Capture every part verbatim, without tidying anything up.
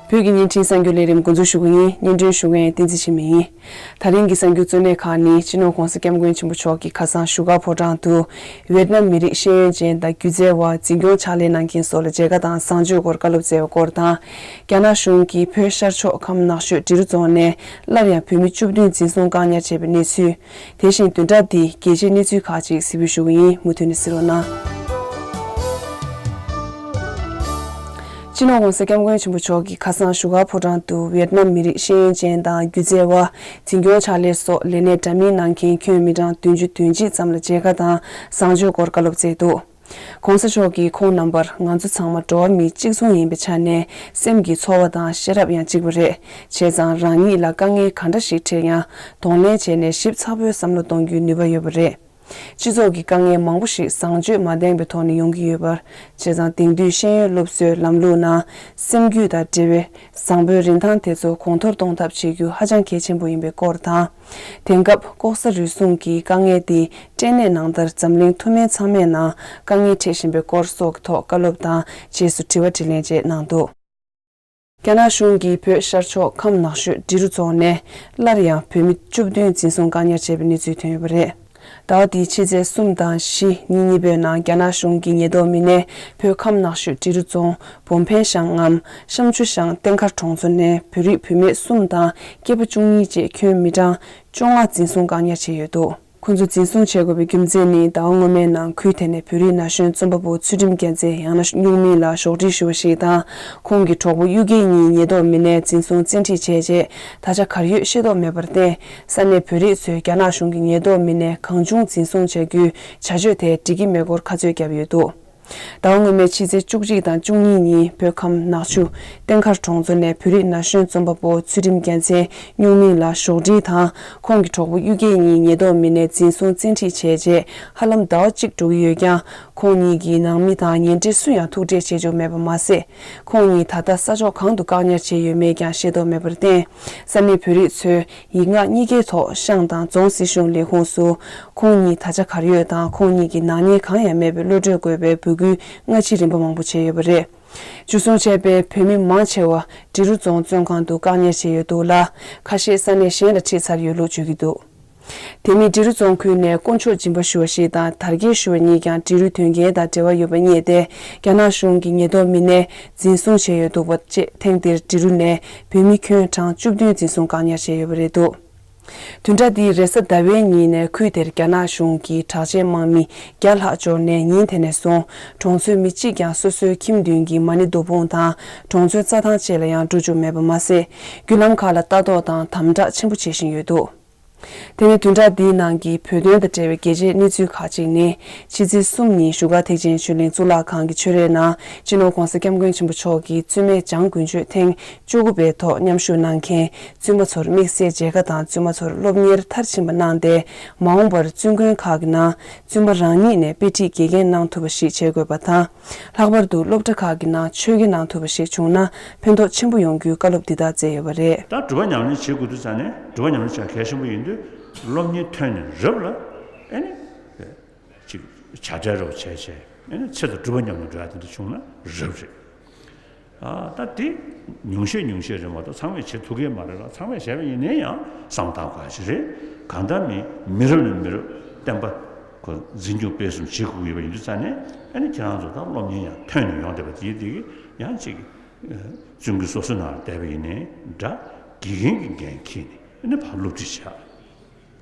བོད་ཀྱི་བརྙན་འཕྲིན་གསར་འགྱུར་ལས་རིམ་འགོ་འཛུགས་ཞུ་གི་ཡིན། སྙན་སྒྲོན་ཞུ་མཁན་བསྟན་འཛིན་འཆི་མེད་ཡིན། ད་རིང་གི་གསར་འགྱུར་གཙོ་གནད་ཁག་ནི། སྤྱི་ནོར་༧གོང་ས་༧སྐྱབས་མགོན་ཆེན་པོ་མཆོག་གིས་ཁ་སང་བཞུགས་སྒར་ཕོ་བྲང་དུ་ཝེད་ནམ་མི་རིགས་ཤེས་ཡོན་ཅན་དང་སྒྱུ་རྩལ་བ། འཛིན་སྐྱོང་ཕྱག་ལས་གནང་མཁན་སོགས་ལ་མཇལ་ཁ་དང་བཟང་སྤྱོད་སྐོར་བཀའ་སློབ་སྩལ་བའི་སྐོར་དང་། རྒྱ་ནག་གཞུང་གིས་བོད་ཤར་ཕྱོགས་ཁམས་ནག་ཆུ་འབྲི་རུ་རྫོང་ནས་སླར་ཡང་བོད་མི་བཅུ་བདུན་འཛིན་བཟུང་བཀག་ཉར་བྱས་པའི་གནས་ཚུལ། དེ་བཞིན་བདུན་ཕྲག་འདིའི་རྒྱལ་སྤྱིའི་གནས་ཚུལ་ཁག་ཅིག་གཟིགས་འབུལ་ཞུ་གི་ཡིན། མུ་མཐུད་ནས་གཟིགས་རོགས་གནང་། སྤྱི་ནོར་༧གོང་ས་༧སྐྱབས་མགོན་ཆེན་པོ་མཆོག་གིས་ཁ་སང་བཞུགས་སྒར་ཕོ་བྲང་དུ་ཝེད་ནམ་མི་རིགས་ཤེས་ཡོན་ཅན་དང་སྒྱུ་རྩལ་བ། འཛིན་སྐྱོང་ཕྱག་ལས་སོགས་ལས་གནས་འདྲ་མིན་གནང་མཁན་ཁྱོན་མི་གྲངས་བདུན་ཅུ་དོན་གཅིག་ཙམ་ལ་མཇལ་ཁ་དང་བཟང་སྤྱོད་སྐོར་བཀའ་སློབ་སྩལ་འདུག ༸གོང་ས་མཆོག་གིས་ཁོང་རྣམ་པར། ང་ཚོ་ཚང་མ་འགྲོ་བ་མི་གཅིག་མཚུངས་ཡིན་པའི་ཆ་ནས་སེམས་ཀྱི་ཚོར་བ་དང་ཤེས་རབ་ཡང་གཅིག་པ་རེད། བྱས་ཙང་རང་ཉིད་ལ་དཀའ་ངལ་ག་འདྲ་ཞིག་འཕྲད་ཀྱང་གདོང་ལེན་བྱས་ནས་ཞིབ་ཚགས་པོའི་བསམ་བློ་གཏོང་རྒྱུའི་ནུས་པ་ཡོད་པ་རེད། སྤྱི་ཚོགས་ཀྱི་དཀའ་ངལ་མང་པོ་ཞིག་བཟང་སྤྱོད་མ་ལྡན་པའི་ཐོག་ནས་ཡོང་གི་ཡོད་པར། བྱས་ཙང་དེང་དུས་ཤེས་ཡོན་སློབ་གསོའི་ལམ་ལུགས་ནང་སེམས་རྒྱུད་དང་འབྲེལ་བའི་བཟང་པོའི་རིན་ཐང་དེ་ཚོ་གོང་མཐོར་གཏོང་ཐབས་བྱེད་རྒྱུ་ཧ་ཅང་གལ་ཆེན་པོ་ཡིན་པའི་སྐོར་དང་། དེང་སྐབས་ལྐོག་ཟ་རུལ་སུངས་ཀྱི་དཀའ་ངལ་དེ་སྐྲན་ནད་ནང་ལྟར་འཛམ་གླིང་ཐུན་མོང་ཚང་མའི་ནང་དཀའ་ངལ་འཕྲད་བཞིན་པའི་སྐོར་སོགས་ཀྱི་ཐོག་བཀའ་སློབ་དང་རྗེས་སུ་དྲི་བ་དྲིས་ལན་བཅས་གནང་འདུག་རྒྱ་ནག་གཞུང་གིས་བོད་ཤར་ཕྱོགས་ཁམས་ནག་ཆུ་འབྲི་རུ་རྫོང་ནས་སླར་ཡང་བོད་མི་བཅུ་བདུན་འཛིན་བཟུང་བཀག་ཉར་བྱས་པའི་གནས་ཚུལ་ཐོན་ཡོད་པ་རེད། ཟླ་བ་འདིའི་ཕྱི་ཚེས་གསུམ་དང་བཞི་ཉིན་གཉིས་པོའི་ནང་རྒྱ་ནག་གཞུང་གི་ཉེན་རྟོག་མི་སྣས་བོད་ཁམས་ནག་ཆུ་འབྲི་རུ་རྫོང་བོམ་ཕན་ཤང་ངམ་ཤམ་ཆུ་ཤང་བསྟན་མཁར་གྲོང་ཚོ་ནས་བོད་རིགས་བུད་མེད་གསུམ་དང་སྐྱེས་པ་བཅུ་གཉིས་བཅས་ཁྱོན་མི་གྲངས་བཅོ་ལྔ་འཛིན་བཟུང་བཀག་ཉར་བྱས་ཡོད་འདུག་ཁོ་ཚོ་འཛིན་བཟུང་བྱེད་དགོས་པའི་རྒྱུ་མཚན་ནི། ཟླ་བ་སྔོན་མའི་ནང་ཁུལ་དེ་ནས་བོད་རིགས་ན་གཞོན་རྩོམ་པ་པོ་ཚུལ་ཁྲིམས་རྒྱལ་མཚན་ཡང་ན་སྨྱུག་མིང་ལ་ཞོགས་སྒྲིལ་ཞུ་བ་ཞིག་དང་། ཁོང་གི་གྲོགས་པོ་གཡུ་རྒྱལ་གཉིས་ཉེན་རྟོག་མི་སྣས་འཛིན་བཟུང་བཙན་ཁྲིད་བྱས་རྗེས་ད་ཆ་གར་ཡོད་ཤེས་རྟོགས་མེད་པར་བརྟེན། ས་གནས་བོད་རིགས་ཚོས་རྒྱ་ནག་གཞུང་གི་ཉེན་རྟོག་མི་སྣས་གང་བྱུང་འཛིན་བཟུང་བྱ་རྒྱུའི་བྱ་སྤྱོད་དེ་འགྲིག་གི་མེད་སྐོར་ཁ་རྩོད་བརྒྱབ་ཡོད་འདུག་ཟླ་བ་སྔོན་མའི་ཕྱི་ཚེས་བཅུ་གཅིག་དང་བཅུ་གཉིས་ཉིན་བོད་ཁམས་ནག་ཆུ་བསྟན་མཁར་གྲོང་ཚོ་ནས་བོད་རིགས་ན་གཞོན་རྩོམ་པ་པོ་ཚུལ་ཁྲིམས་རྒྱལ་མཚན་སྨྱུག་མིང་ལ་ཞོགས་སྒྲིལ་དང་། ཁོང་གི་གྲོགས་པོ་གཡུ་རྒྱལ་གཉིས་ཉེན་རྟོག་མི་སྣས་འཛིན་བཟུང་བཙན་ཁྲིད་བྱས་རྗེས་ཧ་ལམ་ཟླ་བ་གཅིག་འགྲོ་གི་ཡོད་ཀྱང་། ཁོང་གཉིས་ཀྱི་ནང་མི་དང་ཉེ་འབྲེལ་སུ་ཡང་ཐུག་འཕྲད་བྱེད་ཆོག་མེད་པ་མ་ཟད། ཁོང་གཉིས་ད་ལྟ་ས་ཕྱོགས་གང་དུ་བཀག་ཉར་བྱས་ཡོད་མེད་ཀྱང་ཤེས་རྟོགས་མེད་པར་བརྟེན། ས་གནས་བོད་རིགས་ཚོས་ཡིག་ངག་གཉིས་ཀའི་ཐོག་ཤང་དང་རྫོང་སྲིད་གཞུང་ལས་ཁུངས་སུ། ཁོང་གཉིས་ད་ཆ་གར་ཡོད་དང་ཁོང་གཉིས་ཀྱི་ནག་ཉེས་གང་ཡང་མེད་པའི་གློད་གྲོལ་དགོས་པའི་འབོད་སྐུལ་སྔ་ཕྱི་རིམ་པ་མང་པོ་བྱས་ཡོད་པ་རེད། འཇུ་བཟུང་བྱས་པའི་བོད་མི་མང་ཆེ་བ་འབྲི་རུ་རྫོང་བཙོན་ཁང་དུ་བཀག་ཉར་བྱས་ཡོད་འདུག་ལ། ཁ་ཤས་ས་གནས་གཞན་ལ་ཁྲིད་ཚར་ཡོད་ལུགས་བརྗོད་ཀྱི་འདུག་དེ་མིན་འབྲི་རུ་རྫོང་ཁུལ་ནས་དཀོན་མཆོག་སྦྱིན་པ་ཞུ་བ་ཞིག་དང་དར་རྒྱས་ཞུ་བ་གཉིས་ཀྱང་འབྲི་རུའི་དོན་རྐྱེན་དང་འབྲེལ་བ་ཡོད་པ་རྙེད་དེ། རྒྱ་ནག་གཞུང་གི་ཉེན་རྟོག་མི་སྣས་འཛིན་བཟུང་བྱས་ཡོད་འདུག་པ་བཅས། ཐེངས་འདིར་འབྲི་རུ་ནས་བོད་མི་ཁྱོན་གྲངས་བཅུ་བདུན་འཛིན་བཟུང་བཀག་ཉར་བྱས་ཡོད་པ་རེད་འདུག་དོན་དག་འདིའི་རེས་གཟའ་ཟླ་བའི་ཉིན་ནས་ཁུལ་དེར་རྒྱ་ནག་གཞུང་གི་དྲག་ཆས་དམག་མི་བརྒྱ་ལྷག་འབྱོར་ནས། ཉིན་དེ་ནས་བཟུང་གྲོང་ཚོའི་མི་གཅིག་ཀྱང་སོ་སོའི་ཁྱིམ་མདུན་གྱི་མ་ཎི་རྡོ་སྤུངས་དང་གྲོང་ཚོའི་རྩྭ་ཐང་བཅས་ལ་ཡང་འགྲོ་རྒྱུ་མེད་པ་མ་ཟད། བརྒྱུད་ལམ་ཁག་ལ་ལྟ་རྟོག་དང་དམ་དྲག་ཆེན་པོ་བྱེད་བཞིན་ཡོད་འདུག་དེ་ནས་བདུན་ཕྲག་འདིའི་ནང་གི་བོད་དོན་དང་འབྲེལ་བའི་རྒྱལ་སྤྱིའི་གནས་ཚུལ་ཁག་ཅིག་ནི། ཕྱི་ཚེས་གསུམ་ཉིན་བཞུགས་སྒར་ཐེག་ཆེན་ཆོས་གླིང་གཙུག་ལག་ཁང་གི་ཆོས་རའི་ནང་སྤྱི་ནོར་༧གོང་ས་༧སྐྱབས་མགོན་ཆེན་པོ་མཆོག་གིས་བཙུན་མའི་བྱང་དགུན་ཆོས་ཐེངས་བཅུ་དགུ་པའི་ཐོག་མཉམ་ཞུགས་གནང་མཁན་བཙུན་མ་ཚོར་དམིགས་བསལ་མཇལ་ཁ་དང་། བཙུན་མ་ཚོར་སློབ་གཉེར་མཐར་ཕྱིན་པ་གནང་སྟེ། མ་འོངས་པར་བཙུན་དགོན་ཁག་གི་ནང་བཙུན་མ་རང་ཉིད་ནས་དཔེ་ཁྲིད་དགེ་རྒན་གནང་ཐུབ་པ་ཞིག་བྱེད་དགོས་པ་དང་། ལྷག་པར་དུ་སློབ་གྲྭ་ཁག་གི་ནང་ཆོས་དགེ་གནང་ཐུབ་པ་ཞིག་བྱུང་ན་ཕན་ཐོགས་ཆེན་པོ་ཡོང་རྒྱུའི་བཀའ་སློབ་འདི་དག་སྩལ་ཡོད་པ་རེད། ད་སྒྲུབ་པ་ཉམས་ལེན་བྱེད་དགོས་དུས་ཙང་ནས། སྒྲུབ་པ་ཉམས་ལེན་བྱ་གལ་ཆེན་པོ་ཡིན་དུས། སློབ་གཉེར་ཐོན་ནས་རབ་ལ་ཨེ་ནི་ཅིག་བྱ་བྲལ་རོགས་བྱས་བྱས། ཨེ་ནི་ཚེ་དང་སྒྲུབ་པ་ཉམས་ལེན་འགྲོ་ཡ་དེ་འདྲ་བྱུང་ན་རབ་རེད། ཨ། ད་དེ་ཉུང་ཤས་ཉུང་ཤས་རེད་མ་གཏོགས་ཚང་མས་བྱེད་ཐུབ་ཀྱི་མ་རེད་ལ། ཚང་མས་བྱས་པ་ཡིན་ན་ཡང་བསམ་བཏང་དགོས་ཡ་ཅིག་རེད། གང་ལྟར་མི་མི་རབས་ནས་མི་རབས་བསྟན་པ་ཁོ་འཛིན་སྐྱོང་སྤེལ་གསུམ་བྱེད་དགོས་ཀྱི་ཡོད་པ་ཡིན་དུས་ཙང་ནས། ཨ་ནི་ཁྱེད་རང་ཚོ་ད་སློབ་གཉེར་ཡང་ཐོན་ནས་ཡོང་བསྡད་པ་དེ་དེ་གི་ཡང་ཅིག་བཙུན་དགོན་སོ་སོའི་ནང་ལ་བསྡད་པ་ཡིན་ནའི་འདྲ། དགེ་རྒན་གྱི་འགན་འཁྱེར་ནས་ཨ་ནི་ཕར་སློབ་ཁྲིད་བྱས།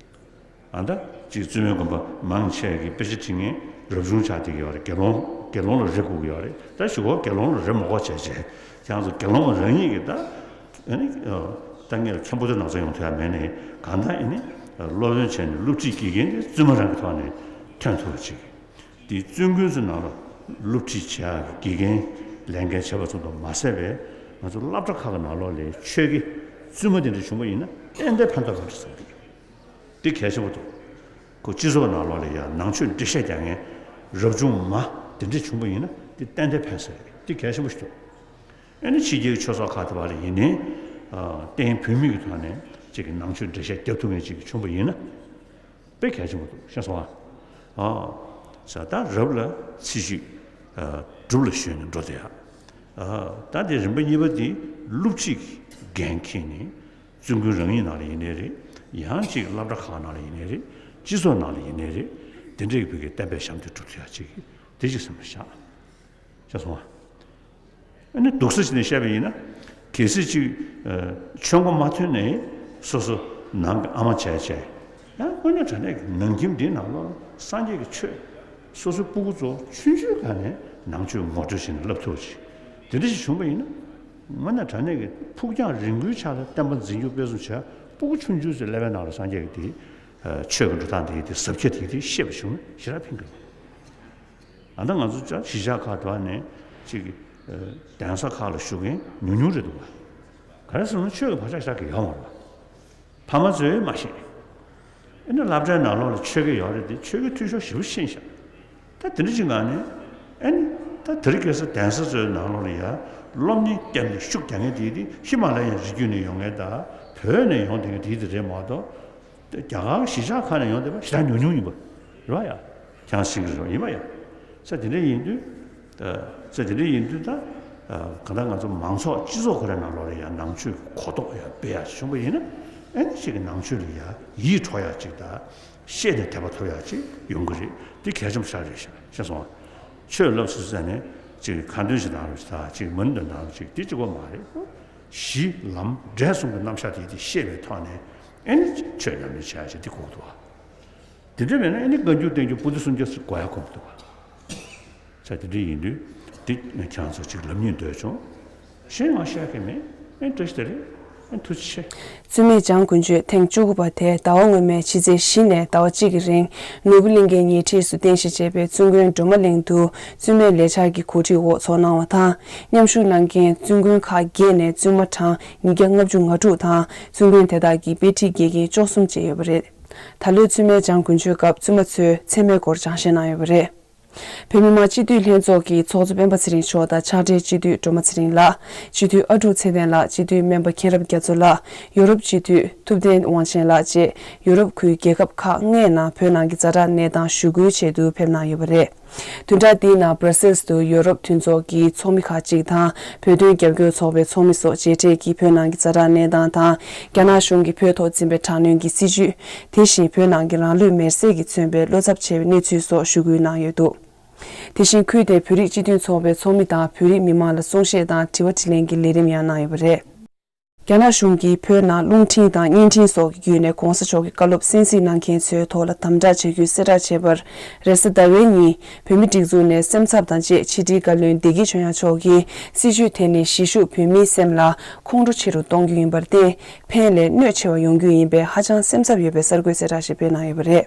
ཨ། ད་ཅིག་བཙུན་མའི་དགོན་པ་མང་ཆེ་གི་དཔེ་ཆ་ཁྲིད་མཁན་རབ་བྱུང་ཆགས་བསྡད་ཀྱི་ཡོད་རེད། དགེ་སློང་། དགེ་སློང་ལ་རེ་དགོས་ཀྱི་ཡོད་རེད། ད་གཞུག་གུ་དགེ་སློང་ལ་རེ་མ་དགོས་བྱས་བྱས། ཁྱེད་རང་ཚོ་དགེ་སློང་རང་ཉིད་ཀྱིས་ད་ཨ་ནི་ད་ངེད་ལ་མཁན་པོ་དེ་ནང་ཚོ་ཡོང་ཐུབ་ཡ་མེད་ནའི། གང་ལྟར་ཨ་ནི་སློབ་ཡོན་བྱས་ནས་སློབ་ཁྲིད་དགེ་རྒན་དེ་བཙུན་མ་རང་གི་ཐོག་ནས་ཐོན་ཐུབ་པ་ཅིག་དེ་བཙུན་དགོན་ཚོའི་ནང་ལ་སློབ་ཁྲིད་བྱེད་ཡག་གི་དགེ་རྒན་ལས་འགན་བྱས་པ་ཙམ་དུ་མ་ཟད་པའི། ང་ཚོ་སློབ་གྲྭ་ཁག་གི་ནང་ལོགས་ལ་ཆོས་དགེ་བཙུན་མ་དེ་འདྲ་བྱུང་པ་ཡིན་ན་ཏན་ཏན་ཕན་ཐོགས་ཡོད་རེད་བསམ་གྱི་འདུག་དེ་གལ་ཆེན་པོ་འདུག་ཁོ་སྤྱི་ཚོགས་ནང་ལོགས་ལ་ཡང་ནང་ཆོས་འགྲེལ་བཤད་རྒྱག་མཁན་རབ་བྱུང་མ་དེ་འདྲ་བྱུང་པ་ཡིན་ན་དེ་ཏན་ཏན་ཕན་ས་རེད། དེ་གལ་ཆེན་པོ་ཞིག་འདུག་ཨ་ནི་ཕྱི་རྒྱལ་གྱི་ཆོས་ཚོགས་ཁག་དེ་བ་ལ་ཡིན་ནའི། ཨ། བསྟན་བོད་མི་གི་ཐོག་ནས་ཅིག་གི་ནང་ཆོས་འགྲེལ་བཤད་རྒྱབ་ཐུབ་མཁན་ཅིག་བྱུང་པ་ཡིན་ན། དཔེ་གལ་ཆེན་པོ་འདུག་ཤེས་སོང་ཨ། ཨ། ས་ད་རབ་ལ་ཚེ་ཤུལ། ཨ། སྒྲུབ་ལ་ཞོན་ནས་འགྲོ་བསྡད་ཡ། ཨ། ད་དེ་རིམ་པ་གཉིས་པ་དེ་སློབ་སྤྱི་གི་འགན་འཁྱེར་ནས་བཙུན་དགོན་རང་ཉིད་ནང་ལ་ཡིན་ནའི་རེད། ཡང་ཅིག་སློབ་གྲྭ་ཁག་ནང་ལ་ཡིན་ནའི་རེད། སྤྱི་ཚོགས་ནང་ལ་ཡིན་ནའི་རེད། དེ་འདྲའི་བོད་ཀྱི་བསྟན་པའི་ཞབས་འདེགས་སྒྲུབ་ཐུབ་ཡ་ཅིག་དེ་ཅིག་སེམས་ལ་བཞག་བྱས་སོང་བ། ཨ་ནི་སྡུག་ས་ཅིག་ནས་བཤད་པ་ཡིན་ན། གལ་སྲིད་ཅིག་ཨ། ཆོས་མགོ་མ་ཐོན་ནས་སོ་སོ་ནང་གི་ཨ་མ་བྱས་བྱས། ཡང་དངོས་གནས་དྲང་གནས་ཀྱི་ནང་ཁྱིམ་འདིའི་ནང་ལོགས་སངས་རྒྱས་ཀྱི་ཆོས་སོ་སོའི་སྤུ་གུ་ཚོ་ཆུང་ཆུང་སྒང་ནས་ནང་ཆོས་ངོ་སྤྲོད་བྱས་ནས་བསླབ་ཐུབ་པ་ཅིག་དེ་འདྲ་ཞིག་བྱུང་པ་ཡིན་ན། དངོས་གནས་དྲང་གནས་ཀྱི་ཕུགས་རྒྱང་རིང་པོའི་ཆ་ལ་བསྟན་པ་འཛིན་སྐྱོང་སྤེལ་གསུམ་བྱས། སྤུ་གུ་ཆུང་ཆུང་ཚོའི་ཀླད་པའི་ནང་ལ་སངས་རྒྱས་ཀྱི་དེ་ཨ། ཆོས་ཀྱི་འགྲོ་སྟངས་དེ་དེ་ཟབ་ཁྱད་དེ་དེ་ཤེས་པ་བྱུང་ན་ཞེ་དྲག་ཕན་གྱི་རེད། ཨ། ད་ང་ཚོ་ཅག་གཞིས་ཆགས་ཁག་དུ་ནས་ཅིག་ཨ། གདན་ས་ཁག་ལ་བཞུགས་མཁན་ཉུང་ཉུང་རེད་འདུག་བ། ག་རེ་ཟེར་ན་ཆོས་ཀྱི་བག་ཆགས་ཞེ་དྲག་གི་ཡོད་མ་རེད་བ། ཕ་མ་ཚོས་མ་ཤེས། ཨ་ནི་སློབ་གྲྭའི་ནང་ལོགས་ལ་ཆོས་དགེ་ཡོད་རེད་དེ། ཆོས་དགེ་འཐུས་ཤོར་ཞེ་པོ་ཕྱིན་ཤག་ད་དེ་འདྲ་ཅིག་ངང་ནས། ཨ་ནི་ད་དེ་རིང་ཁ་སང་གདན་ས་ཚོའི་ནང་ལོགས་ལ་ཡ་སློབ་གཉེར་བརྒྱབ་ནས་ཤུགས་རྒྱག་མཁན་དེ་དེ་ཧི་མ་ལ་ཡའི་རི་རྒྱུད་ནས་ཡོང་མཁན་དང་བོད་ནས་ཡོང་བསྡད་མཁན་དེ་དེ་རེད་མ་གཏོགས། རྒྱ་གར་གཞིས་ཆགས་ཁག་ནས་ཡོང་བསྡད་པ་ཞེ་དྲག་ཉུང་ཉུང་ཡིན་པ་རེད་བ་ཡ། ཁྱེད་རང་ཤེས་ཀྱི་རེད་བ། ཡིན་པ་ཡ། ས་དེ་འདྲ་ཡིན་དུས། ཨ། ས་དེ་འདྲ་ཡིན་དུས་ད། ཨ། གང་ལྟར་ང་ཚོ་མང་ཚོགས་སྤྱི་ཚོགས་ཁོ་རའི་ནང་ལོགས་ལ་ཡང་ནང་ཆོས་གོ་རྟོགས་ཡང་སྤེལ་ཡག་བྱུང་པ་ཡིན་ན། ཨ་ནི་ཅིག་གི་ནང་ཆོས་ལ་ཡང་ཡིད་འཕྲོག་ཡག་ཅིག་དང་། ཤེས་ནས་དད་པ་ཐོབ་ཡག་ཅིག་ཡོང་གི་རེད། འདི་གལ་ཆེན་པོ་ཞེ་དྲག་རེད་ཤག་ཤེས་སོང་ང་། ཆོས་བསླབ་ཟེར་ནས་ཅིག་ཁ་འདོན་ཞིག་གནང་རོགས་ཞེས་དང་། ཅིག་མ་ཎི་འདོན་གནང་རོགས་ཅིག་འདི་གཅིག་པོ་མ་རེད། གཞི་ལམ་འབྲས་གསུམ་གྱི་རྣམ་གཞག་དེ་དེ་ཤེས་པའི་ཐོག་ནས། ཨ་ནི་ཆོས་ཉམས་ལེན་བྱེད་ཡག་ཅིག་འདི་དགོས་འདུག་བ། དེ་འདྲ་མེད་ན་ཨ་ནི་བཀའ་འགྱུར་བསྟན་འགྱུར་པོ་ཏི་སུམ་བརྒྱ་ཟེར་དགོས་ཡག་དགོས་མི་འདུག་བ། ས་དེ་འདྲ་ཡིན་དུས་འདི་ཁྱེད་རང་ཚོ་ཅིག་ལབ་སྙིང་འདོད་བྱུང་། གཞན་ང་བཤད་མཁན་མེད། ཨ་ནི་བཀྲ་ཤིས་བདེ་ལེགས། ཨ་ནི་ཐུགས་རྗེ་ཆེ། བཙུན་མའི་འཇང་དགུན་ཆོས་ཐེངས་བཅུ་དགུ་པ་དེ་ཟླ་བ་སྔོན་མའི་ཕྱི་ཚེས་བཞི་ནས་ཟླ་བ་གཅིག་གི་རིང་ནོར་བུ་གླིང་ཁའི་ཉེ་འཁྲིས་སུ་རྟེན་གཞི་བྱས་པའི་བཙུན་དགོན་སྒྲོལ་མ་གླིང་དུ་བཙུན་མའི་ལས་འཆར་གྱི་གོ་སྒྲིག་འོག་འཚོགས་གནང་བ་དང་། མཉམ་ཞུགས་གནང་མཁན་བཙུན་དགོན་ཁག་བརྒྱད་ནས་བཙུན་མ་གྲངས་ཉིས་བརྒྱ་ལྔ་བཅུ་ང་དྲུག་དང་། བཙུན་དགོན་དེ་དག་གི་དཔེ་ཁྲིད་དགེ་རྒན་བཅུ་གསུམ་བཅས་ཡོད་པ་རེད། ད་ལོའི་བཙུན་མའི་འཇང་དགུན་ཆོས་སྐབས་བཙུན་མ་ཚོས་ཚད་མའི་སྐོར་སྦྱང་བཤད་གནང་ཡོད་པ་རེད། བོད་མི་མང་སྤྱི་འཐུས་ལྷན་ཚོགས་ཀྱི་ཚོགས་གཙོ་སྤེན་པ་ཚེ་རིང་མཆོག་དང་ཕྱག་སྦྲེལ་སྤྱི་འཐུས་སྒྲོལ་མ་ཚེ་རིང་ལགས། སྤྱི་འཐུས་ཨ་ཀྲུག་ཚེ་བརྟན་ལགས། སྤྱི་འཐུས་སྨན་པ་མཁྱེན་རབ་རྒྱ་མཚོ་ལགས། ཡོ་རོབ་སྤྱི་འཐུས་ཐུབ་བསྟན་དབང་ཆེན་ལགས་བཅས་ཡོ་རོབ་ཁུལ་རྒྱལ་ཁབ་ཁག་ལྔའི་ནང་བོད་ནང་གི་ཛ་དྲག་གནས་སྟངས་ཞུ་སྐུལ་ཆེད་དུ་ཕེབས་གནང་ཡོད་པ་རེད། བདུན་ཕྲག་འདིའི་ནང་སྦྲ་སེལ་དུ་ཡོ་རོབ་མཐུན་ཚོགས་ཀྱི་ཚོགས་མི་ཁག་ཅིག་དང་། བོད་དོན་རྒྱབ་སྐྱོར་ཚོགས་པའི་ཚོགས་མི་སོགས་མཇལ་འཕྲད་ཀྱིས་བོད་ནང་གི་ཛ་དྲག་གནས་སྟངས་དང་། རྒྱ་ནག་གཞུང་གིས་བོད་ཐོག་འཛིན་པའི་དྲག་གནོན་གྱི་སྲིད་བྱུས། དེ་བཞིན་བོད་ནང་གི་རང་ལུས་མེར་སྲེག་གིས་མཚོན་པའི་བློ་འཚབ་ཆེ་བའི་གནས་ཚུལ་སོགས་ཞུ་སྐུལ་གནང་ཡོད་འདུག་དེ་བཞིན་ཁུལ་དེའི་བོད་རིགས་སྤྱི་མཐུན་ཚོགས་པའི་ཚོགས་མི་དང་བོད་རིགས་མི་མང་ལ་གསུང་བཤད་དང་དྲི་བ་དྲིས་ལན་གྱི་ལས་རིམ་ཡང་གནང་ཡོད་པ་རེད། རྒྱ་ནག་གཞུང་གིས་བོད་ནང་རླུང་འཕྲིན་དང་བརྙན་འཕྲིན་སོགས་ཀྱི་བརྒྱུད་ནས་༸གོང་ས་མཆོག་གི་བཀའ་སློབ་གསན་གཟིགས་གནང་མཁན་ཚོའི་ཐོག་ལ་དམ་དྲག་བྱ་རྒྱུའི་གསལ་བསྒྲགས་བྱས་པར། རེས་གཟའ་ཟླ་བའི་ཉིན་བོད་མིའི་སྒྲིག་འཛུགས་ནས་སེམས་འཚབ་དང་བཅས་ཕྱི་དྲིལ་བཀའ་བློན་བདེ་སྐྱིད་ཆོས་དབྱངས་མཆོག་གིས་སྲིད་བྱུས་དེ་ནི་གཞིས་བཞུགས་བོད་མིའི་སེམས་ལ་ཁོང་ཁྲོ་ཆེ་རུ་གཏོང་རྒྱུ་ཡིན་པར་བརྟེན། ཕན་ལས་གནོད་ཆེ་བ་ཡོང་རྒྱུ་ཡིན་པས་ཧ་ཅང་སེམས་འཚབ་ཡོད་པའི་གསར་འགོད་གསལ་བསྒྲགས་ཤིག་སྤེལ་གནང་ཡོད་པ་རེད།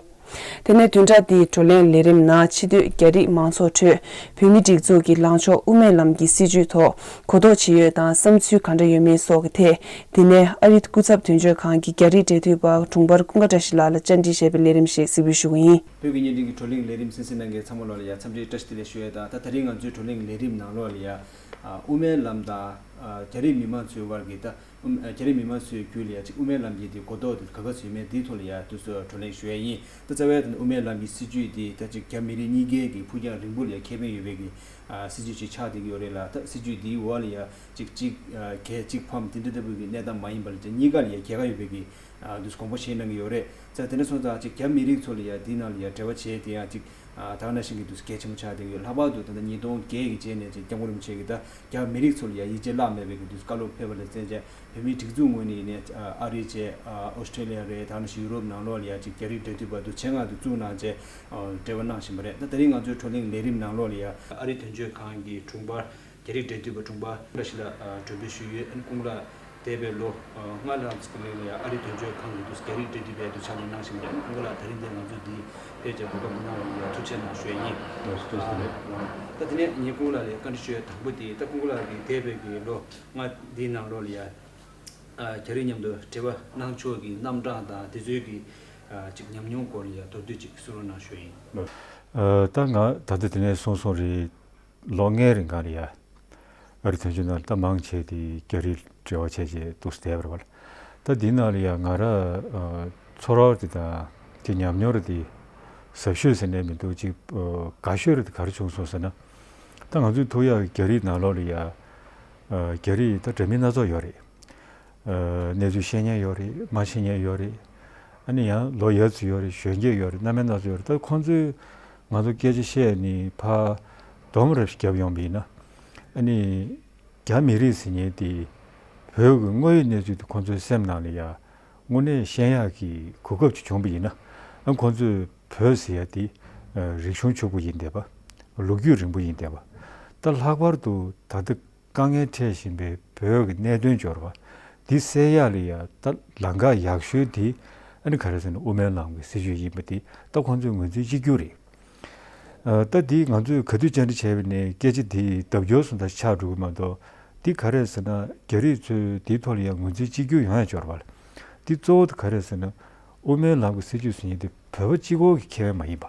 དེ་ནས་བདུན་ཕྲག་འདིའི་བགྲོ་གླེང་ལས་རིམ་ནང་ཕྱི་སྡོད་རྒྱ་རིགས་མང་ཚོགས་ཁྲོད་བོད་མིའི་སྒྲིག་འཛུགས་ཀྱི་ལངས་ཕྱོགས་དབུ་མའི་ལམ་གྱི་སྲིད་བྱུས་ཐོག་གོ་རྟོགས་ཇི་ཡོད་དང་བསམ་ཚུལ་ག་འདྲ་ཡོད་མེད་སོགས་ཀྱི་ཐད། འདི་ནས་ཨ་རིའི་སྐུ་ཚབ་དོན་གཅོད་ཁང་གི་རྒྱ་རིགས་འབྲེལ་མཐུད་པ་དྲུང་འཕར་ཀུན་དགའ་བཀྲ་ཤིས་ལགས་ལ་བཅར་འདྲི་ཞེས་པའི་ལས་རིམ་ཞིག་གཟིགས་འབུལ་ཞུ་གི་ཡིན། བོད་ཀྱི་བརྙན་འཕྲིན་གྱི་བགྲོ་གླེང་ལས་རིམ་གསན་གཟིགས་གནང་མཁན་ཚང་མ་ལོག་ལ་ཡ་འཚམས་འདྲི་བཀྲ་ཤིས་བདེ་ལེགས་ཞུ་ཡས་དང་། ད་ད་རིང་ང་ཚོའི་བགྲོ་གླེང་ལས་རིམ་ནང་ལོགས་ལ་ཡ་ཨ་དབུ་མའི་ལམ་དང་ཨ་རྒྱ་རིགས་མི་མང་ཚོའི་དབར་གྱི་ད་དབུ་རྒྱ་རིགས་མི་མང་ཚོའི་རྒྱུད་ལ་ཡ་ཅིག་དབུ་མའི་ལམ་གྱི་དེ་གོ་རྟོགས་དེ་ག་ག་ཚོད་ཡོད་མེད་དེའི་ཐོག་ལ་ཡ་དུས་སུ་བགྲོ་གླེང་ཞུ་ཡས་ཡིན། ད་རྩ་བའི་དེ་དབུ་མའི་ལམ་གྱི་སྲིད་བྱུས་དེ་ད་ཅིག་རྒྱ་མི་རིགས་གཉིས་ཀའི་གི་ཕུགས་རྒྱང་རིང་པོ་ལ་ཡ་ཁེ་ཕན་ཡོད་པའི་གི་ཨ་སྲིད་བྱུས་ཅིག་ཆགས་བསྡད་ཀྱི་ཡོད་རེད་ལ། ད་སྲིད་བྱུས་དེའི་འོག་ལ་ཡ་ཅིག་གཅིག་ཨ་རྒྱལ་གཅིག་ཕམ་དེ་འདྲ་ལྟ་བུའི་གི་གནས་སྟངས་མ་ཡིན་པ་ལ་ཅིག་གཉིས་ཀ་ལ་ཡ་རྒྱལ་ཁ་ཡོད་པའི་གི་ཨ་དུས་དགོངས་པ་བཞེས་གནང་གི་ཡོད་རེད། ཙང་དེ་འདྲ་སོང་ཙང་ཅིག་རྒྱ་མི་རིགས་ཚོ་ལ་ཡ་དེའི་ནང་ལ་ཡ་འབྲེལ་བ་བྱས་དེ་ཡང་ཅིག་ཨ་ད་ག་ནང་བཞིན་གྱི་དུས་སུ་གལ་ཆེན་པོ་ཆགས་བསྡད་ཡོད། ལྷག་པར་དུ་ད་ལྟ་ཉིས་སྟོང་བརྒྱད་ཀྱི་རྗེས་ནས་ཅིག་སྐྱབས་མགོན་རིན་པོ་ཆེ་གིས་ད་རྒྱ་མི་རིགས་ཚོ་ལ་ཡ་ཡིད་ཆེས་བརླག་མེད་པའི་གི་དུས་སུ་བཀའ་སློབ་ཕེབས་པ་ལ་བརྟེན་བྱས་བོད་མིའི་སྒྲིག་འཛུགས་ངོས་ནས་ཡིན་ནའི་ཨ་རི་བྱས་ཨ་ཨོ་སི་ཀྲེ་ལི་ཡ་རེད། ད་ག་ནང་བཞིན་ཡུ་རོབ་ནང་ལོགས་ལ་ཡ་ཅིག་རྒྱ་རིགས་འབྲེལ་མཐུད་པ་དུ་ཆེད་མངགས་དུ་བཙུགས་གནང་བྱས་ཨ་འབྲེལ་བ་གནང་བཞིན་པ་རེད། ད་དེ་རིང་ང་ཚོའི་བགྲོ་གླེང་ལས་རིམ་ནང་ལོགས་ལ་ཡ་ཨ་རི་དོན་གཅོད་ཁང་གི་དྲུང་འཕར་རྒྱ་རིགས་འབྲེལ་མཐུད་པ་དྲུང་འཕར་བཀྲ་ཤིས་ལགས་ཨ་གྲོས་འབུལ་ཞུས་ཡོད། ཨ་ནི་སྐུ་ངོ་ལགས་དེ་བས་ལོ་ཨ་ལྔ་ལྷག་ཙམ་རིང་ལ་ཡ་ཨ་རི་དོན་གཅོད་ཁང་གི་དུས་སུ་རྒྱ་རིགས་འབྲེལ་མཐུད་པའི་དུ་ཕྱག་ལས་གནང་བཞིན་པ་རེད། ཨ་ནི་སྐུ་ངོ་ལགས་དེ་རིང་འདིར་ང་ཚོ་འདི་ཕེབས་བྱས་གོ་སྐབས་གནང་བ་ལ་ཡ་ཐུགས་རྗེ་ཆེ་གནང་ཞུ་ཡས་ཡིན། ལགས་སོ། ཐུགས་རྗེ་ཆེ། ད་དེ་ནས་ངས་སྐུ་ངོ་ལགས་ལ་བཀའ་འདྲི་ཞུ་ཡས་དང་པོ་དེ་ད་སྐུ་ངོ་ལགས་ཀྱིས་འདས་པའི་གི་ལོ་ལྔ་འདིའི་ནང་ལོགས་ལ་ཡ་ཨ་རྒྱ་རིགས་མཉམ་དུ་འབྲེལ་བ་གནང་ཕྱོགས་ཀྱི་རྣམ་གྲངས་དང་དེ་ཚོའི་གི་ཨ་ཅིག་ཉམས་མྱོང་སྐོར་ལ་ཡ་མདོར་བསྡུས་ཅིག་གསུང་རོགས་གནང་ཞུ་ཡས་ཡིན། ཨ་ད་ང་ད་ལྟ་དེ་ནས་གསུངས་སོང་རེད། ལོ་ལྔའི་རིང་ག་ལ་ཡ་ཨ་རི་དོན་གཅོད་ནང་ལ་ད་མང་ཆེ་དེ་རྒྱ་རིགས་འབྲེལ་བ་བྱས་བྱས་འདུག་སེ་བསྡད་པ་རེད་བ། ད་འདི་ནང་ལ་ཡ་ང་རང་ཨ་ཚོར་བ་དེ་དང་དེ་ཉམས་མྱོང་རེད་དེ་ཟབ་ཤོས་ཟེར་ནས་མི་འདུག་ཅིག་ཨ་དགའ་ཤོས་རེད་དེ་ག་རེ་བྱུང་སོང་ཟེར་ན། ད་ང་ཚོའི་ཐུག་ཡག་རྒྱ་རིགས་ནང་ལོགས་ལ་ཡ་ ཨ། རྒྱ་རིགས་ད་འདྲ་མིན་སྣ་ཚོགས་ཡོད་རེད། ཨ། གནས་ཚུལ་ཤེས་མཁན་ཡོད་རེད། མ་ཤེས་མཁན་ཡོད་རེད། ཨ་ནི་ཡང་ལོ་ཡག་ཚོ་ཡོད་རེད། གཞོན་སྐྱེས་ཡོད་རེད། རྣམ་པ་སྣ་ཚོགས་ཡོད་རེད། ད་ཁོང་ཚོས་ང་ཚོ་སྐད་ཆ་བཤད་ནས་ཕར་སྡོམ་རབས་ཤིག་བརྒྱབ་ཡོང་བ་ཡིན་ན། ཨ་ནི་རྒྱ་མི་རིགས་ཟེར་མཁན་དེ་བོད་ཀྱི་དངོས་ཡོད་གནས་ཚུལ་དེ་ཁོང་ཚོའི་སེམས་ནང་ལ་ཡ་དངོས་གནས་ཤེས་ཡག་གི་གོ་སྐབས་ཅིག་བྱུང་བ་ཡིན་ན། ཨ། ཁོང་ཚོས་བོད་ཟེར་ཡ་དེ་རིག་གཞུང་ཕྱུག་པོ་ཡིན་བསྡད་པ། ལོ་རྒྱུས་རིང་པོ་ཡིན་བསྡད་པ། ད་ལྷག་པར་དུ་ད་ལྟ་དཀའ་ངལ་འཕྲད་བཞིན་པའི་བོད་ཀྱི་གནད་དོན་འབྱོར་བ་འདི་སེལ་ཡག་ལ་ཡ་ད་ལམ་ཁ་ཡག་ཤོས་དེ། ཨ་ནི་ག་རེ་ཟེར་ན་དབུ་མའི་ལམ་གྱི་སྲིད་བྱུས་ཡིན་པ་དེ་ད་ཁོང་ཚོས་ངོས་འཛིན་བྱེད་རྒྱུ་རེད། ཨ། ད་འདི་ང་ཚོས་ག་དུས་བཅར་འདྲི་བྱས་པ་ནས་སྐད་ཆ་འདི་ལྡབ་སྐྱོར་སོང་ད་ཆགས་འགྲོ་གི་མ་གཏོགས། འདི་ག་རེ་ཟེར་ན་རྒྱ་རིགས་ཚོས་འདིའི་ཐོག་ལ་ཡང་ངོས་འཛིན་བྱེད་རྒྱུ་ཡོང་ཡ་འབྱོར་བ་ལ། འདི་གཙོ་བོ་དེ་ག་རེ་ཟེར་ན། དབུ་མའི་ལམ་གྱི་སྲིད་བྱུས་ཟེར་མཁན་དེ་བོད་པ་གཅིག་པོ་གི་ཁེ་ཕན་མ་ཡིན་པ།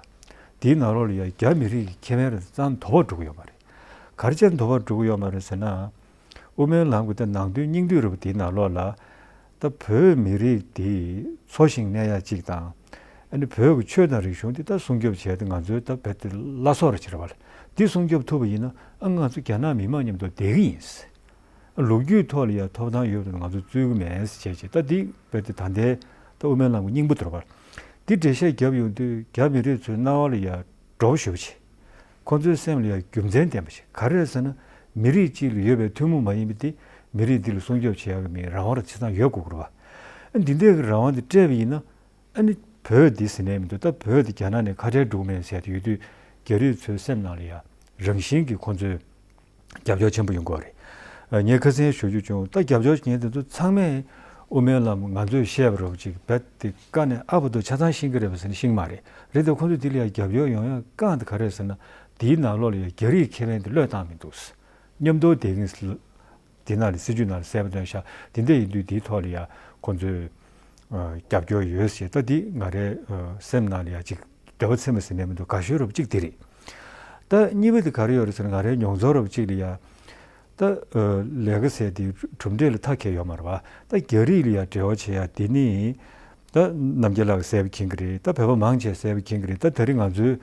དེའི་ནང་ལོགས་ལ་ཡང་རྒྱ་མི་རིགས་ཀྱི་ཁེ་ཕན་རེ་ཙམ་དོ་ཕོག་འགྲོ་གི་ཡོད་མ་རེད། ག་རེ་བྱས་ནས་དོ་ཕོག་འགྲོ་གི་ཡོད་མ་རེད་ཟེར་ན། དབུ་མའི་ལམ་གྱི་ད་ནང་དོན་སྙིང་བསྡུས་རེད་པ། དེའི་ནང་ལོགས་ལ་ད་བོད་མི་རིགས་དེ་འཚོ་ཞིང་གནས་ཡ་གཅིག་དང་། ཨ་ནི་བོད་ཀྱི་ཆོས་དང་རིག་གཞུང་དེ་ད་སྲུང་སྐྱོབ་བྱས་ཏེ་ང་ཚོའི་ད་བོད་དེ་བླ་སྲོག་རེ་བྱེད་རེད་བ། འདི་སྲུང་སྐྱོབ་ཐུབ་པ་ཡིན་ན། ཨ། ང་ཚོ་རྒྱ་ནག་མི་མང་མཉམ་དུ་བསྡད་ཀྱི་ཡིན། ལོ་རྒྱུས་ཐོག་ལ་ཡང་ཐོབ་ཐང་ཡོད་པ་ང་ཚོ་རྩོད་ཀྱི་མེད་ཟེར་བྱས་བྱས། ད་འདི་བོད་དེ་ད་ལྟའི་ད་དབུ་མའི་ལམ་གྱི་སྙིང་པོ་དེ་རེད་བ། འདི་འགྲེལ་བཤད་བརྒྱབ་ཡོང་དུས་རྒྱ་མི་རིགས་ཚོའི་སྣང་བ་ལ་ཡང་སྒྲོ་ཞེ་པོ་ཅིག་ཁོང་ཚོའི་སེམས་ལ་ཡང་རྒྱུ་མཚན་ལྡན་པ་ཞིག་ག་རེ་རེད་ཟེར་ན། མི་རིགས་གཅིག་ལ་ཡོད་པའི་ཐུན་མོང་མ་ཡིན་པ་དེ་མི་རིགས་འདི་ལ་སྲུང་སྐྱོབ་བྱེད་ཡག་གི་མི་རང་དབང་རང་ཆ་ཚང་ཡོད་དགོས་ཀྱི་རེད་བ། ཨ། འདི་འདྲའི་གི་རང་དབང་དེ་སྤྲད་པ་ཡིན་ན། ཨ་ནི་བོད་འདི་ཟེར་ནས་མི་འདུག་ད་བོད་འདི་རྒྱ་ནག་ནས་ཁ་བྲལ་འགྲོ་གི་མེད་ཟེར་དེ་ཡོད་དུས། རྒྱ་རིགས་ཚོའི་སེམས་ནང་ལ་ཡང་རང་བཞིན་གྱིས་ཁོང་ཚོས་རྒྱབ་སྐྱོར་ཆེན་པོ་ཡོང་གི་ཡོད་རེད། ཨ། ངས་ཁ་སང་ཞུ་རྒྱུ་བྱུང་། ད་རྒྱབ་སྐྱོར་བྱེད་མཁན་དེ་ཚོ་ཚང་མས་དབུ་མའི་ལམ་ང་ཚོས་བཤད་པ་རོབ་ཅིག་རྦད་དེ་ཀ་ནས་ཨ་བར་དུ་ཆ་ཚང་ཤེས་ཀྱི་རེད་པ་ཟེར་ན་ཤེས་ཀྱི་མ་རེད། རེད་དེ་ཁོང་ཚོས་འདི་ལ་ཡང་རྒྱབ་སྐྱོར་ཡོང་ཡག་རྐང་དེ་ག་རེ་རེད་ཟེར་ན། འདིའི་ནང་ལོགས་ལ་ཡང་རྒྱ་རིགས་ཁེ་ཕན་དེ་བློས་བཏང་མི་འདུག་མཉམ་དུ་བསྡད་ཀྱི་འདི་ནང་ལ་སྲིད་བྱུས་ནང་ལ་གསལ་པོ་སྟོན་ཤག་དེ་འདྲ་ཡིན་དུས་དེའི་ཐོག་ལ་ཡ་ཁོང་ཚོས་ཨ་རྒྱབ་སྐྱོར་ཡོད་ཞེས། ད་འདི་ང་རའི་ཨ་སེམས་ནང་ལ་ཡ་ཅིག་འདོད་པ་ཚིམ་པ་ཟེར་ནས་མི་འདུག་དགའ་ཤོས་རབ་གཅིག་དེ་རེད། ད་གཉིས་པ་དེ་ག་རེ་ཡོད་རེད་ཟེར་ན། ང་རའི་མྱོང་ཚོར་རབ་གཅིག་ལ་ཡ། ད་ཨ་ལས་ཀ་ཟེར་དེ་གྲུབ་འབྲས་ལ་ཐག་གིས་ཡོད་མ་རེད་བ། ད་རྒྱ་རིགས་ལ་ཡ་འབྲེལ་བ་བྱེད་ཡ་དེ་ནི། ད་རྣམ་རྒྱལ་ལགས་གསལ་པོ་མཁྱེན་གྱི་རེད། ད་བོད་པ་མང་ཆེ་གསལ་པོ་མཁྱེན་གྱི་རེད། ད་དེ་རིང་ང་ཚོའི་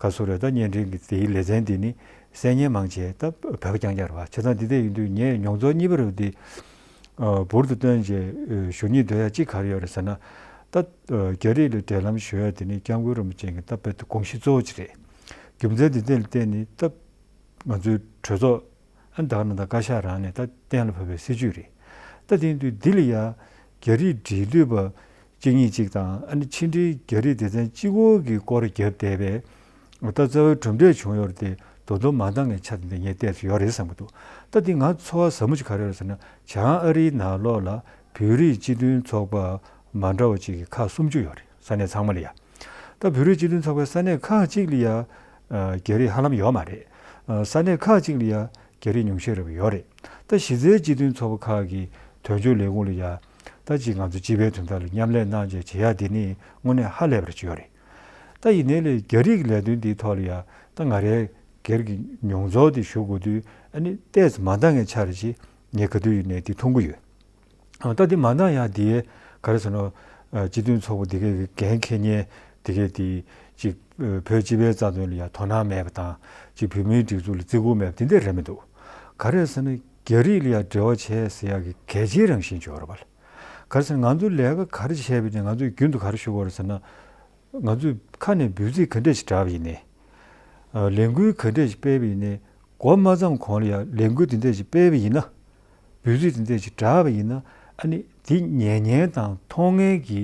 ག་སོ་རེད། ད་བརྙན་འཕྲིན་གྱི་དེའི་ལེ་ཚན་འདི་ནི་གསན་མཁན་མང་ཆེ་ད་བོད་པ་རྐྱང་རྐྱང་རེད་བ། བྱས་ཙང་འདི་འདྲ་ཡིན་དུས་ངས་མྱོང་ཚོར་གཉིས་པ་རུ་འདི་ཨ་འབུར་དུ་བཏོན་རྗེས་ཨ་ཞུ་སྙིང་འདོད་ཡ་གཅིག་ག་རེ་ཡོད་རེད་ཟེར་ན། ད་ཨ་རྒྱ་རིགས་ལ་འབྲེལ་ལམ་ཞུ་ཡ་དེ་ནི་སྐྱབས་མགོན་རིན་པོ་ཆེ་གི་ད་དཔེ་དེ་དགོངས་གཞི་གཙོ་བོ་ཅིག་རེད། རྒྱུ་མཚན་འདི་འདི་ལ་བརྟེན་ནས་ད་ང་ཚོའི་གྲོས་ཚོགས་ཨ་ད་ག་ནང་ད་བཀའ་ཤག་རང་ནས་ད་གཏན་ལ་ཕབ་པའི་སྲིད་བྱུས་རེད། ད་དེ་ཡིན་དུས་འདི་ལ་ཡ་རྒྱ་རིགས་འབྲེལ་མཐུད་པ་གཅིག་གཉིས་གཅིག་དང་། ཨ་ནི་ཕྱི་འབྲེལ་རྒྱ་རིགས་སྡེ་ཚན་གཅིག་པོ་གི་སྐོར་བརྒྱབ་བསྡད་པའི་ད་རྩ་བའི་གྲུབ་འབྲས་བྱུང་ཡོད་རེད་དེ། ད་དུང་མ་འདང་བའི་ཆ་དེ་འདྲ་ངས་བལྟས་ཚོད་ཡོད་རེད་བསམ་གྱི་འདུག་ད་འདི་ང་ཚོར་བ་ཟབ་མོ་ཅིག་ག་རེ་ཡོད་རེད་ཟེར་ན། བྱང་ཨ་རིའི་ནང་ལོགས་ལ་བོད་རིགས་སྤྱི་མཐུན་ཚོགས་པ་མ་འདྲ་བ་ཅིག་གི་ཁག་སུམ་ཅུ་ཡོད་རེད། ས་གནས་ཚང་མ་ལ་ཡ། ད་བོད་རིགས་སྤྱི་མཐུན་ཚོགས་པའི་ས་གནས་ཁག་ཅིག་ལ་ཡ་ཨ་རྒྱ་རིགས་ཧ་ལམ་ཡོད་མ་རེད། ཨ་ས་གནས་ཁག་ཅིག་ལ་ཡ་རྒྱ་རིགས་ཉུང་ཤས་རེ་བ་ཡོད་རེད། ད་གཞི་རྩའི་སྤྱི་མཐུན་ཚོགས་པ་ཁག་གི་དོན་གཅོད་ལས་ཁུངས་ལ་ཡ་ད་ཅིག་ང་ཚོ་སྤྱི་པའི་དོན་དག་ལ་མཉམ་ལས་གནང་བྱས་བྱེད་ཡ་དེ་ནི་དངོས་གནས་ཧ་ལས་པ་ཅིག་ཡོད་རེད། ད་ཡིན་ནའི་ལས་རྒྱ་རིགས་ཀྱི་ལས་དོན་འདིའི་ཐོག་ལ་ཡ་ད་ང་རའི་སྒེར་གྱི་མྱོང་ཚོར་དེ་ཞུ་དགོས་དུས། ཨ་ནི་ཏོག་ཙམ་མ་འདང་བའི་ཆ་རེ་ཅིག་ངས་ག་དུས་ཡིན་ནའི་དེ་མཐོང་གི་ཡོད། ཨ་ད་དེ་མ་འདང་ཡ་དེ་ག་རེ་ཟེར་ན། ཨ་སྤྱི་མཐུན་ཚོགས་པ་དེ་གའི་འགན་འཁྱེར་མཁན་དེ་གའི་དེ་ཅིག་ཨ་བོད་སྤྱི་པའི་རྩ་དོན་ལ་ཡ་དོ་སྣང་མེད་པ་དང་། ཅིག་བོད་མིའི་སྒྲིག་འཛུགས་ལ་བརྩི་བཀུར་མེད་པ་དེ་འདྲ་རེད་མི་འདུག་ག་རེ་ཟེར་ན། རྒྱ་རིགས་ལ་ཡ་འབྲེལ་བ་བྱས་ཟེར་ཡ་གི་གལ་ཆེའི་རང་བཞིན་ཅིག་ཡོད་རེད་བ། ག་རེ་ཟེར་ན། ང་ཚོ་ལས་ཀ་ག་རེ་བྱས་པ་ཡིན་ནའི་ང་ཚོས་རྒྱུན་དུ་ག་རེ་ཞུ་དགོས་རེད་ཟེར་ན། ང་ཚོས་ཁ་ནས་འབོད་ཚིག་ག་འདྲས་ཞིག་བསྒྲགས་པ་ཡིན་ནའི། ཨ་ལས་འགུལ་ག་འདྲས་ཞིག་སྤེལ་བ་ཡིན་ནའི། འགོ་མ་བརྩམས་གོང་ལ་ཡང་ལས་འགུལ་དེ་འདྲས་ཞིག་སྤེལ་བ་ཡིན་ན། འབོད་ཚིག་དེ་འདྲས་ཞིག་བསྒྲགས་པ་ཡིན་ན། ཨ་ནི་དེ་ཉན་མཁན་དང་མཐོང་མཁན་གྱི་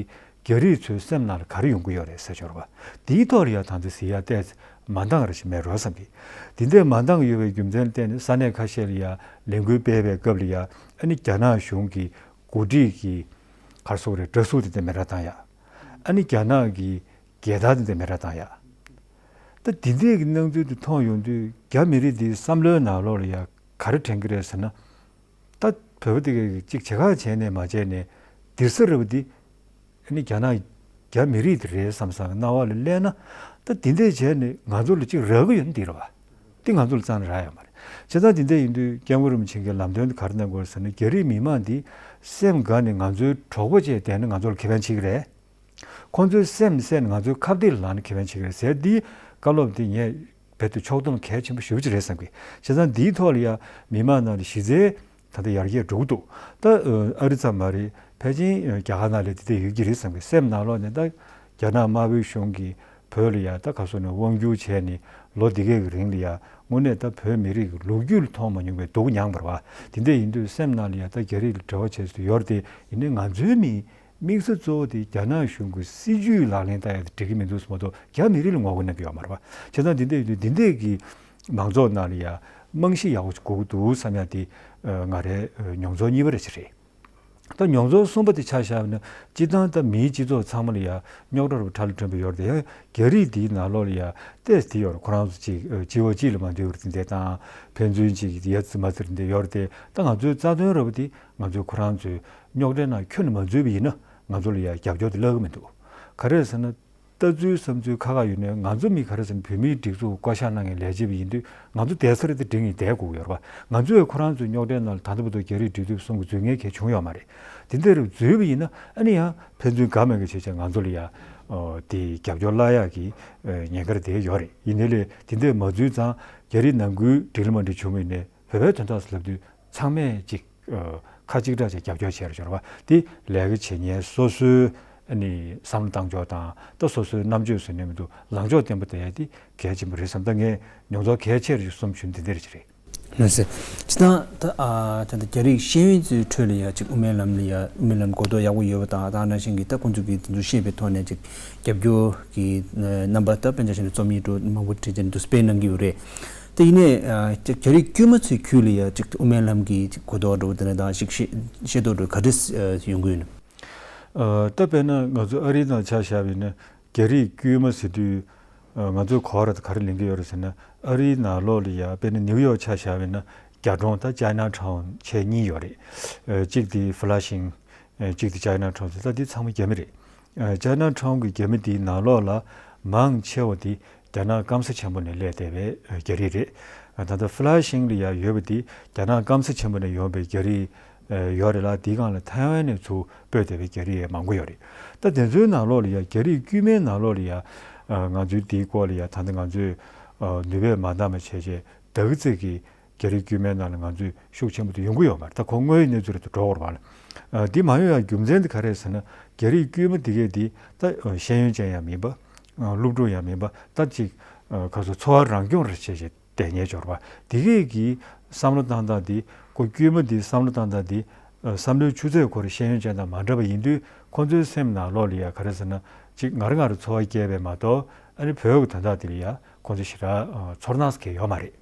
རྒྱ་རིགས་ཚོའི་སེམས་ནང་ལ་ག་རེ་ཡོང་གི་ཡོད་རེད་ཟེར་ཆོག་རེད་པ། དེའི་ཐོག་ལ་ཡང་ད་ཚོད་ཟེར་ཡ་ཏོག་ཙམ་མ་འདང་རེ་ཞིག་མེད་རོགས་བསམ་གི། དེ་འདྲས་མ་འདང་ཡོད་པའི་རྒྱུ་མཚན་ལ་བརྟེན་ནས་ས་གནས་ཁ་ཤས་ལ་ཡང་ལས་འགུལ་སྤེལ་བའི་སྐབས་ལ་ཡང་། ཨ་ནི་རྒྱ་ནག་གཞུང་གི་འགོ་ཁྲིད་ཀྱི་ག་རེ་ཟེར་དགོས་རེད། འདྲ་གཟུགས་དེ་འདྲས་མེ་རག་བཏང་ཡ། ཨ་ནི་རྒྱ་ནག་གི་རྒྱལ་དར་དེ་འདྲས་མེ་རག་བཏང་ཡ། ད་དེ་འདྲས་ཀྱི་སྣང་ཚུལ་དེ་མཐོང་ཡོང་དུས། རྒྱ་མི་རིགས་འདིའི་བསམ་བློའི་ནང་ལོགས་ལ་ཡ་ག་རེ་དྲན་གྱི་རེད་ཟེར་ན། ད་བོད་པ་དེ་གས་ཅིག་བྱེད་ཁ་བྱས་ནས་མ་བྱས་ནས་དིར་ས་རེད་པ་འདི། ཨ་ནི་རྒྱ་ནག་རྒྱ་མི་རིགས་དེ་རེད་བསམ་བསམ་གྱི་སྣང་བ་ལ་སླེབས་ན། ད་དེ་འདྲས་བྱས་ནས་ང་ཚོ་ལ་ཅིག་རག་གི་ཡོད་ན་འདི་རེད་པ། དེ་ང་ཚོ་ལ་རྩ་ནས་རག་ཡོད་མ་རེད། བྱས་ཙང་དེ་འདྲ་ཡིན་དུས་སྐྱབས་མགོན་རིན་པོ་ཆེ་གིས་ལམ་སྟོན་དེ་ག་རེ་གནང་དགོས་རེད་ཟེར་ན། རྒྱ་རིགས་མི་མང་འདི་སེམས་དགའ་ནས་ང་ཚོའི་གྲོགས་པོ་བྱས་བསྡད་ན་ང་ཚོ་ལ་ཁེ་ཕན་ཆེ་གི་རེད། ཁོང་ཚོའི་སེམས་བསད་ནས་ང་ཚོའི་ཁ་གཏད་ལ་ལངས་ན་ཁེ་ཕན་ཆེ་གི་རེད་ཟེར། འདིའི་བཀའ་སློབ་འདི་ངས་རྦད་དེ་ཕྱོགས་བསྡོམས་གལ་ཆེན་པོ་ཞེ་པོ་ཅིག་རེད་བསམ་གི། བྱས་ཙང་འདིའི་ཐོག་ལ་ཡ་མི་མང་ནང་ལ་གཞི་རྩའི་ ད་ལྟ་ཡར་རྒྱས་འགྲོ་གི་འདུག་ད་ཨ་རི་ཙམ་མ་རེད། ཕལ་ཆེར་རྒྱ་གར་ནང་ལ་དེ་འདྲ་ཡོད་ཀྱི་རེད་བསམ་གི། སེམས་ནང་ལོགས་ནས་ད་རྒྱ་ནག་དམར་པོའི་གཞུང་གིས་བོད་ལ་ཡ་ད་ག་སོ་ནས་དབང་བསྒྱུར་བྱས་ནས་ལོ་འདི་གའི་རིང་ལ་ཡ་དངོས་གནས་ད་བོད་མི་རིགས་ཀྱི་ལོ་རྒྱུས་ལ་མཐོང་མ་མྱོང་བའི་སྡུག་མྱངས་པ་རེད་བ། དེ་འདྲ་ཡིན་དུས་སེམས་ནང་ལ་ཡ་ད་རྒྱ་རིགས་ལ་འབྲེལ་བ་བྱས་སུ་ཡོད་རེད་དེ། ཡིན་ནའི་ང་ཚོའི་མི་དམིགས་ས་གཙོ་བོ་དེ་རྒྱ་ནག་གཞུང་གི་སྲིད་ཇུས་ལག་ལེན་བསྟར་ཡ་དེ་འགྲིག་གི་མི་འདུག་བསམ་མ་གཏོགས་རྒྱ་མི་རིགས་ལ་ངོ་རྒོལ་གནང་གི་ཡོད་མ་རེད་བ། བྱས་ཙང་འདི་འདྲ་ཡིན་དུས་འདི་འདྲས་ཀྱི་མང་ཚོགས་ནང་ལ་ཡ་རྨང་གཞི་ཡག་པོ་ཞིག་དགོས་ཀྱི་འདུག་བསམ་ཡ་དེ་ཨ་ང་རའི་ཨ་མྱོང་ཚོར་གཉིས་པ་རེ་ཞིག་རེད། ད་མྱོང་ཚོར་གསུམ་པ་དེ་ཆ་བཞག་ན་སྤྱིར་བཏང་ད་མིའི་སྤྱི་ཚོགས་ཚང་མ་ལ་ཡ་རྙོག་དྲ་རུ་ཁྲ་ལ་ཁྲོན་པ་ཡོད་རེད་དེ། ཡང་རྒྱ་རིགས་འདིའི་ནང་ལོགས་ལ་ཡ་ཏོག་ཙམ་དེ་ཡོད་རེད། ཁོ་རང་ཚོ་གཅིག་ཨ་སྤྱི་བ་གཅིག་ལ་མ་འདུས་པར་དེ་འདྲས་དང་ཕན་ཚུན་གཅིག་ཡ་རྩི་མ་རྩིར་འདྲ་ཡོད་རེད་དེ། ད་ང་ཚོའི་རྩ་དོན་ར་བ་དེ་ང་ཚོས་ཁོ་རང་ཚོའི་རྙོག་དྲའི་ནང་ཁྱོན་ནས་མ་འཛུལ་བ་ཡིན་ན་ང་ཚོ་ལ་ཡ་རྒྱབ་སྐྱོར་དེ་སླེབས་ཀྱི་མི་འདུག་ག་རེ་ཟེར་ན། ལྟ་ཚུལ་བསམ་ཚུལ་ཁ་ཁ་ཡོད་ནའི་ང་ཚོ་མི་ག་རེ་ཟེར་ན་བོད་མིའི་སྒྲིག་འཛུགས་བསྐོ་བཞག་གནང་མཁན་ལས་བྱེད་པ་ཡིན་དུས་ང་ཚོ་བསྡད་ས་རེད་དེ་འགྲིག་ངེས་བསྡད་དགོས་ཀྱི་ཡོད་རེད་བ། ང་ཚོས་ཁོ་རང་ཚོའི་རྙོག་དྲའི་ནང་ལ་ད་ལྟ་བར་དུ་རྒྱ་རིགས་འབྲེལ་མཐུད་པ་གསུམ་གྱི་འཛུལ་ངེས་གལ་བྱུང་ཡོད་མ་རེད། དེ་འདྲ་རུ་འཛུལ་བ་ཡིན་ན་ཨ་ནི་ཡང་ཕན་ཚུན་དགའ་མ་དགའ་བྱས་བྱས་ང་ཚོ་ལ་ཡ་ཨོ་དེ་རྒྱབ་སྐྱོར་སླ་ཡག་གི་ཨོ་ཉེན་ཁ་རེ་དེ་ཡོད་རེད། ཡིན་ནའི་ལས་དེ་འདྲ་མ་འཛུལ་ཙང་རྒྱ་རིགས་ནང་ཁུལ་འགྲིག་ལ་མ་འགྲིག་བྱུང་བ་ཡིན་ནའི་བོད་པའི་དོན་དག་ལབ་དུས་ཚང་མས་ཅིག་ཨ་ཁ་གཅིག་གྲགས་བྱས་རྒྱབ་སྐྱོར་བྱས་རེད་ཞོར་བ། དེ་ལས་ཀ་བྱེད་མཁན་སོ་སོའི་ཨ་ནི་བསམ་བློ་བཏང་ཕྱོགས་དང་ད་སོ་སོའི་རྣམ་དཔྱོད་ཟེར་ནས་མི་འདུག་ལངས་ཕྱོགས་བརྟན་པོ་བསྡད་ཡ་དེ་གལ་ཆེན་པོ་རེད་བསམ། ད་ངས་མྱོང་ཚོར་གལ་ཆེ་རེ་གསུམ་ཞུ་འདི་འདི་རེད་ཅི་རེད། ལགས་སེ། སྤྱིར་བཏང་ད་ཨ་ད་ལྟ་རྒྱ་རིགས་ཤེས་ཡོན་ཚོའི་ཁྲོད་ལ་ཡ་ཅིག་དབུ་མའི་ལམ་ལ་ཡ་དབུ་མའི་ལམ་གོ་རྟོགས་ཡག་པོ་ཡོད་པ་དང་ད་ནང་བཞིན་གྱི་ད་ཁོང་ཚོ་གིས་དེ་ཚོ་ཤེས་པའི་ཐོག་ནས་ཅིག་རྒྱབ་སྐྱོར་གྱི་རྣམ་པ་ད་དཔེར་ན་ཆ་བཞག་ན་རྩོམ་ཡིག་འདྲ་མང་པོ་བྲིས་བྱས་འདུག་སྤེལ་གནང་གི་ཡོད་རེད། དེ་ཡིན་ནའི་ཨ་ཅིག་རྒྱ་རིགས་དཀྱུས་མ་ཚོའི་ཁུལ་ལ་ཡ་ཅིག་དབུ་མའི་ལམ་གྱི་ཅིག་གོ་རྟོགས་འདྲ་བོ་དེ་འདྲ་དང་ཞིག་ཤེས་ཤེས་རྟོགས་འདྲ་བོ་ག་འདྲས་ཡོང་གི་ཡོད་ན། ཨ་ད་དཔེར་ན་ང་ཚོ་ཨ་རིའི་ནང་ཆ་བཞག་པ་ཡིན་ན་རྒྱ་རིགས་དཀྱུས་མ་ཟེར་དུས་ཨ་ང་ཚོས་གོ་བ་ར་ད་ག་རེ་ལེན་གི་ཡོད་རེད་ཟེར་ན། ཨ་རིའི་ནང་ལོགས་ལ་ཡ་དཔེར་ན་ནིའུ་ཡོག་ཆ་བཞག་པ་ཡིན་ན་རྒྱ་གྲོང་ད་ཅའི་ན་ཊའུན་ཆེ་གཉིས་ཡོད་རེད། ཨ་གཅིག་དེ་ཕུ་ལ་ཤིང་། ཨ་གཅིག་དེ་ཅའི་ན་ཊའུན་ཟེར། ད་འདི་ཚང་མ་རྒྱ་མི་རེད། ཨ་ཅའི་ན་ཊའུན་གྱི་རྒྱ་མི་དེའི་ནང་ལོགས་ལ་མང་ཆེ་བ་དེ་རྒྱ་ནག་སྐམ་ས་ཆེན་པོ་ནས་སླེབས་བསྡད་པའི་ཨ་རྒྱ་རིགས་རེད། ཨ་ད་ལྟ་ཕུ་ལ་ཤིང་ལ་ཡ་ཡོད་པ་དེ་རྒྱ་ནག་སྐམ་ས་ཆེན་པོ་ནས་ཡོང་པའི་རྒྱ་རིགས་ཨ་ཡོད་རེད་ལ། དེའི་སྒང་ལ་ཐའེ་ཝན་ནས་ཚུར་སྤོས་བསྡད་པའི་རྒྱ་རིགས་ཡང་མང་པོ་ཡོད་རེད། ད་དེ་ཚོའི་ནང་ལོགས་ལ་ཡ་རྒྱ་རིགས་དཀྱུས་མའི་ནང་ལོགས་ལ་ཡ་ཨ་ང་ཚོའི་དེའི་སྐོར་ལ་ཡ་ད་ལྟ་ང་ཚོས་ཨ་ནུས་པས་མ་འདང་བ་བྱས་བྱས་ད་གི་ཙི་གི་རྒྱ་རིགས་དཀྱུས་མའི་ནང་ལ་ང་ཚོས་ཤུགས་ཆེན་པོ་དེ་ཡོང་གི་ཡོད་མ་རེད། ད་ཁོ་དངོས་ཡོད་གནས་ཚུལ་རེད་དུ་འགྲོ་བར་བ་ལ། ཨ་འདི་མ་ཡོང་ཡ་རྒྱུ་མཚན་དེ་ག་རེ་ཟེར་ན་རྒྱ་རིགས་དཀྱུས་མ་དེ་གས་དེ་ད་ཤེས་ཡོན་ཅན་ཡང་མིན་པ། ཨ་སློབ་ཕྲུག་ཡང་མིན་པ། ད་ཅིག་ཨ་ག་ཚོད་འཚོ་བ་རང་སྐྱོང་རེ་བྱས་བྱས་བསྡད་མཁན་འབྱོར་བ་དེ་གས་ཀྱི་བསམ་བློ་བཏང་སྟངས་དེ། ཁོ་དཀྱུས་མ་དེ་བསམ་བློ་བཏང་སྟངས་དེ་ཨ་བསམ་བློའི་ཆུ་ཚད་ཁོ་རང་ཤེས་ཡོན་ཅན་དང་མ་འདྲ་བ་ཡིན་དུས་ཁོ་ཚོའི་སེམས་ནང་ལོགས་ལ་ཡ་ག་རེ་ཟེར་ན་ཅིག་ང་རང་ང་རང་འཚོ་བ་སྐྱེལ་བས་མ་གཏོགས་ཨ་ནི་བོད་ཀྱི་དོན་དག་དེ་ལ་ཡ་ཁོ་ཚོ་ཞེ་དྲག་ཨ་ཚོར་སྣང་ཟེར་མཁན་ཡོད་མ་རེད།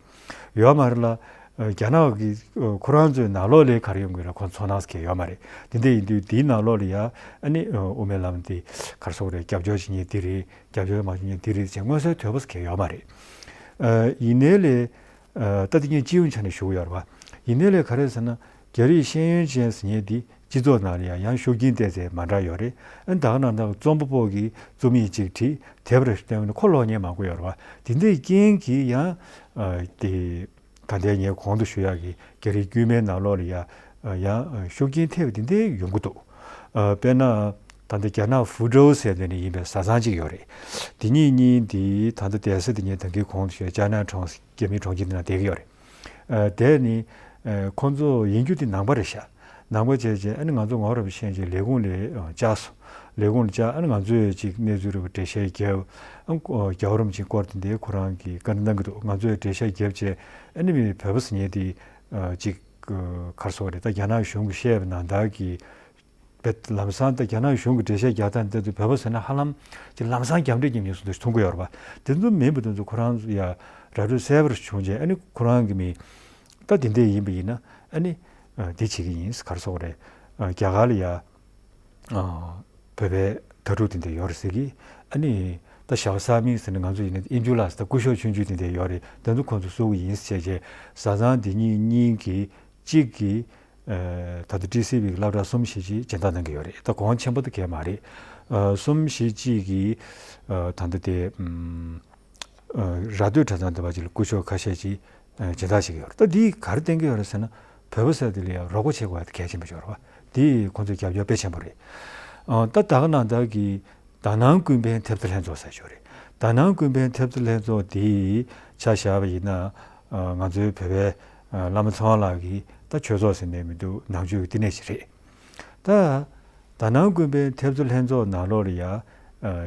ཡོད་མ་རེད་ལ། ཨ་རྒྱ་ནག་གི་ཨ་ཁོ་རང་ཚོའི་ནང་ལོགས་ལ་ག་རེ་ཡོང་གི་རེད་ཁོ་ཚོ་ཚོར་སྣང་ཟེར་མཁན་ཡོད་མ་རེད། དེ་འདྲ་ཡིན་དུས་དེའི་ནང་ལོགས་ལ་ཡ་ཨ་ནི་ཨ་དབུ་མའི་ལམ་དེ་ག་རེ་ཟེར་དགོས་རེད། རྒྱབ་སྐྱོར་བྱེད་མཁན་འདི་རེད། རྒྱབ་སྐྱོར་མ་བྱེད་མཁན་འདི་རེད་ཅེས་མངོན་གསལ་དོད་པོ་ཟེར་མཁན་ཡོད་མ་རེད། ཨ་ཡིན་ནའི་ལས་ཨ་ད་དེ་ངས་སྤྱི་ཡོངས་ཆ་ནས་ཞུ་གི་ཡོད་རེད་བ། ཡིན་ནའི་ལས་ག་རེ་ཟེར་ན་རྒྱ་རིགས་ཤེས་ཡོན་ཅན་ཟེར་མཁན་འདི་སྤྱི་ཚོགས་ནང་ལ་ཡང་ཡང་ཤུགས་རྐྱེན་ཏོག་ཙམ་མ་འདྲ་ཡོད་རེད། ཨ་ནི་ད་ག་ནང་ད་རྩོམ་པ་པོ་གིས་རྩོམ་ཡིག་ཅིག་བྲིས་དེབ་རེ་བཏོན་ནས་ཁོ་ཀློག་མཁན་མང་པོ་ཡོད་རེད་བ། དེ་འདྲའི་རྐྱེན་གྱིས་ཡང་ཨ་དེ་ད་ལྟའི་ངས་གོང་དུ་ཞུ་ཡག་གི་རྒྱ་རིགས་དཀྱུས་མའི་ནང་ལོགས་ལ་ཡ་ཡང་ཤུགས་རྐྱེན་ཐེབས་དེ་འདྲའི་ཡོང་གི་འདུག་ཨ་དཔེར་ན་ད་ལྟ་རྒྱ་ནག་ཧྥུ་ཀྲོའུ་ཟེར་དེ་ནས་ཡིན་པའི་བཟའ་ཚང་གཅིག་ཡོད་རེད། དེ་གཉིས་གཉིས་འདི་ད་ལྟ་བསྡད་ས་དེ་ངས་ད་གིན་གོང་དུ་ཞུས་ཅའི་ན་ཊའུན་རྒྱ་མིའི་གྲོང་ཁྱེར་འདི་ནང་བསྡད་ཀྱི་ཡོད་རེད། ཨ་དེ་ནི་ཨ་ཁོང་ཚོ་ཡིན་རྒྱུ་དེ་ནང་པ་རེད་ཤག་ནང་པ་བྱས་རྗེས་ཨ་ནི་ང་ཚོ་ངོ་ར་བ་ཤེས་རྗེས་ལས་ཁུངས་ལ་ཨ་བཅར་སོང་། ལས་ཁུངས་ལ་བཅར་ཨ་ནི་ང་ཚོས་ཅིག་གནས་ཚུལ་རེ་བ་འགྲེལ་བཤད་བརྒྱབ། ཨ་རྒྱལ་བ་རིན་པོ་ཆེའི་སྐོར་དེ་འདྲའི་ཁོ་རང་གིས་བཀའ་འདྲི་གནང་གི་འདུག་ང་ཚོས་འགྲེལ་བཤད་བརྒྱབ་རྗེས་ཨ་ནི་མི་བོད་པ་ཟེར་མཁན་དེ་ཨ་ཅིག་ག་རེ་ཟེར་དགོས་རེད། ད་རྒྱ་ནག་གཞུང་གིས་བཤད་པ་ནང་ལྟར་གྱི་བེད་ལམ་སང་ད་རྒྱ་ནག་གཞུང་གི་འགྲེལ་བཤད་རྒྱག་སྟངས་དེ་ཚོ་བོད་པ་ཟེར་ན་ཧ་ལམ་ཅིག་ལམ་སང་རྒྱབ་འདྲེ་རྒྱབ་མཁན་བཟོ་འདྲ་ཞིག་མཐོང་གི་ཡོད་རེད་པ། དེ་ཚོ་མིན་པ་དེ་ཚོ་ཁོ་རང་ཚོ་ཡ་ར་སྤྲོད་གསལ་པོར་བྱུང་རྗེས་ཨ་ནི་ཁོ་རང་གི་མི་ད་དེ་འདྲས་ཡིན་པ་ཡིན་ན་ཨ་ནི་ཨ་འདི་བྱེད་ཀྱི་ཡིན་ག་རེ་ཟེར་དགོས་རེད། ཨ་རྒྱ་གར་ལ་ཡ་ཨ་བོད་པའི་དྭ་ཕྲུག་དེ་འདྲས་ཡོད་རེད་ཟེར་གི། ཨ་ནི་ད་ཞའོ་སཱ་མིང་ཟེར་ན་ང་ཚོ་ཡིན་ན་ཨེན་ཇུ་ལགས་ཟེར་ད་སྐུ་ཞབས་ཆུང་ཆུང་དེ་འདྲས་ཡོད་རེད། དེ་ཚོ་ཁོང་ཚོ་བསུ་གི་ཡིན་ཟེར་བྱས་རྗེས་བཟའ་ཚང་དེ་གཉིས་གཉིས་ཀྱིས་གཅིག་གིས་ཨ་ད་ལྟ་ཊི་སི་ཝི་གི་སློབ་གྲྭ་གསུམ་བཞི་ཅིག་སྦྱིན་བདག་གནང་གི་ཡོད་རེད། ད་གོང་ཆེན་པོ་དེ་གས་མ་རེད། ཨ་གསུམ་བཞི་ཅིག་གིས་ཨ་ད་ལྟ་དེ་ཨམ་ཨ་ར་སྟོད་གྲྭ་ཚང་དེ་བ་ཅིག་ལ་སྐུ་ཞབས་ཁ་ཤས་ཅིག་ཨ་སྦྱིན་བདག་བྱེད་ཀྱི་ཡོད་རེད། ད་འདིས་ག་རེ་བསྟན་གྱི་ཡོད་རེད་ཟེར་ན་བོད་པ་ཟེར་དེ་ལ་ཡང་རོགས་པ་བྱེད་དགོས་ཡ་དེ་གལ་ཆེན་པོ་ཅིག་ཡོད་རེད་བ། འདིས་ཁོང་ཚོའི་རྒྱབ་སྐྱོར་དཔེ་ཆེན་པོ་རེད། ཨ་ད་ད་ག་ནང་ལྟར་གྱི་དཱ་ནང་ཀུན་ཕན་ཐེབས་རྩ་ལྷན་ཚོགས་ཟེར་ཞིག་ཡོད་རེད། དཱ་ནང་ཀུན་ཕན་ཐེབས་རྩ་ལྷན་ཚོགས་དེ་ཆ་བཞག་པ་ཡིན་ན་ཨ་ང་ཚོའི་བོད་པའི་ཨ་བླ་མ་ཚེ་དབང་ལགས་ཀྱིས་ ད་ཆོས་ཚོགས་ཟེར་ནས་མི་འདུག་ནང་ཆོས་ཀྱི་བསྟི་གནས་ཤིག་རེད། ད་དཱ་ནང་ཀུན་ཕན་ཐེབས་རྩ་ལྷན་ཚོགས་ནང་ལོགས་ལ་ཡ་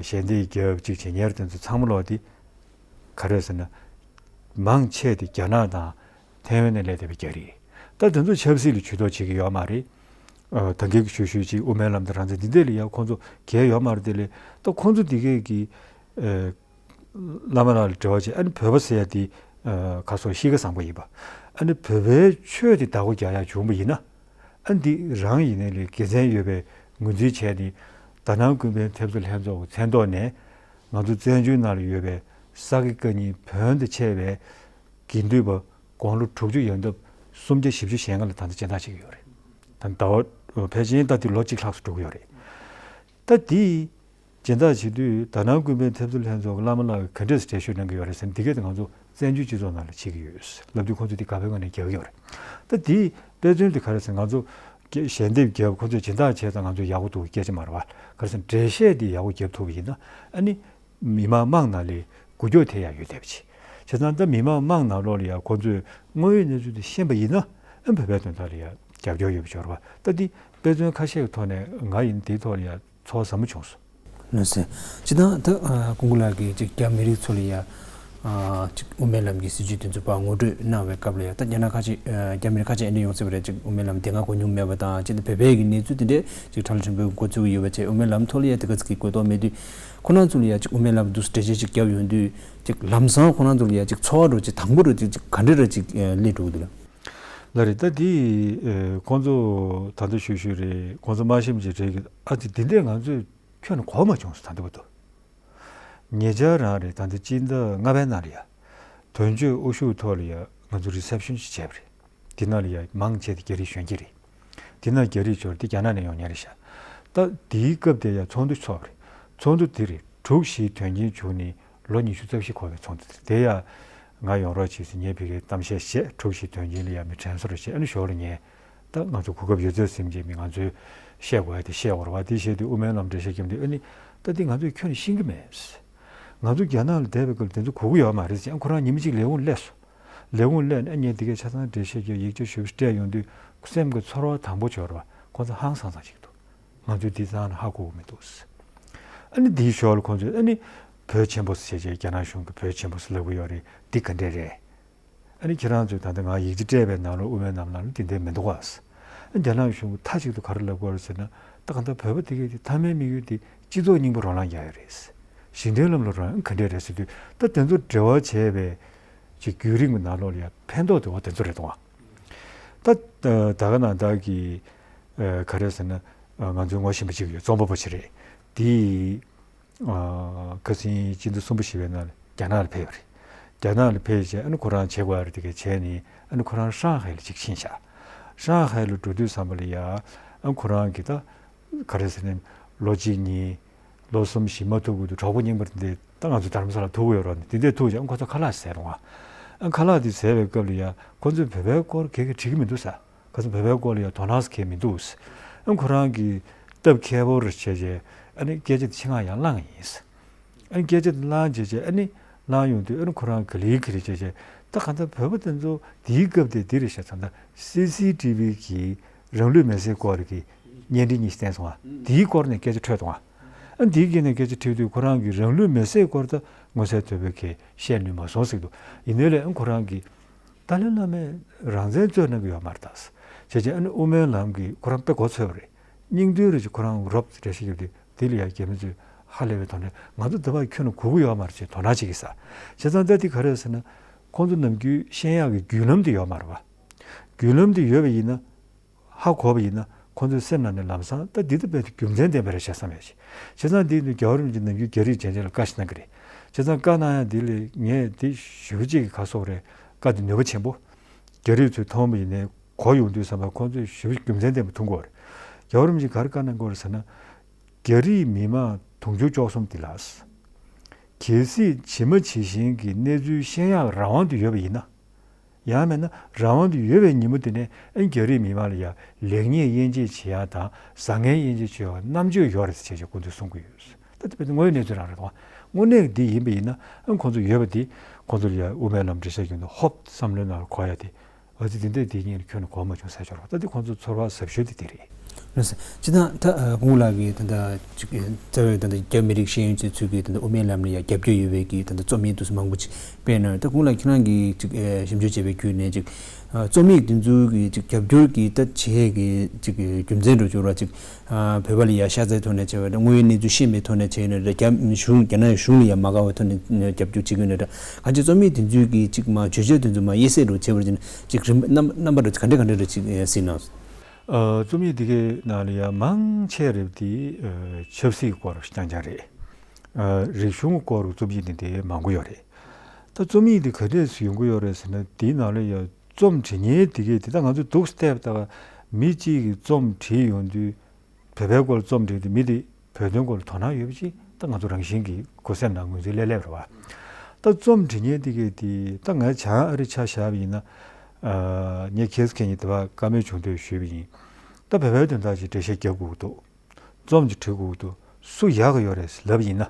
ཞལ་འདེབས་རྒྱབ་ཅིག་བྱེད་མཁན་དེ་ཚོ་ཚང་མ་ལོག་དེ་ག་རེ་ཟེར་ན། མང་ཆེ་དེ་རྒྱ་ནག་དང་ཐའེ་ཝན་ནས་སླེབས་བསྡད་པའི་རྒྱ་རིགས། ད་དེ་ཚོ་ཆབ་སྲིད་ལ་ཇུས་གཏོགས་བྱེད་ཀྱི་ཡོད་མ་རེད། ཨ། ད་གིན་གྱི་ཞུ་ཞུ་ཅིག་དབུ་མའི་ལམ་དང་རང་བཙན་འདི་འདྲ་ལ་ཡ་ཁོང་ཚོ་གལ་ཡོད་མ་རེད། དེ་ལས་ད་ཁོང་ཚོ་འདི་གས་ཀྱི་ཨ། བླ་མ་ལགས་ལ་འབྲེལ་བ་བྱས། ཨ་ནི་བོད་པ་ཟེར་ཡ་དེ་ཨ། ག་སོགས་གཤིས་ཀ་བཟང་པོ་ཡིན་པ། ཨ་ནི་བོད་པའི་ཆོས་དེ་བདག་པོ་རྒྱག་ཡ་བྱུང་བ་ཡིན་ན། ཨ། འདི་རང་ཡིན་ནའི་ལས་དགེ་མཚན་ཡོད་པའི་ངོས་འཛིན་བྱས་ནས། དཱ་ནང་ཀུན་ཕན་ཐེབས་རྩ་ལྷན་ཚོགས་ཀྱི་མཚན་ཐོག་ནས་ང་ཚོ་བཙན་བྱོལ་ནང་ལ་ཡོད་པའི་ས་དགེ་བཀའ་རྙིང་བོན་དང་བཅས་པའི་དགེ་འདུན་པ་དགུང་ལོ་དྲུག་ཅུ་ཡན་འདབ་སུམ་བརྒྱ་བཞི་བཅུ་ཞེ་ལྔ་ལ་ད་ལྟ་སྦྱིན་བདག་བྱེད་ཀྱི་ཡོད་རེད། ད་ཟླ་བ་ཕལ་ཆེར་ད་དེ་ལོ་གཅིག་ལྷག་ཙམ་འགྲོ་གི་ཡོད་རེད། ད་དེ་སྦྱིན་བདག་བྱེད་དུས་དཱ་ནང་ཀུན་ཕན་ཐེབས་རྩ་ལྷན་ཚོགས་ཀྱི་བླ་མ་ལགས་ཀྱིས་ག་འདྲས་སེ་འགྲེལ་བཤད་གནང་གི་ཡོད་རེད་ཟེར་ན། འདི་གས་དེ་ང་ཚོ་བཙན་བྱོལ་སྤྱི་ཚོགས་ནང་ལ་བྱེད་ཀྱི་ཡོད་ལབ་དུས་ཁོང་ཚོས་དེ་དགའ་པོའི་ངང་ནས་རྒྱག་གི་ཡོད་རེད། ད་དེའི་དཔེ་མཚོན་དེ་ག་རེ་ཟེར་ན། ང་ཚོ་ཞལ་འདེབས་རྒྱབ། ཁོང་ཚོས་སྦྱིན་བདག་བྱས་ཙང་ང་ཚོ་ཡག་པོ་འདུག་སྐད་ཆ་མ་རེད་པ། ག་རེ་ཟེར་ན། འགྲེལ་བཤད་དེ་ཡག་པོ་རྒྱབ་ཐུབ་པ་ཡིན་ན། ཨ་ནི་མི་མང་དམངས་ནང་ལ་འགུལ་སྐྱོད་ཐེབས་ཡ་ཡོད་བསྡད་པ་བྱས། བྱས་ཙང་ད་མི་མང་དམངས་ནང་ལོགས་ལ་ཡ་ཁོང་ཚོས་དངོས་ཡོད་གནས་ཚུལ་དེ་ཤེས་པ་ཡིན་ན། ཨ། བོད་པའི་དོན་དག་ལ་ཡ་རྒྱབ་སྐྱོར་ཡོད་པ་ཅིག་ཡོད་རེད་པ། ད་འདི་དཔེ་མཚོན་ཁ་ཤས་ཀྱི་ཐོག་ནས་ང་ཡིན་ན་དེའི་ཐོག་ལ་ཡ་ཚོར་བ་ཟབ་མོ་བྱུང་སོང་། ལགས་སོ། སྤྱིར་བཏང་ད་ཨ། སྐུ་ངོ་ལགས་ཀྱིས་ཅིག་རྒྱ་མི་རིགས་ཚོ་ལ་ཡ་ཨ། ཅིག་དབུ་མའི་ལམ་གྱི་སྲིད་བྱུས་དེ་ཚོ་ཕར་ངོ་སྤྲོད་གནང་བའི་སྐབས་ལ་ཡ། ད་རྒྱ་ནག་ཁ་ཤས་ཨ། རྒྱ་མི་རིགས་ཁ་ཤས་ཨེ་འདྲ་ཡོང་སྲིད་པ་རེད། ཅིག་དབུ་མའི་ལམ་དེ་སྔ་གོ་མྱོང་མེད་པ་དང་། ཅིག་ད་བོད་པའི་གི་གནས་ཚུལ་དེ་འདྲས་ཅིག་ཁྲ་ལ་ཆེན་པོའི་འགོ་ཚུགས་ཡོད་པ་བྱས། དབུ་མའི་ལམ་ཐོག་ལ་ཡ་དེ་ག་ཚོད་ཀྱི་གོ་རྟོགས་མེད་དུས། ཁོ་རང་ཚོ་ལ་ཡ་ཅིག་དབུ་མའི་ལམ་འདུག་སེ་འགྲེལ་བཤད་ཅིག་བརྒྱབ་ཡོང་དུས། ཅིག་ལམ་སང་ཁོ་རང་ཚོ་ལ་ཡ་ཅིག་ཚོར་བ་འདྲ་ཅིག་དང་པོ་འདྲ་ཅིག་ཅིག་ག་འདྲ་འདྲ་ཅིག་ཨ། སླེབས་འགྲོ་གི་འདུག་ལགས། ལགས་རེད། ད་དེ་ཨ། ཁོང་ཚོ་ད་ལྟ་ཞུ་ཞུ་རེད། ཁོང་ཚོ་མ་ཤེས་པ་ཅིག་རེད་གི། ཨ། དེ་དེ་འདྲས་ང་ཚོས་ཁྱོན་ནས་གོ་མ་བྱུང་སོང་། ད་ལྟ་བར་དུ། ཉེ་ཆར་རང་རེད། ད་ལྟ་སྤྱི་ཟླ་ལྔ་པའི་ནང་ལ་ཡ་དོན་གཅོད་དབུ་བཞུགས་ཐོག་ལ་ཡ་ང་ཚོ་རི་སེབ་ཤན་ཅིག་བྱས་པ་རེད། དེ་ནང་ལ་ཡ་མང་ཆེ་དེ་རྒྱ་རིགས་གཞོན་སྐྱེས་རེད། དེ་ནང་རྒྱ་རིགས་ཚོ་དེ་རྒྱ་ནག་ནས་ཡོང་མཁན་རེད་ཤག་ད་དེའི་སྐབས་དེ་ཡ་ཚོགས་འདུ་ཚོགས་པ་རེད། ཚོགས་འདུ་དེ་རེད། དྲུག་བཞི་དོན་རྐྱེན་བྱུང་ནས་ལོ་ཉི་ཤུ་རྩ་བཞི་འཁོར་བའི་ཚོགས་འདུ་དེ་རེད། དེ་ཡ་ང་ཡོང་རོགས་བྱེད་ཟེར་ངས་ཕ་གིར་གཏམ་བཤད་བྱས། དྲུག་བཞི་དོན་རྐྱེན་ལ་ཡ་མི་དྲན་གསོ་རེ་བྱས། ཨ་ནི་ཞོར་ལ་ངས་ད་ང་ཚོ་གོ་སྐབས་ཡོད་ཚད་ཟིན་བྱས་མི་ང་ཚོས་བཤད་དགོས་ཡ་དེ་བཤད་དགོས་རེད་པ། དེ་བཤད་དུས་དབུ་མའི་ལམ་འགྲེལ་བཤད་རྒྱབ་དུས། ཨ་ནི་ད་འདི་ང་ཚོས་ཁྱོན་ནས་ཤེས་ཀྱི་མེད། ང་ཚོ་རྒྱ་ནག་ལ་བསྡད་པའི་སྐབས་ལ་དེ་ཚོ་གོ་གི་ཡོད་མ་རེད་ཟེར། ཨ། ཁོ་རང་ཉི་མ་གཅིག་ལས་ཁུངས་སླེབས་སོང་། ལས་ཁུངས་སླེབས་ནས་ཨ་ངས་འདི་གས་ཆ་ཚང་འགྲེལ་བཤད་རྒྱབ། ཡིག་ཆ་ཞིབ་ཕྲ་སྤྲད་ཡོང་དུས་སེམས་ཀྱི་ཚོར་བ་དང་པོ་ཅིག་ཡོད་རེད་པ། ཁོང་ཚོ་ཧང་སང་སང་བྱེད་ཀྱི་འདུག་ང་ཚོས་འདི་ཚང་ནས་ཧ་གོ་གི་མི་འདུག་ཨ་ནི་འདིའི་ཞོར་ལ་ཁོང་ཚོས་ཨ་ནི་བོད་ཆེན་པོ་ཟེར་བྱས། རྒྱ་ནག་གཞུང་གིས་བོད་ཆེན་པོ་ཟེར་ལབ་ཀྱི་ཡོད་རེད། འདི་ག་འདྲས་རེད། ཨ་ནི་ཁྱེད་རང་ཚོས་ད་ལྟ་ང་ཡིག་ཆ་སྤྲད་པའི་ནང་ལོགས་དབུ་མའི་ལམ་ནང་ལ་དེ་འདྲས་མི་འདུག་ག་ཟེར། ཨ། རྒྱ་ནག་གཞུང་གིས་མཐའ་གཅིག་ཏུ་ག་རེ་ལབ་ཀྱི་ཡོད་རེད་ཟེར་ན། ད་གང་ལྟར་བོད་པ་དེ་གས་དེ་མཐའ་མའི་དམིགས་ཡུལ་དེ་སྤྱི་ཚོགས་རྙིང་པ་རོ་ལངས་རྒྱག་ཡ་རེད། ཞི་བདེའི་ལམ་ལ་རོ་ལངས་ག་འདྲས་རེད་ཟེར་དུས། ད་དེ་ཚོ་འབྲེལ་བ་བྱས་པའི་ཅིག་བརྒྱུད་རིམ་གྱི་ནང་ལོགས་ལ་ཡ་ཕན་ཐོགས་དེ་འོ་དེ་ཚོ་རེད་དོ། ད་ད་ག་ནང་བདག་གིས་ཨ། ག་རེ་ཟེར་ན། ཨ། ང་ཚོའི་ངོ་ཤེས་པ་ཅིག་ཡོད། རྩོམ་པ་པོ་ཅིག་རེད། དེ་ཨ། ཁ་སང་སྤྱི་ཟླ་གསུམ་པ་བཞི་པའི་ནང་ལ་རྒྱ་ནག་ལ་ཕེབས་པ་རེད། རྒྱ་ནག་ལ་ཕེབས་རྗེས་ཨ་ནི་ཁོ་རང་བྱེད་དགོས་ཡ་རེད། དེ་གས་བྱས་ནས་ཨ་ནི་ཁོ་རང་ཧྲང་ཧའེ་ལ་ཅིག་ཕྱིན་ཤག་ཧྲང་ཧའེ་ལ་འགྲོ་དུས་ཙམ་པ་ལ་ཡ། ཨ། ཁོ་རང་གིས་ད་ག་རེ་ཟེར་ན། ལོ་གཅིག་གཉིས་ལོ་གསུམ་བཞི་མ་ཐུག་གི་འདུག་གྲོགས་པོ་རྙིང་པ་དེ་འདྲས་ད་ང་ཚོ་དྷ་རམ་ས་ལ་ཐུག་གི་ཡོད་རེད། དེ་འདྲས་ཐུག་རྗེས་ཨ་ཁོ་ཚོ་ཁ་ལག་ཟས་རུང་བ། ཨ། ཁ་ལག་དེ་ཟས་པའི་སྐབས་ལ་ཡ་ཁོ་ཚོས་བོད་པའི་སྐོར་ག་གེ་བྲིས་ཀྱི་མི་འདུག་ཟེར། ཁོ་ཚོ་བོད་པའི་སྐོར་ལ་ཡ་དོ་སྣང་ག་གེ་མི་འདུག་ཟེར། ཨ། ཁོ་རང་གིས་སྟབས་མཁས་པོ་རེ་བྱས་རྗེས་ཨ་ནི་སྐད་ཆ་དེ་ཆེད་མངགས་ཡར་བསླངས་ཡིན་ཟེར། ཨ་ནི་སྐད་ཆ་དེ་བསླངས་བྱས་རྗེས་ཨ་ནི་བསླངས་ཡོང་དུས། ཨ་ནི་ཁོ་རང་ག་ལེ་ག་ལེ་བྱས་རྗེས། ད་གང་ལྟར་བོད་པ་དེ་ཚོ་དེའི་སྐབས་དེ་འདི་རེད་ཤག་ད་ལྟ་སི་སི་ཊི་བི་གིས་རང་ལུས་མེར་སྲེག་སྐོར་གྱི་བརྙན་འཕྲིན་གཉིས་བསྟན་སོང་ང་། དེའི་སྐོར་ནས་སྐད་ཆ་འཕྲོས་འདུག་ང་། ཨ། དེའི་སྐད་ནས་སྐད་ཆ་འཕྲོས་དུས་ཁོ་རང་གིས་རང་ལུས་མེར་སྲེག་སྐོར་ད་མངོན་གསལ་དོད་པོས་གས་བཤད་ནུས་མ་སོང་ཟེར་འདུག་ཡིན་ནའི་ལས་ཨ་ཁོ་རང་གིས་ཏཱ་ལའི་བླ་མས་རང་བཙན་རྩོད་གནང་གི་ཡོད་མ་རེད་ད་ཟེར། བྱས་རྗེས་ཨ་ནི་དབུ་མའི་ལམ་གྱིས་ཁོ་རང་དཔེ་མགོ་ཚོས་པ་རེད། སྙིང་དོན་རེ་ཅིག་ཁོ་རང་རོབ་ཙམ་འགྲེལ་བཤད་བརྒྱབ་དུས། དེ་ལ་ཡ་རྒྱ་མི་ཚོས་ཧ་ལས་པའི་དོ་ནས་ང་ཚོ་འདི་བར་ཁྱོན་ནས་གོ་གི་ཡོད་མ་རེད་ཅེས་དོ་སྣང་བྱེད་ཀྱི་ས། བྱས་ཙང་ད་འདི་ག་རེ་རེད་ཟེར་ན། ཁོང་ཚོ་ནམ་རྒྱུན་ཤེས་ཡག་གི་བརྒྱུད་ལམ་དེ་ཡོད་མ་རེད་པ། བརྒྱུད་ལམ་དེ་ཡོད་པ་ཡིན་ན། ཧ་གོ་བ་ཡིན་ན་ཁོང་ཚོའི་སེམས་ནང་ནས་ལམ་སང་ད་འདི་ལྟ་བུའི་རྒྱུ་མཚན་ལྡན་པ་རེད་ཤག་བསམ་ཡ་ཞིག་བྱས་ཙང་འདི་ནི་རྒྱལ་བ་རིན་པོ་ཆེ་ནམ་རྒྱུན་རྒྱ་རིགས་གཞོན་སྐྱེས་ལ་བཀའ་ཞིག་གནང་གི་རེད། བྱས་ཙང་བཀའ་གནང་ཡ་འདི་ལས་ངས་འདི་ཞེ་པོ་ཅིག་གི་ག་རེ་ཟེར་དགོས་རེད། བཀའ་འདི་ནུས་པ་ཆེན་པོ། རྒྱ་རིགས་ཚོས་མཐོང་བ་ཡིན་ནའི་གོ་ཡོང་དུས་ཙམ་པ་ཁོང་ཚོས་ཞེ་པོ་རྒྱུ་མཚན་ལྡན་པ་མཐོང་གི་ཡོད་རེད། རྒྱལ་བ་རིན་པོ་ཆེས་ག་རེ་བཀའ་གནང་གི་ཡོད་རེད་ཟེར་ན། རྒྱ་རིགས་མི་མང་དུང་ཕྱུར་བཅུ་གསུམ་འདི་ལ། གལ་སྲིད་ཇི་མ་ཇི་བཞིན་གྱི་གནས་ཚུལ་ཤེས་ཡག་རང་དབང་དུ་ཡོད་པ་ཡིན་ན། ཡང་མིན་ན་རང་དབང་དུ་ཡོད་པའི་ཉིན་མོ་དེ་ནས་ཨ་ནི་རྒྱ་རིགས་མི་མང་ལ་ཡ་ལེགས་ཉེས་དབྱེ་འབྱེད་བྱེད་ཡག་དང་བཟང་ངན་དབྱེ་འབྱེད་བྱེད་ཡག་རྣམ་དཔྱོད་ཡོད་རེད་ཟེར་བྱས་བྱས་ཁོང་ཚོས་གསུང་གི་ཡོད། ད་དེ་དཔེ་དངོས་ཡོད་གནས་ཚུལ་རང་རེད་དོ། དངོས་གནས་འདི་ཡིན་པ་ཡིན་ན་ཨ་ནི་ཁོང་ཚོ་ཡོད་པ་དེ་ཁོང་ཚོ་ལ་ཡ་དབུ་མའི་ལམ་འགྲེལ་བཤད་རྒྱུ་འདི་ཧོབ་བསམ་བློའི་ནང་ལ་འཁོར་ཡ་དེ། ཨ་ཙི་དེ་འདྲས་དེ་གཉིས་ལ་ཁྱོན་ནས་གོ་མ་བྱུང་ཟེར་ཆོག་རེད་བ། ད་དེ་ཁོང་ཚོ་ཚོར་བ་ཟབ་ཤོས་དེ་དེ་རེད། རེད་ཟེར། སྤྱིར་བཏང་ད་ཨ་སྐུ་ངོ་ལགས་ཀྱིས་ད་ལྟ་ཅིག་རྩ་བའི་ད་ལྟ་རྒྱ་མི་རིགས་ཤེས་ཡོན་ཅན་ཚོས་ཀྱིས་ད་ལྟ་དབུ་མའི་ལམ་ལ་ཡ་རྒྱབ་སྐྱོར་ཡོད་པའི་གི་ད་ལྟ་རྩོམ་ཡིག་དེ་ཚོ་མང་པོ་ཅིག་སྤེལ་གནང་ཡོད། ད་སྐུ་ངོ་ལགས་ཁྱེད་རང་གིས་ཅིག་ཨ་ཞིབ་འཇུག་བྱས་པའི་བརྒྱུད་ནས་ཅིག་ཨ་རྩོམ་ཡིག་དེ་ཚོ་གི་ཅིག་རྒྱབ་སྐྱོར་གྱི་ད་བྱེད་ཡས་ཀྱི་ཅིག་རྒྱུ་མཚན་འདྲ་བོ་ཅིག་ཡོད་རེད་བ། ཅིག་ཨ་བོད་པ་ལ་ཡ་ཤ་ཚའི་ཐོག་ནས་བྱས་པ་དང་དངོས་ཡོད་གནས་ཚུལ་ཤེས་མེད་ཐོག་ནས་བྱས་ཡོད་ན་རེད། རྒྱ་གཞུང་རྒྱ་ནག་གཞུང་ལ་ཡ་མ་དགའ་བའི་ཐོག་ནས་རྒྱབ་སྐྱོར་བྱེད་ཀྱི་ཡོད་ན་རེད། གང་ཅི་རྩོམ་ཡིག་དེ་ཚོའི་གི་ཅིག་མ་བརྗོད་བྱ་དེ་ཚོ་མ་དབྱེ་གསལ་རུ་བྱས་པར་བྱས་ན་ཅིག་རིམ་རྣམ་རྣམ་པ་རུ་ག་འདྲ་ག་འདྲ་རུ་ཅིག་ཨེ་གཟིགས་གནང་། ཨ་རྩོམ་ཡིག་འདི་གའི་ནང་ལ་ཡ་མང་ཆེ་རེད་དེ་ཨ་ཆབ་སྲིད་སྐོར་རྐྱང་རྐྱང་རེད། ཨ་རིག་གཞུང་སྐོར་རྩོམ་ཡིག་འདི་འདི་མང་པོ་ཡོད་རེད། ད་རྩོམ་ཡིག་འདི་ག་འདྲས་སུ་ཡོང་གི་ཡོད་རེད་ཟེར་ན། དེའི་ནང་ལ་ཡ་རྩོམ་འབྲི་མཁན་དེ་གས་དེ་ད་ང་ཚོ་འདུག་སེ་བལྟས་པ་ད་མི་གཅིག་གིས་རྩོམ་བྲིས་ཡོང་དུས་བོད་པའི་སྐོར་རྩོམ་བྲིས་དུས་མི་དེ་བོད་དོན་སྐོར་དོ་སྣང་ཡོད་པ་ཅིག་ད་ང་ཚོ་རང་བཞིན་གྱིས་གོ་སེམས་ནང་ངོས་འཛིན་སླེབས་སླེབས་རེད་བ། ད་རྩོམ་འབྲི་མཁན་དེ་གས་དེ་ད་ང་བྱང་ཨ་རི་ཆ་བཞག་པ་ཡིན་ན། ཨ་ངས་ཁྱེད་ཚོ་གཉིས་དེ་བ་བཀའ་མོལ་བྱུང་དུས་ཞུས་པ་ཡིན། ད་བོད་པའི་དོན་དག་ཅིག་འགྲེལ་བཤད་རྒྱབ་དགོས་ཀྱི་འདུག་རྩོམ་ཅིག་བྲིས་དགོས་ཀྱི་འདུག་སུ་ཡག་གི་ཡོད་རེད་ལབ་ཡིན་ན།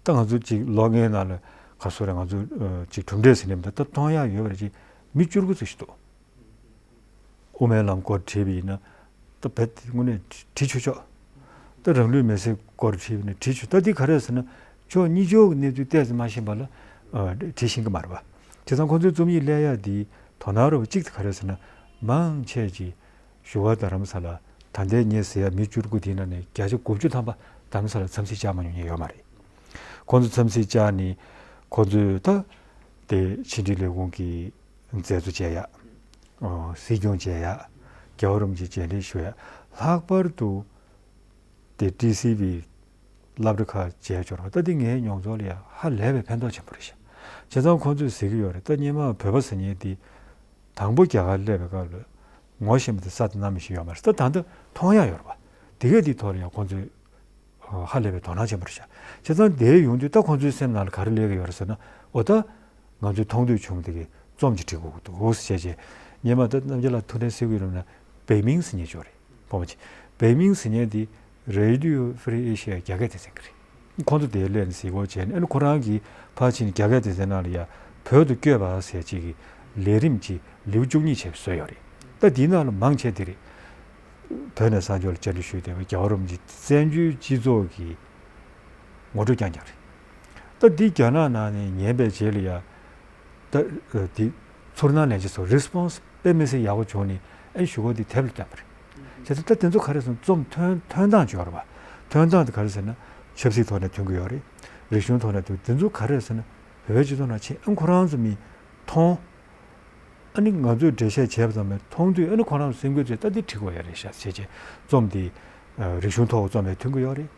ད་ང་ཚོ་ཅིག་ལོ་ལྔའི་ནང་ལ་ག་སོ་རེད། ང་ཚོ་ཨ་ཅིག་གྲུབ་འབྲས་ཟེར་ནས་མི་འདུག་ད་མཐོང་ཡག་ཡོད་པ་རེད། ཅིག་མི་བཅུ་དགུ་ཙམ་ཞིག་འདུག་དབུ་མའི་ལམ་སྐོར་བྲིས་པ་ཡིན་ན། ད་བེད་དེ་དངོས་གནས་བྲིས་ཆོག་ཆོག་ད་རང་ལུས་མེར་སྲེག་སྐོར་བྲིས་པ་ཡིན་ན་བྲིས་ཆོག་ད་འདི་ག་རེ་ཟེར་ན། ཕྱོགས་གཉིས་ཕྱོགས་ཀྱི་གནས་ཚུལ་ཏོག་ཙམ་མ་ཤེས་པ་ལ་ཨ་བྲིས་ཤེས་ཀྱི་མ་རེད་པ། བྱས་ཙང་ཁོང་ཚོའི་རྩོམ་ཡིག་ལས་ཡག་འདི་དོ་སྣང་རོབ་གཅིག་དེ་ག་རེ་ཟེར་ན། མང་ཆེ་ཅིག་བཞུགས་སྒར་རྡ་རམ་ས་ལ་ད་ལྟའི་ངས་ཟེར་ཡ་མི་བཅུ་དགུ་དེའི་ནང་ནས་བརྒྱ་ཆ་དགུ་བཅུ་ཐམ་པ་རྡ་རམ་ས་ལ་འཚམས་གཟིགས་བཅར་མ་མྱོང་མཁན་ཡོད་མ་རེད། ཁོང་ཚོ་འཚམས་གཟིགས་བཅར་ནས་ཁོང་ཚོས་ད་དེ་ཕྱི་འབྲེལ་ལས་ཁུངས་ཀྱི་མཛད་གཙོ་བྱས་ཡ། ཨོ་སྲིད་སྐྱོང་བྱས་ཡ། རྒྱལ་བ་རིན་པོ་ཆེ་མཇལ་འཕྲད་ཞུ་ཡ། ལྷག་པར་དུ་དེ་ཊི་སི་ཝི་སློབ་གྲྭ་ཁག་མཇལ་འབྱོར་བ་ད་འདི་ངའི་མྱོང་ཚོར་ལ་ཡ་ཧ་ལས་པའི་ཕན་ཐོགས་ཆེན་པོ་རེད་ཤག་བྱས་ཙང་ཁོང་ཚོས་ཟེར་གྱི་ཡོད་རེད། ད་སྔོན་མ་བོད་པ་ཟེར་མཁན་དེ་དང་པོ་རྒྱ་གར་སླེབས་པའི་སྐབས་ལ་ངོ་ཤེས་པ་དེ་ས་དེ་ནང་མི་ཞིག་ཡོད་མ་རེད། ད་ད་ལྟ་མཐོང་ཡག་ཡོད་རེད་པ། དེ་གས་དེའི་ཐོག་ལ་ཡང་ཁོང་ཚོས་ཧ་ལས་པའི་དོ་སྣང་ཆེན་པོ་རེད་ཤག་བྱས་ཙང་དེའི་ཡོང་དུས་ད་ཁོང་ཚོའི་སེམས་ནང་ལ་ག་རེ་སླེབས་ཀྱི་ཡོད་རེད་ཟེར་ན། འོ་ད་ང་ཚོའི་མཐོང་ཐོས་བྱུང་དེ་གས་རྩོམ་ཅིག་འབྲི་དགོས་ཀྱི་འདུག་ཟེར་བྱས། སྔོན་མ་ད་རྣམ་རྒྱལ་ལགས་ཐུགས་ཕན་གསོས་ཀྱི་རེད་ན། བེ་མིང་ཟེར་མཁན་ཅིག་ཡོད་རེད། ཕོ་མོ་ཅིག་བེ་མིང་ཟེར་མཁན་དེ་Radio Free Asia རྒྱ་སྐད་སྡེ་ཚན་གྱི་རེད། ཁོང་ཚོ་དེར་སླེབས་ནས་གཟིགས་སྐོར་བྱས་ནས། ཨ་ནི་ཁོ་རང་གིས་ཕར་ཕྱིན་རྒྱ་སྐད་སྡེ་ཚན་ནང་ལ་ཡ་བོད་དུ་བསྐྱོད་པ་ཟེར་ཅིག་གི་ལས་རིམ་ཅིག་ལེའུ་བཅུ་གཉིས་བྱས་པ་བཟོས་ཡོད་རེད། ད་དེའི་ནང་ལ་མང་ཆེ་དེ་རེད། བོད་ནས་གསར་འབྱོར་ལ་བཅར་འདྲི་ཞུས་བསྡད་པའི་རྒྱལ་བ་རིན་པོ་ཆེ་བཙན་བྱོལ་སྤྱི་ཚོགས་ཀྱི་ངོ་སྤྲོད་རྐྱང་རྐྱང་རེད། ད་འདི་རྒྱ་ནག་ནང་ནས་ཉན་པའི་རྗེས་ལ་ཡ། ད་ཨ་འདི་ཚོར་སྣང་ལན་ཆ་སོགས་རེ་སི་པོན་སི་དཔེ་མི་སྲིད་ཡག་པོ་བྱུང་ནས། ཨ་ནི་ཞུ་སྒོ་འདི་དེབ་ལ་བཏོན་པ་རེད། བྱས་ཙང་ད་དེ་ཚོ་ག་རེ་ཟེར་ན་རྩོམ་ཐོན་ཐོན་སྟངས་ཅིག་ཡོད་རེད་པ། ཐོན་སྟངས་དེ་ག་རེ་ཟེར་ན་ཆབ་སྲིད་ཐོག་ནས་ཐོན་གྱི་ཡོད་རེད། རིག་གཞུང་ཐོག་ནས་ཐོན། དེ་ཚོ་ག་རེ་ཟེར་ན་བོད་པའི་སྤྱི་ཚོགས་ནང་ཕྱིན། ཨ་ནི་ཁོ་རང་ཚོ་མིས་མཐོང་། ཨ་ནི་ང་ཚོས་འགྲེལ་བཤད་བྱས་པ་ཙམ་ལས་མཐོང་དུས། ཨ་ནི་ཁོ་རང་སེམས་འགུལ་ཐེབས། ད་འདི་འབྲི་དགོས་ཡ་རེད་ཤག་བྱས་བྱས་རྩོམ་འདི་ཨ་རིག་གཞུང་ཐོག་གི་རྩོམ་ལ་ཐོན་གྱི་ཡོད་རེད།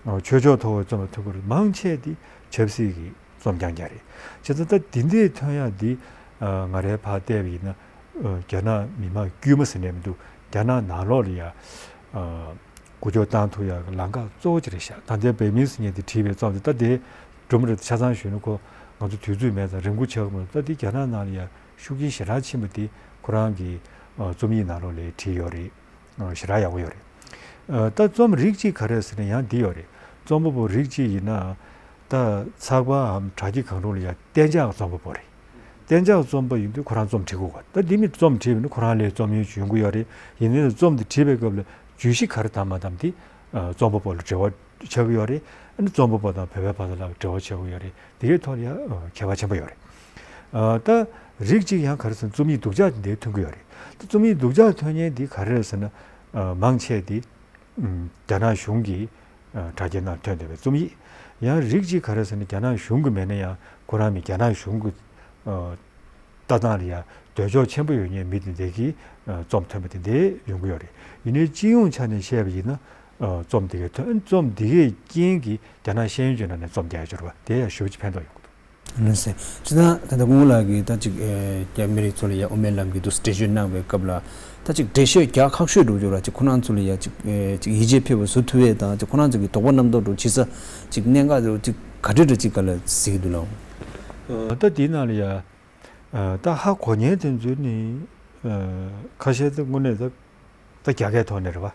ཨ་ཆོས་ཕྱོགས་ཐོག་གི་རྩོམ་ལ་ཐོན་གྱི་རེད། མང་ཆེ་འདི་ཆབ་སྲིད་ཀྱི་རྩོམ་རྐྱང་རྐྱང་རེད། བྱས་ཙང་ད་འདི་འདྲའི་ཐོན་ཡ་འདི་ཨ་ང་རའི་ཕར་བལྟས་པ་ཡིན་ན། ཨ་རྒྱ་ནག་མི་མང་དཀྱུས་མ་ཟེར་ནས་མི་འདུག་རྒྱ་ནག་ནང་ལོགས་ལ་ཡ་ཨ་འགུལ་སྐྱོད་བཏང་ཐུབ་ཡ་གི་ལམ་ཁ་གཙོ་བོ་ཅིག་རེད་ཤག་ད་ལྟའི་བེ་མིང་ཟེར་མཁན་དེ་བྲིས་པའི་རྩོམ་དེ་ད་དེ་སྒྲུང་རེད། ཆ་ཚང་ཞུས་ན་ཁོ་ང་ཚོ་དུས་ཚོད་མེད་ཙང་རིང་པོ་ཆགས་ཀྱི་མ་རེད། ད་དེ་རྒྱ་ནག་ནང་ལ་ཡ་ཤུགས་རྐྱེན་ཞེ་དྲག་ཕྱིན་པ་དེ་ཁོ་རང་གི་ཨ་རྩོམ་ཡིག་ནང་ལོགས་ལ་བྲིས་ཡོད་རེད། ཨ་ཞེ་དྲག་ཡག་པོ་ཡོད་རེད། ཨ་ད་རྩོམ་རིགས་གཅིག་ག་རེ་ཟེར་ན་ཡང་འདི་ཡོད་རེད། རྩོམ་པ་པོ་རིགས་གཅིག་ཡིན་ན། ད་ཚགས་པའམ་དྲ་རྒྱ་གང་རུང་ལ་ཡ་གཏན་འཇགས་རྩོམ་པ་པོ་རེད། གཏན་འཇགས་རྩོམ་པ་ཡིན་དུས་ཁོ་རང་རྩོམ་བྲིས་དགོས་པ། ད་འདི་མི་རྩོམ་བྲིས་པ་ཡིན་ན་ཁོ་རང་ལ་རྩོམ་ཡོན་ཅིག་ཡོང་གི་ཡོད་རེད། ཡིན་ནའི་རྩོམ་འདི་བྲིས་པའི་སྐབས་ལ་བརྗོད་གཞི་ག་རེ་བདམས་མ་བདམས་དེ་ཨ་རྩོམ་པ་པོ་ལ་འབྲེལ་བ་ཆགས་ཀྱི་ཡོད་རེད། ཨ་ནི་རྩོམ་པ་པོ་དང་བོད་པའི་བར་ལ་འབྲེལ་བ་ཆགས་ཀྱི་ཡོད་རེད། དེ་གའི་ཐོག་ལ་ཡང་ཨ་ཁྱད་པར་ཆེན་པོ་ཡོད་རེད། ཨ་ད་རིགས་གཅིག་ཡང་ག་རེ་ཟེར་ན་རྩོམ་ཡིག་སྡུག་ཅག་དེ་འདྲའི་ཐོན་གྱི་ཡོད་རེད། ད་རྩོམ་ཡིག་སྡུག་ཅག་ཐོན་མཁན་དེ་ག་རེ་རེད་ཟེར་ན། ཨ་མང་ཆེ་དེ་ཨམ་རྒྱ་ནག་གཞུང་གི་ཨ་དྲ་རྒྱའི་ནང་ཐོན་བསྡད་པའི་རྩོམ་ཡིག་ཡང་རིགས་གཅིག་ག་རེ་ཟེར་ན་རྒྱ་ནག་གཞུང་གི་མེད་ན་ཡང་ཁོ་རང་མི་རྒྱ་ནག་གཞུང་གི་ཨ་ལྟ་སྟངས་ལ་ཡང་འདོད་ཕྱོགས་ཆེན་པོ་ཡོད་མཁན་མི་དེ་འདྲ་གིས་ཨ་རྩོམ་ཐོན་པ་དེ་འདྲ་ཡོང་གི་ཡོད་རེད། ཡིན་ནའི་སྤྱི་ཡོངས་ཆ་ནས་བཤད་པ་ཡིན་ན། ཨ་རྩོམ་དེ་གའི་ཐོན། རྩོམ་དེ་གའི་རྐྱེན་གྱིས་རྒྱ་ནག་ཤེས་ཡོན་ཅན་ནང་ནས་རྩོམ་རྒྱག་ཡ་འབྱོར་བ་དེ་ཡང་ཞེ་པོ་ཅིག་ཕན་ཐོགས་ཡོང་གི་འདུག་ལགས་སེ། སྤྱིར་བཏང་ད་ལྟ་སྐུ་ངོ་ལགས་ཀྱིས་ད་ཅིག་ཨེ་རྒྱ་མི་རིགས་ཚོ་ལ་ཡ་དབུ་མའི་ལམ་གྱི་འདུག་འགྲེལ་བརྗོད་གནང་བའི་སྐབས་ལ། ད་ཅིག་འགྲེལ་བཤད་རྒྱག་ཁག་ཤོས་འགྲོ་རྒྱུ་ར། ཅིག་ཁོ་རང་ཚོ་ལ་ཡ་ཅིག་ཨེ་ཅིག་ཡིད་ཆེས་འཕེར་བ་བཟོ་ཐུབ་ཡས་དང་། ཅིག་ཁོ་རང་ཚོ་གི་དོགས་པ་རྣམ་རྟོག་འགྲོ་ཇི་ས་ཅིག་གནད་འགག་འགྲོ་ཅིག་ག་འདྲ་འདྲ་ཅིག་ག་ལ་གཟིགས་ཀྱི་འདུག་ལགས། ད་དེའི་ནང་ལ་ཡ་ད་ཧ་གོ་མཁན་དེ་ཚོ་ནི་ཁ་ཤས་དེ་དངོས་གནས་ད། ད་རྒྱ་སྐད་ཐོག་ནས་རེད་བ།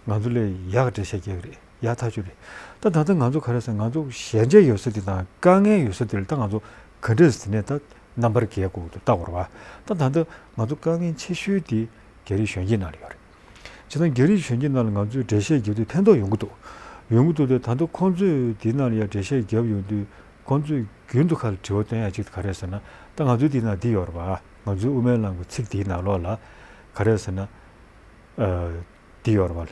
ང་ཚོ་ལས་ཡག་འགྲེལ་བཤད་རྒྱག་གི་རེད། ཡག་ཐག་ཆོད་རེད། ད་ད་ལྟ་ང་ཚོ་ག་རེ་ཟེར། ང་ཚོ་ཞན་ཆ་ཡོད་ས་དེ་དང་དཀའ་ངལ་ཡོད་ས་དེ་ལ་ད་ང་ཚོ་ག་འདྲས་ཟེར་ནས་ད་ རྣམ་པར་རྒྱལ་དགོས་འདུག་ལྟ་བར་བ། ད་ད་ལྟ་ང་ཚོ་དཀའ་ངལ་ཆེ་ཤོས་དེ་རྒྱ་རིགས་གཞོན་སྐྱེས་ནང་ལ་ཡོད་རེད། བྱས་ཙང་རྒྱ་རིགས་གཞོན་སྐྱེས་ནང་ལ་ང་ཚོས་འགྲེལ་བཤད་རྒྱག་དུས་ཕན་ཐོགས་ཡོང་གི་འདུག་ཡོང་གི་འདུག་དེ་ད་ལྟ་ཁོང་ཚོས་དེ་ནང་ལ་ཡང་འགྲེལ་བཤད་བརྒྱབ་ཡོང་དུས་ཁོང་ཚོས་རྒྱུན་དུ་ཁ་ལ་དྲི་བ་བཏོན་ཡ་གཅིག་དེ་ག་རེ་རེད་ཟེར་ན། ད་ང་ཚོའི་དེ་ནང་འདི་ཡོད་རེད་བ། ང་ཚོའི་དབུ་མའི་ལམ་གྱི་ཚིག་དེའི་ནང་ལོགས་ལ་ག་རེ་རེད་ཟེར་ན། ཨ། འདི་ཡོད་རེད་བ།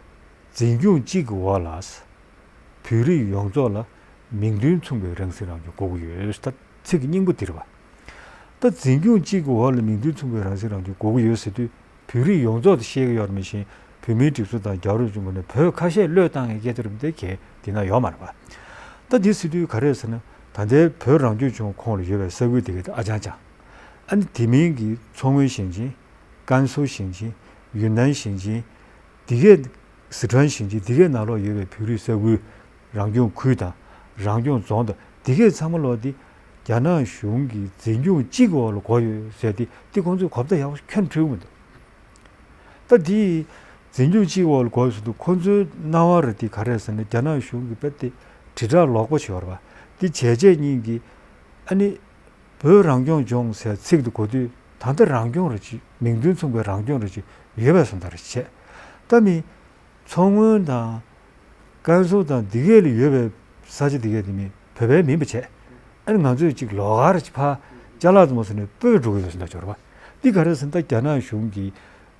འཛིན་སྐྱོང་གཅིག་གི་འོག་ལ། བོད་རིགས་ཡོངས་རྫོགས་ལ་མིང་དོན་མཚུངས་པའི་རང་སྲིད་རང་སྐྱོང་དགོས་ཀྱི་ཡོད། ད་ཚིག་གི་སྙིང་པོ་འདི་རེད་བ། ད་འཛིན་སྐྱོང་གཅིག་གི་འོག་ལ་མིང་དོན་མཚུངས་པའི་རང་སྲིད་རང་སྐྱོང་དགོས་ཀྱི་ཡོད་ཟེར་དུས་བོད་རིགས་ཡོངས་རྫོགས་དེ་བཤད་ཀྱི་ཡོད་རེད། མི་ཤེས། བོད་མིའི་སྒྲིག་འཛུགས་དང་རྒྱལ་བ་རིན་པོ་ཆེའི་ངོས་ནས་བོད་ཁ་ཤས་བློས་བཏང་ཡའི་སྐད་ཆ་རེད་དེ་གལ་དེ་ན་ཡོད་མ་རེད་བ། ད་འདི་ཟེར་དུས་ག་རེ་རེད་ཟེར་ན། ད་ལྟའི་བོད་རང་སྐྱོང་ལྗོངས་ཁོངས་ལ་ཡོད་པའི་ས་ཁུལ་དེ་གའི་ཨ་ཅང་ཅང་། ཨ་ནི་དེ་མིན་གྱི་མཚོ་སྔོན་ཞིང་ཆེན། ཀན་སུའུ་ཞིང་ཆེན། ཡུན་ནན་ཞིང་ཆེན། འདི་གའི་སི་ཁྲོན་ཞིང་ཆེན་འདི་གའི་ནང་ལོགས་ཡོད་པའི་བོད་རིགས་ས་ཁུལ། རང་སྐྱོང་ཁུལ་དང་། རང་སྐྱོང་རྫོང་དང་འདི་གའི་ཚང་མ་ལོགས་འདི་རྒྱ་ནག་གཞུང་གིས་འཛིན་སྐྱོང་གཅིག་གི་འོག་ལ་བགོས་ཡོད་ཟེར་ཏེ་འདི་ཁོང་ཚོས་གོ་བརྡ་ཡག་པོ་ཁྱོན་ནས་འཕྲོད་ཀྱི་མི་འདུག་ད་འདི་འཛིན་སྐྱོང་གཅིག་གི་འོག་ལ་བགོས་ཟེར་དུས་ཁོང་ཚོའི་སྣང་བ་རེད་དེ་ག་རེ་ཟེར་ན། རྒྱ་ནག་གཞུང་གིས་རྦད་དེ་དྲིལ་བསྒྲགས་ལོག་པ་བྱས་པ་རེད་བ། འདི་བྱས་རྗེས་གཉིས་ཀྱིས་ཨ་ནི། བོད་རང་སྐྱོང་ལྗོངས་ཟེར་ཚིག་དེ་གོ་དུས་ད་ལྟ་རང་སྐྱོང་རེ་ཅིག་མིང་དོན་མཚུངས་པའི་རང་སྐྱོང་རེ་ཅིག་ཡོད་པའི་བཟོ་འདྲ་རེ་བྱས། ད་མི་མཚོ་སྔོན་དང་ཀན་སུའུ་དང་འདི་གས་ལ་ཡོད་པའི་ས་ཆ་འདི་གས་དེ་མི་བོད་པའི་མིན་པ་བྱས། ཨ་ནི་ང་ཚོས་ཅིག་ལོགས་ཀ་རེ་ཅིག་ཕར་ཅ་ལག་ཙམ་མ་སོང་ནས་སྤོས་འགྲོ་གི་ཡོད་ཟེར་འདྲ་སྦྱོར་བ། འདི་ག་རེ་ཟེར་ན། ད་རྒྱ་ནག་གཞུང་གིས་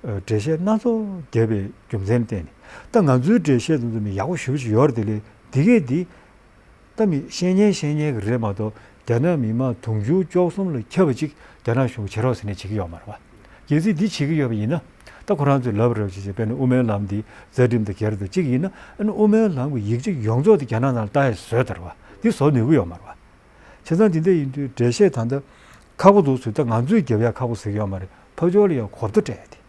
འགྲེལ་བཤད་སྣ་ཚོགས་བརྒྱབ་པའི་རྒྱུ་མཚན་ལ་བརྟེན་ནས། ད་ང་ཚོའི་འགྲེལ་བཤད་དེ་ཚོ་མི་ཡག་པོ་ཞེ་པོ་ཅིག་ཡོད་རེད་དེ་ལས་འདི་གས་འདི། ད་མི་བཤད་ཉན་བཤད་ཉན་གྱི་རེད་མ་གཏོགས། རྒྱ་ནག་མི་མང་དུང་ཕྱུར་བཅུ་གསུམ་ལ་ཁྱབ་པ་ཅིག་རྒྱ་ནག་གཞུང་གིས་བྱེད་རོགས་ཟེར་ནས་བྱེད་ཀྱི་ཡོད་མ་རེད་བ། གལ་སྲིད་འདི་བྱེད་ཀྱི་ཡོད་པ་ཡིན་ན། ད་ཁོ་རང་ཚོས་ལབ་རེད་བ། ཅིག་བྱས་དཔེར་ན་དབུ་མའི་ལམ་འདི་རྩ་ཁྲིམས་དང་འགལ་འདུག་ཅིག་ཡིན་ན། ཨ་ནི་དབུ་མའི་ལམ་གྱི་ཡིག་ཆ་ཡོངས་རྫོགས་དེ་རྒྱ་ནག་ནང་ལ་ལྟ་ཡ་བཟོས་དར་བ། འདི་བཟོ་ནུས་ཀྱི་ཡོད་མ་རེད་བ། བྱས་ཙང་འདི་འདྲ་ཡིན་དུས་འགྲེལ་བཤད་ད་ལྟ་ཁག་པོ་འདུག་ཟེར། ད་ང་ཚོས་རྒྱབ་ཡ་ཁག་པོ་ཟེར་གྱི་ཡོད་མ་རེད། ཕར་ཕྱོགས་ལ་ཡང་གོ་བརྡ་སྤྲད་དེ།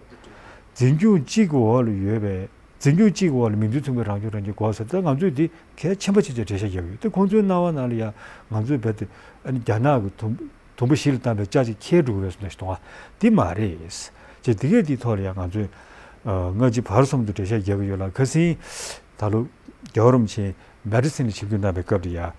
འཛིན་སྐྱོང་གཅིག་གི་འོག་ལ་ཡོད་པའི། འཛིན་སྐྱོང་གཅིག་གི་འོག་ལ་མིང་དོན་མཚུངས་པའི་རང་སྐྱོང་རང་བཙན་དགོས་ཟེར། ད་ང་ཚོས་འདི་གལ་ཆེན་པོ་བྱས་བྱས་འགྲེལ་བཤད་རྒྱག་གི་ཡོད་དེ། ཁོང་ཚོའི་སྣང་བ་ནང་ལ་ཡང་ང་ཚོས་རྦད་དེ་ཨ་ནི་རྒྱ་ནག་གི་དུམ་དུམ་བུ་གཞི་ལ་བཏང་བའི་ལྕགས་ཅིག་འཁྱེར་འགྲོ་གི་ཡོད་ཟེར་ནས་གཏོང་བ་འདི་མ་རེད། ཅེས་འདི་གས་འདིའི་ཐོག་ལ་ཡང་ང་ཚོས་སྔ་ཕྱི་བར་གསུམ་དུ་འགྲེལ་བཤད་རྒྱག་གི་ཡོད་ལ། ཁ་སང་ད་ལོ་རྒྱལ་བ་རིན་པོ་ཆེ་མེ་ཌི་སིན་ལ་ཆིབས་བསྒྱུར་གནང་བའི་སྐབས་ལ་ཡང་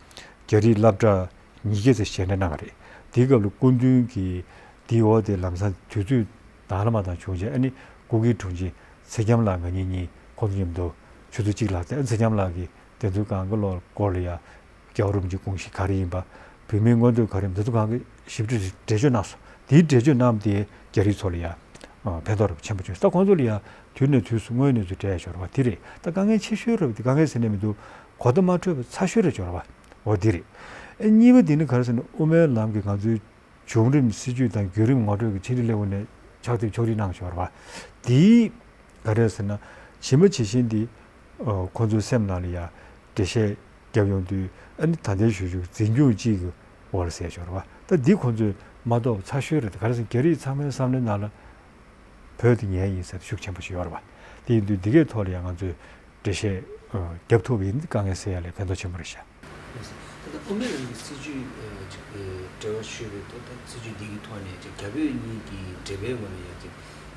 རྒྱ་རིགས་སློབ་གྲྭ་ཉིས་བརྒྱ་ཙམ་ཞལ་འདེབས་གནང་བ་རེད། དེའི་སྐབས་ལ་སྐུ་མདུན་གྱིས་དེའི་འོག་དེ་ལམ་སང་དུས་ཚོད་དང་ལ་མ་དང་བྱུང་རྗེས། ཨ་ནི་སྐུ་སྒེར་དྲུང་ཆེ་ཚེ་རྒྱམ་ལགས་ང་གཉིས་གཉིས་ཁོང་ཚོ་མཉམ་དུ་ཆུ་ཚོད་གཅིག་ལ་བསྡད། ཨ་ནི་ཚེ་རྒྱམ་ལགས་ཀྱིས་དེ་ཚོའི་གང་གི་ལོ་སྐོར་ལ་ཡ་རྒྱལ་བ་རིན་པོ་ཆེའི་དགོངས་གཞི་ག་རེ་ཡིན་པ། བོད་མིའི་མངོན་འདོད་ག་རེ་ཡིན་པ། དེ་ཚོ་གང་གི་ཞིབ་ཕྲ་ཞིག་འགྲེལ་བརྗོད་གནང་སོང་། དེའི་འགྲེལ་བརྗོད་གནང་དེ་རྒྱ་རིགས་ཚོ་ལ་ཡ་ཕན་ཐོགས་རབ་ཆེན་པོ་བྱུང་སོང་། ད་ཁོང་ཚོ་ལ་ཡ་དུས་ནས་དུས་སུ་དངོས་གནས་ཚུལ་འགྲེལ་ཡ་ཞོར་བ་དེ་རེད། ད་དཀའ་ངལ་ཆེ་ཤོས་རབ་དེ་དཀའ་ངལ་ཟེར་ནས་མི་འདུག་གོ་བརྡ་མ་འཕྲོད་པ་ཚ་ཤོས་རེད་ཞོར་བ། འོ་དེ་རེད། ཨེ་གཉིས་པ་དེ་ནི་ག་རེ་ཟེར་ན། དབུ་མའི་ལམ་གྱི་ང་ཚོའི་བྱུང་རིམ་སྲིད་ཇུས་དང་བརྒྱུད་རིམ་ངོ་སྤྲོད་ཀྱི་ཕྱི་དྲིལ་ལས་ཁུངས་ནས་ཕྱག་དེབ་ཕྱོགས་སྒྲིག་གནང་ཞོར་བ། དེའི་ག་རེ་ཟེར་ན། ཇི་མ་ཇི་བཞིན་དེ་ཁོང་ཚོའི་སེམས་ནང་ལ་ཡ་འགྲེལ་བཤད་རྒྱབ་ཡོང་དུས། ཨ་ནི་ད་ལྟའི་ཞུ་རྒྱུ་འཛིན་སྐྱོང་གཅིག་གི་འོག་ལ་ཟེར་ཞོར་བ། ད་འདི་ཁོང་ཚོས་མ་རྟོགས་པ་ཚ་ཤོས་རེད། ག་རེ་ཟེར་ན། རྒྱ་རིགས་ཚང་མའི་བསམ་བློའི་ནང་ལ་བོད་དེ་ངའི་ཡིན་ཟེར་ཤུགས་ཆེན་པོ་ཞིག་ཡོད་རེད་བ། དེ་ཡིན་དུས་འདི་གའི་ཐོག་ལ་ཡང་ང་ཚོས་འགྲེལ་བཤད་རྒྱབ་ཐུབ་པ་ཡིན་ན་དཀའ་ངལ་སེལ་ཡ་ལ་ཕན་ཐོགས་ཆེན་པོ་རེད་ཤག་ད་ལྟ་དབུ་མའི་ལམ་གྱི་སྲིད་ཇུས་ཅིག་འབྲེལ་བ་ཞུས་པའི་ཐོག་ད་སྲིད་ཇུས་འདི་གི་ཐོག་ནས་ཅིག་རྒྱ་བོད་གཉིས་ཀྱི་འབྲེལ་བའི་ངོས་ནས་ཡང་ཅིག་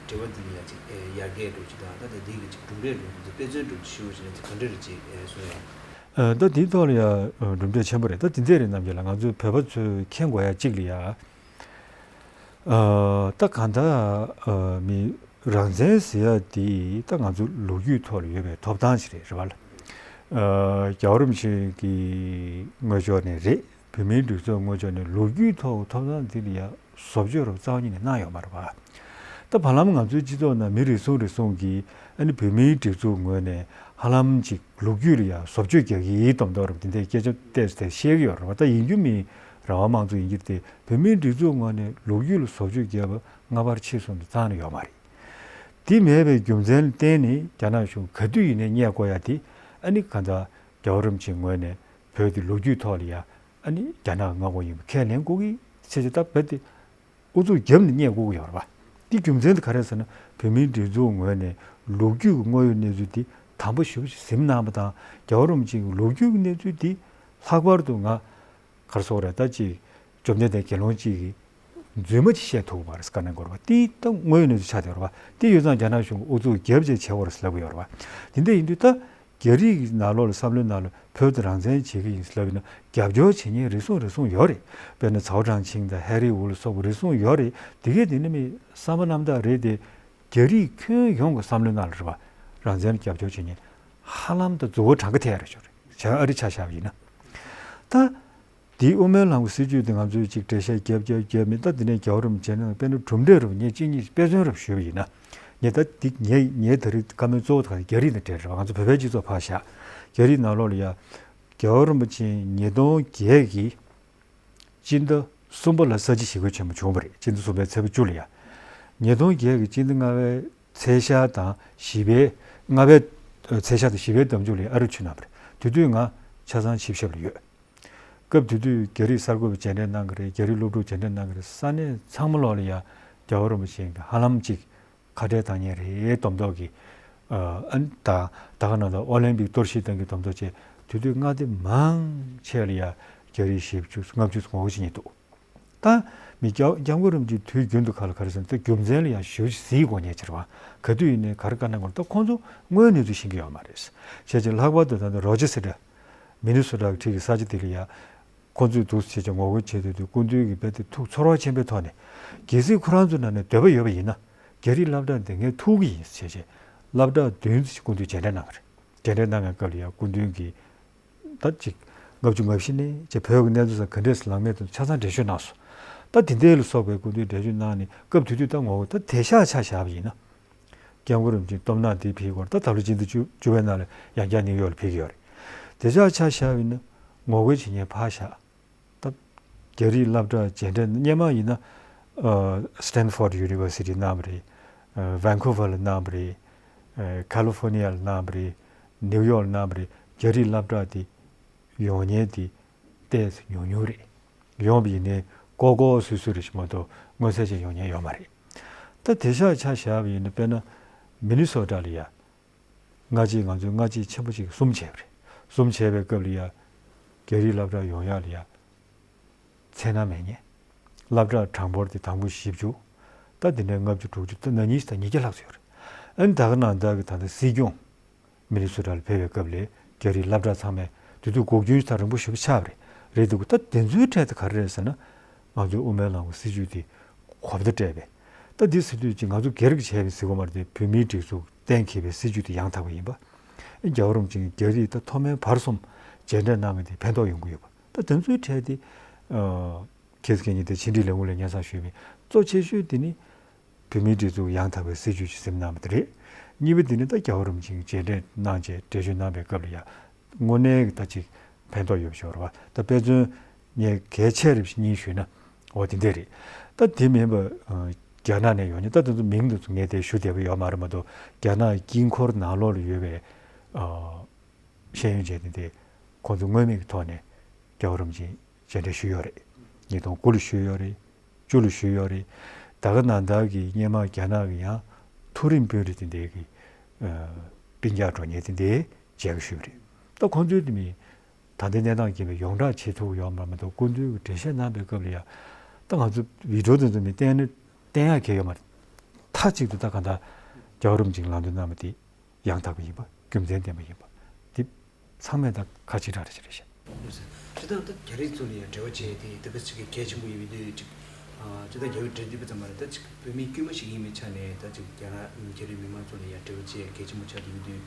འབྲེལ་བ་འདི་ལ་ཡང་ཅིག་ཡར་རྒྱས་འགྲོ་རྒྱུ་དང་། ད་ལྟ་འདི་གི་ཅིག་གྲུབ་འབྲས་འགྲོ་རྒྱུ་དང་། དཔེ་མཚོན་འགྲོ་རྒྱུ་ཞུ་བ་ཞིག་ན་ཅིག་ག་འདྲ་རེད་ཅིག་གསུང་ཡ། ད་འདིའི་ཐོག་ལ་ཡང་གྲུབ་འབྲས་ཆེན་པོ་རེད། ད་འདི་འདྲ་རེད། རྣམ་རྒྱལ་ལགས། ང་ཚོའི་བོད་པ་ཚོས་མཁྱེན་དགོས་ཡ་གཅིག་ལ་ཡ། ཨ། ད་གང་ལྟར་ཨ་མི་རང་བཙན་ཟེར་ཡ་དེ་ད་ང་ཚོ་ལོ་རྒྱུས་ཐོག་ལ་ཡོད་པའི་ཐོབ་ཐང་ཞིག་རེད། རེད་བ། ཨ། རྒྱལ་བ་རིན་པོ་ཆེ་གི་ངོས་ཕྱོགས་ནས་རེད། བོད་མིའི་སྒྲིག་འཛུགས་ངོས་ཕྱོགས་ནས་ལོ་རྒྱུས་ཐོག་ཐོབ་ཐང་འདི་ལ་ཡ་བཟོ་བཅོས་རུ་རྩ་བ་ཉིད་ནས་གནང་ཡོད་མ་རེད་བ། ད་བར་ལམ་ང་ཚོའི་སྤྱི་ཚོགས་ནང་མི་རེ་ཟུང་རེ་ཟུང་གིས་ཨ་ནི་བོད་མིའི་སྒྲིག་འཛུགས་ངོས་ནས་ཧ་ལམ་ཅིག་ལོ་རྒྱུས་ལ་ཡ་བཟོ་བཅོས་རྒྱག་གི་ཡིན་མདོག་མདོག་རུ་དེ་འདྲའི་སྐད་ཆ་ཏོག་ཙམ་བཤད་ཀྱི་ཡོད་རེད་བ། ད་ཡིན་རྒྱུ་མིན། རང་དབང་དམངས་གཙོ་ཡིན་གྱི་རེད་དེ། བོད་མིའི་སྒྲིག་འཛུགས་ངོས་ནས་ལོ་རྒྱུས་ལ་བཟོ་བཅོས་བརྒྱབ་པ་སྔ་བར་ཕྱིས་གསུམ་དུ་རྩ་ནས་ཡོད་མ་རེད། དེ་མེད་པའི་རྒྱུ་མཚན་ལ་བརྟེན་ནས་རྒྱ་ནག་གཞུང་ག་དུས་ཡིན་ནའི་རྙེད་དགོས་ཡ་དེ། ཨ་ནི་གང་ལྟར་རྒྱལ་བ་རིན་པོ་ཆེའི་ངོས་ནས་བོད་དེ་ལོ་རྒྱུས་ཐོག་ལ་ཡ་ཨ་ནི་རྒྱ་ནག་མངའ་ཁོངས་ཡིན་པ་ཁས་ལེན་དགོས་ཀྱི་ཆེད་དུ། ད་བོད་དེ་ཨུ་ཚུགས་བརྒྱབ་ནས་རྙེད་དགོས་ཀྱི་ཡོད་རེད་བ། དེ་རྒྱུ་མཚན་དེ་ག་རེ་ཟེར་ན། བོད་མིའི་སྒྲིག་འཛུགས་ངོས་ནས་ལོ་རྒྱུས་ཀྱི་དངོས་ཡོད་གནས་ཚུལ་དེ་དམ་པོ་ཞེ་པོ་ཞིག་ཟིན་གནང་བ་དང་། རྒྱལ་བ་རིན་པོ་ཆེའི་ལོ་རྒྱུས་ཀྱི་གནས་ཚུལ་དེ་ལྷག་པར་དུ་ང་ག་རེ་ཟེར་དགོས་རེད། ད་ཅིག་བཅོམ་ལྡན་འདས་དགེ་སློང་གཅིག་གིས་རྫུན་མ་ཅིག་བཤད་ཐུབ་པ་རེད་ཟེར་ག་ནས་འགོར་བ། དེ་ད་དངོས་ཡོད་གནས་ཚུལ་ཆགས་བསྡད་ཡོད་རེད་བ། དེ་ཡོད་ཙང་རྒྱ་ནག་གཞུང་གིས་ཨུ་ཚུགས་རྒྱབ་བྱས་བྱས་པ་རེད་ཟེར་ལབ་ཀྱི་ཡོད་རེད་བ། དེ་འདྲ་ཡིན་དུས་ད་ རྒྱ་རིགས་ཀྱི་ནང་ལོགས་ལ་བསམ་བློའི་ནང་ལ་བོད་དེ་རང་བཙན་བྱེད་ཀྱི་ཡིན་ལབ་ཡིན་ན་རྒྱབ་སྐྱོར་བྱེད་མཁན་རེ་ཟུང་རེ་ཟུང་ཡོད་རེད། དཔེར་ན་ཚའོ་ཁྲང་ཆིང་དང་ཧེ་རི་ཝུ་ལ་སོགས་པ་རེ་ཟུང་ཡོད་རེད། དེ་གས་དེ་ནི་མི་བསམ་པ་རྣམ་དག་རེད་དེ། རྒྱ་རིགས་ཁྱོན་ཡོངས་ཀྱི་བསམ་བློའི་ནང་ལ་རེད་པ། རང་བཙན་རྒྱབ་སྐྱོར་བྱེད་མཁན་ཧ་ལམ་དུ་གཙོ་བོ་གྲངས་ཀ་ཐེ་རེ་ཤོར་རེད། བྱས་ཨ་རི་ཆ་བཞག་པ་ཡིན་ན། ད་དེའི་དབུ་མའི་ལམ་གྱི་སྲིད་བྱུས་དེ་ང་ཚོས་ཅིག་འགྲེལ་བཤད་རྒྱབ་རྒྱབ་རྒྱབ་མི་ད་དེ་ནས་རྒྱལ་བ་རིན་པོ་ཆེ་ནང་དཔེར་ན་གྲུབ་འབྲས་རུ་ངས་གཅིག་གཉིས་དཔེ་མཚོན་རུ་ཞུས་པ་ཡིན་ན། ངས་ད་འདི་ངས་ངས་ད་རེས་བཀའ་མོལ་གཙོ་བོ་དེ་ག་རྒྱ་རིགས་ནས་སྤྲད་རེད་པ། ང་ཚོ་བོད་པའི་སྤྱི་ཚོགས་ཕར་བཞག་རྒྱ་རིགས་ནང་ལོགས་ལ་ཡ། རྒྱལ་བ་རིན་པོ་ཆེ་ཉིས་སྟོང་བརྒྱད་ཀྱི་སྤྱི་ཟླ་གསུམ་པ་ལ་ས་བྱི་ཞི་རྒོལ་ཆེན་མོ་བྱུང་བ་རེད། སྤྱི་ཟླ་གསུམ་པའི་ཚེས་པ་བཅུ་ལ་ཡ། ཉིས་སྟོང་བརྒྱད་ཀྱི་སྤྱི་ཟླ་ལྔ་པའི་ཚེས་ཤར་དང་བཞི་པའི་ལྔ་པའི་ཚེས་ཤར་དང་བཞི་པའི་ཟླ་མཇུག་ལ་ཡ་ཨ་རིར་ཕྱིན་གནང་བ་རེད། དེ་དུས་ང་ཆ་ཚང་ཆིབས་ཞབས་ལ་ཡོད། སྐབས་དེ་དུས་རྒྱ་རིགས་གསར་འགོད་པ་མཇལ་འཕྲད་གནང་གི་རེད། རྒྱ་རིགས་སློབ་ཕྲུག་མཇལ་འཕྲད་གནང་གི་རེད། ས་གནས་ཚང་མ་ལོག་ལ་ཡ་རྒྱལ་བ་རིན་པོ་ཆེ་གི་ཧ་ལམ་ཅིག་ཁ་བྲལ་བཏང་མཁན་རེད་མདོག་མདོག་གི། ཨ་ནི་ད་ད་ག་ནང་ད་ཨོ་ལིམ་པིག་གཏོར་བཤིག་བཏང་གི་མདོག་མདོག་བྱས། དེ་དུས་མངའ་སྡེ་མང་ཆེ་ལ་ཡ་རྒྱ་རིགས་བཞི་བཅུ་ལྔ་བཅུ་ངོ་རྒོལ་བྱེད་མཁན་འདུག་ད་མི་སྐྱབས་སྐྱབས་མགོན་རིན་པོ་ཆེ་དུས་རྒྱུན་དུ་ག་ལ་ག་རེ་ཟེར་ན་ད་རྒྱུ་མཚན་ལ་ཡང་ཞེ་པོ་ཅིག་གཟིགས་དགོས་མཁན་ཅིག་རེད་པ། ག་དུས་ཡིན་ནའི་ག་རེ་བཀའ་གནང་དགོས་ད་ཁོང་ཚོ་དངོས་གནས་ཚུལ་ཤེས་ཀྱི་ཡོད་མ་རེད། བྱས་ཙང་ལྷག་པར་དུ་ད་ལྟ་རོ་ཇེ་སི་ཊར་མི་ནི་སོ་ཊ་གི་འཁྲིས་ཀྱི་ས་ཆ་དེ་ལ་ཡ། ཁོང་ཚོས་འདུག་སེ་བྱས་ཀྱང་ངོ་རྒོལ་བྱེད་དུས་དུས་སྐུ་མདུན་གྱིས་རྦད་དེ་ཐུགས་ཚོར་བ་ཆེན་པོའི་ཐོག་ནས། གལ་སྲིད་ཁོ་རང་ཚོའི་ནང་ནས་འདོད་པ་ཡོད་པ་ཡིན་ན་རྒྱ་རིགས་སློབ་གྲྭ་འདི་ངས་ཐུག་གི་ཡིན་ཟེར་བྱས་བྱས་སློབ་གྲྭ་བདུན་ཙམ་ཞིག་སྐུ་མདུན་མཇལ་འཕྲད་གནང་བ་རེད། མཇལ་འཕྲད་གནང་བའི་སྐབས་ལ་ཡང་སྐུ་མདུན་གྱིས་ད་ཅིག་ལྔ་བཅུ་ང་བཞི་ནས་ཅིག་བོད་ཀྱི་གནས་ཚུལ་ས་ག་འདྲས་སུ་ལངས་མེད་དུ་ཆ་ཚང་འགྲེལ་བརྗོད་གནང་སོང་། ད་དེ་འདྲས་ལ་སོགས་པའི་སྐུ་མདུན་འགྲེལ་བརྗོད་གནང་ནས་སྐབས་དེ་དུས་ད་ངོ་རྒོལ་ད་དེ་ཤག་ཆ་བཞག་པ་ཡིན་ན། སྐྱབས་མགོན་རིན་པོ་ཆེའི་སྟོབས་ན་འདི་ཕེབས་སྐོར་ད་ད་ལོ་སྤྱི་ཟླ་བཅུ་བཅུ་པའི་ནང་ལ་ཡང་བསྐྱར་ནིའུ་ཡོག་ལ་ཕེབས་ཀྱི་ཡོད་རེད། དེ་ཆ་ཆ་བཞག་པ་ཡིན་ན་ངོ་རྒོལ་བྱེད་མཁན་ཕར་བཞག་ད་རྒྱ་རིགས་སློབ་གྲྭ་མཇལ་འཕྲད་སྔོན་མ་ཡིན་ན་ཨ་Stanford University གནང་བ་རེད། ཨ་Vancouver ལ་གནང་བ་རེད། ཨ་California ལ་གནང་བ་རེད། ནིའུ་ཡོག་ལ་གནང་བ་རེད། རྒྱ་རིགས་སློབ་གྲྭ་དེ་ཡོང་མཁན་དེ་ཏོག་ཙམ་ཉུང་ཉུང་རེད། ཡོང་བ་ཡིན་ནའི་ཀོ་ཀོ་སུ་སུ་རེ་ཞིག་མ་གཏོགས་མངོན་གསལ་ཅན་ཡོང་མཁན་ཡོད་མ་རེད། ད་དེ་ཤག་ཆ་བཞག་པ་ཡིན་ན་དཔེར་ན་མི་ནི་སོ་ཊ་ལ་ཡ། སྔ་རྗེས་ང་ཚོས་སྔ་རྗེས་ཆེན་པོ་ཅིག་གསུམ་བྱས་པ་རེད། གསུམ་བྱས་པའི་སྐབས་ལ་ཡ། རྒྱ་རིགས་སློབ་གྲྭ་ཡོང་ཡག་ལ་ཡ། མཚན་ན་མེད་མཁན། སློབ་གྲྭ་གྲངས་འབོར་དེ་དང་པོ་བཞི་བཅུ། ད་དེ་ནས་ལྔ་བཅུ་དྲུག་ཅུ་ད་ན་ནིང་ཞིག་ད་ཉིས་བརྒྱ་ལྷག་ཙམ་ཡོད་རེད། ཨ་ནི་ད་ག་ནང་བདག་གི་ད་ལྟ་སྲིད་སྐྱོང་། མི་ནི་སོ་ཊ་ལ་ཕེབས་པའི་སྐབས་ལ་རྒྱ་རིགས་སློབ་གྲྭ་ཚང་མས་དེ་དུས་འགོག་རྐྱེན་ཞིག་ད་རིང་པོ་ཞེ་པོ་ཆགས་པ་རེད། རེད་འདུག་ད་དེ་ཚོའི་གྲས་དེ་ག་རེ་རེད་ཟེར་ན། ང་ཚོའི་དབུ་མའི་ལམ་གྱི་སྲིད་བྱུས་དེ་གོ་བརྡ་སྤྲད་པས། ད་འདི་ཟེར་དུས་ཅིག་ང་ཚོ་སྒེར་གྱི་བྱས་པའི་ཟེར་དགོས་མ་རེད་དེ་བོད་མིའི་སྒྲིག་འཛུགས་གཏན་འཁེལ་བའི་སྲིད་བྱུས་དེ་ཡང་དག་པ་ཡིན་པ། རྒྱལ་བ་རིན་པོ་ཆེ་རྒྱ་རིགས་ད་མཐོ་དམན་བར་གསུམ་མཇལ་འཕྲད་གནང་མཁན་དེ་ཕན་ཐོགས་ཡོང་གི་ཡོད་པ། ད་དེ་ཚོའི་གྲས་དེ་ཨ་ཁྱེད་ཚོ་གཉིས་དེ་ཕྱི་འབྲེལ་ལས་ཁུངས་ལ་སྙན་སེང་ཞུས་པའི་གཙོ་ཆེ་ཤོས་དེ་ནི་བོད་མིའི་སྒྲིག་འཛུགས་ཡང་དག་པའི་སྲིད་བྱུས་ཀྱི་ཟིན་གནང་བ་དེ་རེད། གཉིས་པ་དེ་ནི་ད་རྒྱལ་བ་རིན་པོ་ཆེ་མཇལ་འཕྲད་གནང་བྱས་འགྲེལ་བརྗོད་གནང་བའི་སྐབས་ལ་ཡང་དངོས་གནས་ཀྱི་ད་ཅིག་ཕན་ཐོགས་ཡོད་པ་ཞིག་རེད་བ། ད་དཔེ་མཚོན་ངས་གལ་ཆེ་རིགས་ཤིག་གཉིས་ཞུས་ན་འོ་དེ་འདྲས་རེད། ད་དེ་མིན་པ་ཨ་རྒྱ་ནག་ནས་ཡོང་མཁན་ད་དེ་ཚོ་མིང་དེ་ཚོ་ངས་དེ་ཞུ་བདེ་པོ་ཡོད་མ་རེད་མ་གཏོགས་རྒྱ་ནག་དཀྱིལ་འཁོར་ནང་ལོགས་ལ་ཡོད་པའི་ཨ། ཤེས་ཡོན་ཅན་དེ་འདྲས་ཁོང་ཚོ་མངོན་མེད་ཀྱི་ཐོག་ནས་རྒྱལ་བ་རིན་པོ་ཆེ་མཇལ་འཕྲད་ཞུས་ཡོད་རེད། ཉིས་སྟོང་དགུ་ལ་ཞུས་ཡོད་རེད། བཅུ་ལ་ཞུས་ཡོད་རེད། ད་ག་ནང་བདག་གིས་སྔོན་མ་རྒྱ་ནག་གི་ཡང་མཐོ་རིམ་དཔོན་རིགས་དེ་འདྲས་ཀྱི་ཨ་སྤུན་ཀྱག་འགྲོ་མཁན་དེ་འདྲས་མཇལ་ཁ་ཞུས་པ་རེད། ད་ཁོང་ཚོའི་དེ་མིན་ད་ལྟའི་གནས་སྟངས་ཀྱི་ཡོངས་གྲགས་བྱེད་ཐུབ་ཡོད་མ་མ་གཏོགས་སྐུ་མདུན་གྱིས་འགྲེལ་བཤད་གནང་པའི་སྐབས་ལ་ཡང་ད་ང་ཚོ་བི་ཌི་ཡོ་དེ་ཚོ་མི་བསྟན་ན་བསྟན་ཡག་གལ་ཡོད་མ་རེད། མཐའ་གཅིག་ཏུ་ད་ག་ད་རྒྱལ་བ་རིན་པོ་ཆེས་ལམ་སྟོན་གནང་བ་དེ། ཡང་དག་པ་ཡིན་པ། རྒྱུ་མཚན་ལྡན་པ་ཡིན་པ། འདི་ཚང་མས་ད་ཁ་ཕྱིར་བསྒྲགས་རེ་བྱེད་རེ་བྱེད། སྤྱིར་བཏང་ད་རྒྱ་རིགས་ཚོ་ལ་ཡང་འབྲེལ་བ་བྱས་ཏེ་ད་ག་ཅིག་གལ་ཆེན་པོ་ཡིན་མི་འདུག་ཅིག་ཨ་སྤྱིར་བཏང་རྒྱ་བོད་འབྲེལ་འདི་པ་ཙམ་མ་རེད། ད་ཅིག་བོད་མི་དཀྱུས་མ་ཞིག་ཡིན་པའི་ཆ་ནས་ད་ཅིག་རྒྱ་རྒྱ་རིགས་མི་མང་ཚོ་ལ་ཡང་འབྲེལ་བ་བྱས་གལ་ཆེན་པོ་ཆགས་ཀྱི་ཡོད་དུས་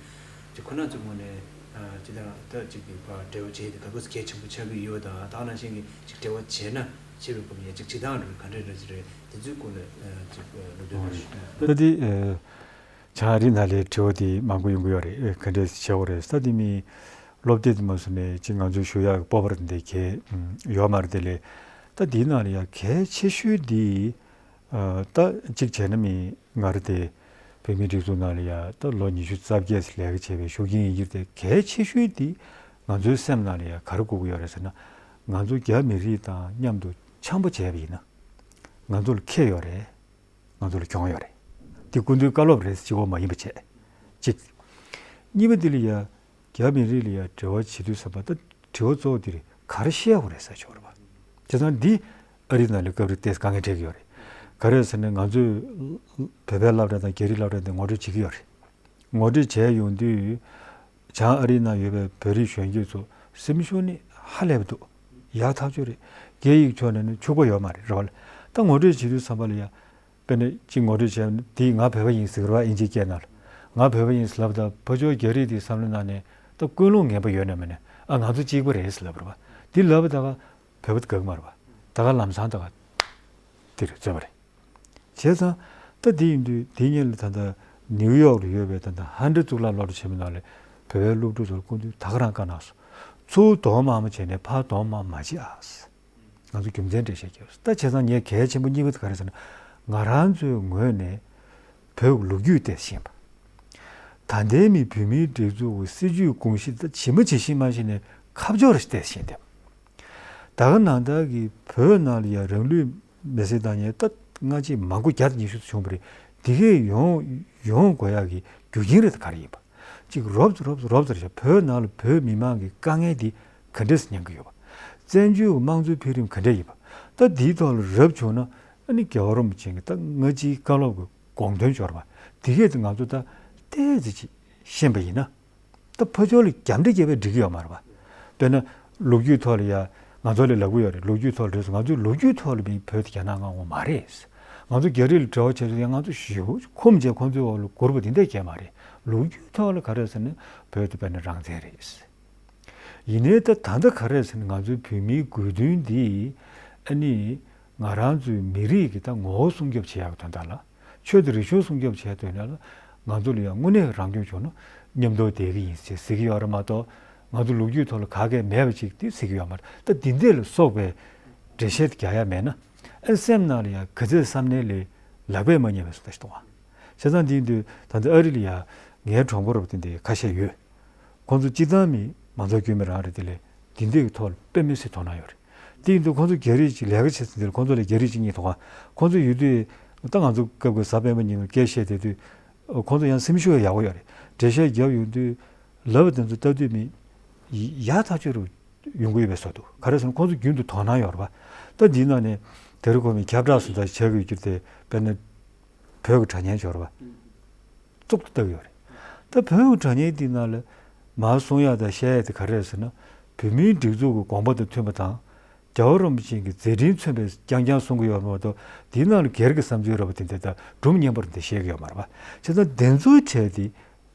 ཅིག་ཁོ་རང་ཚོའི་ངོས་ནས་ཨ་སྤྱིར་བཏང་ད་ཅིག་གི་ཕར་འབྲེལ་བ་བྱས་ཏེ་ག་ག་ཚོད་གལ་ཆེན་པོ་ཆགས་ཀྱི་ཡོད་དང་ད་ག་ནང་བཞིན་གྱི་ཅིག་འབྲེལ་བ་བྱས་ན་བྱེད་པའི་སྐབས་ཡང་ཅིག་བྱེད་སྟངས་རེད་ག་འདྲ་འདྲ་ཅིག་རེད་དེ་ཚོའི་སྐོར་ལ་ཨ་ཅིག་ལོ་དོན་རེ་ཞུ། ད་དེ་ཨ། བྱང་ཨ་རི་ནང་ལའི་དྲི་བ་དེ་མང་པོ་ཡོང་གི་ཡོད་རེད། ག་འདྲས་བྱེད་དགོས་རེད་ས་དེ་མིན་སློབ་དེབ་དེ་མ་བཟོས་ནས་ཅིག་ང་ཚོས་ཞུ་ཡག་སྤོབས་པ་དེ་འདྲ་གལ་ཡོད་མ་རེད་དེ་ལས་ད་དེའི་ནང་ལ་ཡང་གལ་ཆེ་ཤོས་དེ་ད་གཅིག་བྱས་ན་མི་ང་རང་དེ་བོད་མིའི་སྒྲིག་འཛུགས་ནང་ལ་ཡང་ད་ལོ་ཉི་ཤུ་རྩ་བརྒྱད་ཙམ་ལས་ཀ་བྱས་པའི་ཤུགས་རྐྱེན་ཡིན་གྱི་རེད་དེ་གལ་ཆེ་ཤོས་དེ་ང་ཚོའི་སེམས་ནང་ལ་ཡང་ག་རེ་དགོས་ཀྱི་ཡོད་རེད་ཟེར་ན་ང་ཚོ་རྒྱ་མི་རིགས་དང་མཉམ་དུ་འཆམ་པོ་བྱས་པ་ཡིན་ན་ང་ཚོ་ལ་ཁེ་ཡོད་རེད། ང་ཚོ་ལ་གྱོང་ཡོད་རེད། འདི་སྐུ་མདུན་བཀའ་སློབ་རེད་ཟེར་གཅིག་པོ་མ་ཡིན་པ་བྱས། གཅིག་གཉིས་པ་འདི་ལ་ཡ་རྒྱ་མི་རིགས་ལ་ཡ་འབྲེལ་བ་བྱེད་དུས་ཙམ་པ་ད་དྲི་བ་གཙོ་བོ་འདི་རེད་ག་རེ་བཤད་དགོས་རེད་ཟེར་ཆོག་རེད་པ། བྱས་ཙང་འདི་ཨ་རི་ནང་ལ་སྐབས་རེ་ཏོག་ཙམ་དཀའ་ངལ་འཕྲད་ཀྱི་ཡོད་རེད། ག་རེ་ཟེར་ན་ང་ཚོས་བོད་པའི་སློབ་གྲྭ་དང་རྒྱ་རིགས་སློབ་གྲྭ་འདི་ངོ་སྤྲོད་བྱེད་ཀྱི་ཡོད་རེད། ངོ་སྤྲོད་བྱས་ཡོང་དུས་ བྱང་ཨ་རིའི་ནང་ཡོད་པའི་བོད་རིགས་གཞོན་སྐྱེས་ཚོ་སེམས་ཤུགས་ནི་ཧ་ལས་པ་འདུག་ཡག་ཐག་ཆོད་རེད། སྐད་ཡིག་ཕྱོགས་ནས་ནི་འཕྱུགས་པ་ཡོད་མ་རེད། རེད་བ་ལ། ད་ངོ་སྤྲོད་བྱེད་དུས་ཙམ་པ་ལ་ཡ། དཔེར་ན་གཅིག་ངོ་སྤྲོད་བྱས་ན་འདི་ང་བོད་པ་ཡིན་ཟེར་གི་རེད་བ། ཨིན་ཇིའི་སྐད་ནང་ལ། ང་བོད་པ་ཡིན་ཟེར་ལབ་ད་ཕར་ཕྱོགས་རྒྱ་རིགས་དེའི་བསམ་བློ་ནང་ནས་ད་ཀུན་སློང་ངན་པ་ཡོད་ན་མེད་ན། ཨ་ང་ཚོ་གཅིག་པ་རེད་ཟེར་ལབ་རེད་བ། འདི་ལབ་པ་ད་ག་བོད་པ་དགའ་གི་མ་རེད་བ། ད་ག་ལམ་སང་ད་ག་དེ་རེད་རྩོད་པ་རེད། བྱས་ཙང་ད་འདི་ཡིན་དུས་འདི་སྔོན་ལ་ད་ལྟ་ནིའུ་ཡོག་ལ་ཡོད་པའི་ད་ལྟ་ཧན་ཌི་གཙུག་ལག་སློབ་གྲྭ་ཆེན་མོ་ནང་ལ་བོད་པའི་སློབ་ཕྲུག་ཚོར་སྐུ་མདུན་ད་ག་རང་བཀའ་གནང་སོང་། ཚུར་གདོང་དམར་མོ་བྱས་ནས་ཕར་གདོང་དམར་མོ་མ་བྱེད་ཨ། ང་ཚོ་རྒྱུ་མཚན་འགྲེལ་བཤད་རྒྱབ་སོང་། ད་བྱས་ཙང་ངས་གལ་ཆེན་པོ་གཉིས་པ་དེ་ག་རེ་ཟེར་ན། ང་རང་ཚོའི་ངོས་ནས་བོད་ལོ་རྒྱུས་བལྟས་ཤེས་པ། ད་ལྟའི་མི་བོད་མིའི་སྒྲིག་འཛུགས་ཀྱི་སྲིད་ཇུས་དགོངས་གཞི་ད་ཇི་མ་ཇི་བཞིན་མ་ཤེས་ནས་ཁ་སྦྱོར་བལྟས་ཤེས་བསྡད་པ། ད་ག་ནང་ལྟར་གྱི་བོད་ནང་ལ་ཡང་རང་ལུས་མེར་སྲེག་བཏང་མཁན་ད་སྔ་ཕྱི་མང་པོ་བརྒྱ་དང་ཉི་ཤུ་ཙམ་བྱུང་བ་རེད། འདི་གས་ཡོང་ཡོང་དགོས་ཡག་གི་རྒྱུ་རྐྱེན་རེད་ད་ག་རེ་ཡིན་པ། གཅིག་རོབ་ཙམ་རོབ་ཙམ་རོབ་ཙམ་རེད་ཤག་བོད་ནང་ལ་བོད་མི་མང་གི་དཀའ་ངལ་འདི་ག་འདྲས་སེ་མྱང་གི་ཡོད་པ། བཙན་བྱོལ་གྱི་དམངས་གཙོའི་འཕེལ་རིམ་ག་འདྲས་ཡིན་པ། ད་འདིའི་ཐོག་ལ་རབ་བྱུང་ན་ཨ་ནི་རྒྱལ་བ་རིན་པོ་ཆེ་གི་ད་སྔ་ཕྱིའི་བཀའ་སློབ་ཀྱི་དགོངས་དོན་འབྱོར་བ་འདི་གས་དེ་ང་ཚོ་ད་ཏོག་ཙམ་ཅིག་ཤེས་པ་ཡིན་ན། ད་ཕར་ཕྱོགས་ལ་རྒྱབ་འདྲེ་བརྒྱབ་པས་འགྲིག་གི་ཡོད་མ་རེད་པ། དཔེར་ན་ལོ་རྒྱུས་ཐོག་ལ་ཡ་ང་ཚོ་ལ་ལབ་གི་ཡོད་རེད། ལོ་རྒྱུས་ཐོག་ལ་རེད་ཟེར། ང་ཚོའི་ལོ་རྒྱུས་ཐོག་ལ་མི་བོད་དེ་རྒྱ་ནག་མངའ་འོག་མ་རེད། ང་ཚོ་རྒྱ་རིགས་ལ་འབྲེལ་བ་བྱེད་དུས་ཡང་ང་ཚོ་ཞེ་པོ་ཁོམ་བྱས་ཁོང་ཚོའི་འོག་ལ་སྒུར་བ་དེ་འདྲས་བྱས་མ་རེད། ལོ་རྒྱུས་ཐོག་ལ་ག་རེ་ཟེར་ན་བོད་དེ་དཔེར་ན་རང་བཙན་རེད། ཡིན་ནའི་ད་ད་ལྟ་ག་རེ་ཟེར་ན་ང་ཚོའི་བོད་མིའི་དགོས་འདུན་འདི་ཨ་ནི་ང་རང་ཚོའི་མི་རིགས་ཀྱི་ད་ངོ་བོ་སྲུང་སྐྱོབ་བྱེད་ཡག་གི་དོན་དག་ལ། ཆོས་དང་རིག་གཞུང་སྲུང་སྐྱོབ་བྱས་དོན་ལ་ང་ཚོ་ལ་ཡང་དངོས་གནས་རང་སྐྱོང་བྱུང་ན་མཉམ་དུ་བསྡད་ཀྱི་ཡིན་ཞེས་ཟེར་གྱི་ཡོད་རེད་མ་གཏོགས། ང་ཚོ་ལོ་རྒྱུས་ཐོག་ལ་ག་གེ་མེད་པ་ཅིག་དེ་ཟེར་གྱི་ཡོད་མ་རེད། ད་འདི་འདྲས་ལ་སོགས་པའི་འགྲེལ་བཤད་རྒྱག་ཡ་མེད་ན། ཨ་སེམས་ནང་ལ་ཡང་ག་ཚོད་བསམ་ནའི་ལས་ལག་པས་མ་རྙེད་པའི་བཟོ་ལྟ་ཞིག་གཏོང་བ། བྱས་ཙང་འདི་ཡིན་དུས་ད་ལྟ་ཨ་རི་ལ་ཡང་ངའི་གྲོགས་པོ་རབ་དེ་འདྲའི་ཁ་ཤས་ཡོད། ཁོང་ཚོ་སྤྱིར་བཏང་མི་མང་ཚོགས་དཀྱུས་མ་རང་རེད། དེ་ལས་འདི་འདྲའི་ཐོག་ལ་དཔེ་མི་སྲིད་དོ་སྣང་ཡོད་རེད། དེ་ཡིན་དུས་ཁོང་ཚོ་རྒྱ་རིགས་ཅིག་ལས་ཀ་བྱེད་ཚུལ་འདིར་ཁོང་ཚོ་ལ་རྒྱ་རིགས་ཅིག་གཉིས་ཐོག་ཁོང་ཚོ་ཡོད་དུས་ད་ང་ཚོ་སྐབས་ཀྱི་གཟའ་སྤེན་པ་ཉིན་སྐད་བཤད་བསྡད་དུས་ཁོང་ཚོ་ཡང་སེམས་ཤུགས་ཡག་པོ་ཡོད་རེད། འགྲེལ་བཤད་རྒྱབ་ཡོང་དུས་ལབ་པ་དེ་ཚོ་ལྟ་དུས་མི་ཡག་ཐག་ཆོད་རུ་ཡོང་གི་ཡོད་པའི་བཟོ་འདུག་ག་རེ་ཟེར་ན་ཁོང་ཚོ་རྒྱུན་དུ་དོ་སྣང་ཡོད་རེད་པ། ད་འདིའི་ནང་ནས་དེ་རིང་ཁོ་མི་ཁྱབ་བསྒྲགས་སུ་ད་ཆགས་ཀྱི་ཡོད་རྒྱུ་དེ་དཔེར་ན། བོད་ཀྱི་དྲ་བརྙན་འབྱོར་བ་གཙུག་ཏུ་བཏགས་ཡོད་རེད། ད་བོད་ཀྱི་དྲ་བརྙན་འདི་ནང་ལ་མར་གསུང་ཡག་དང་བཤད་ཡག་དེ་ག་རེ་རེད་ཟེར་ན། བོད་མིའི་སྒྲིག་འཛུགས་ཀྱི་དགོངས་པ་དང་མཐུན་པ་དང་། རྒྱལ་བ་རིན་པོ་ཆེ་གི་མཛད་འཕྲིན་མཚོན་པའི་རྐྱང་རྐྱང་གསུང་གི་ཡོད་མ་གཏོགས། འདིའི་ནང་ལ་སྒེར་གྱི་བསམ་ཚུལ་ར་བ་དེ་འདྲ་དང་སྒྲུང་བརྙན་པར་འདི་བཤད་ཀྱི་ཡོད་མ་རེད་པ། བྱས་ཙང་འདི་ཚོའི་གྲས་དེ་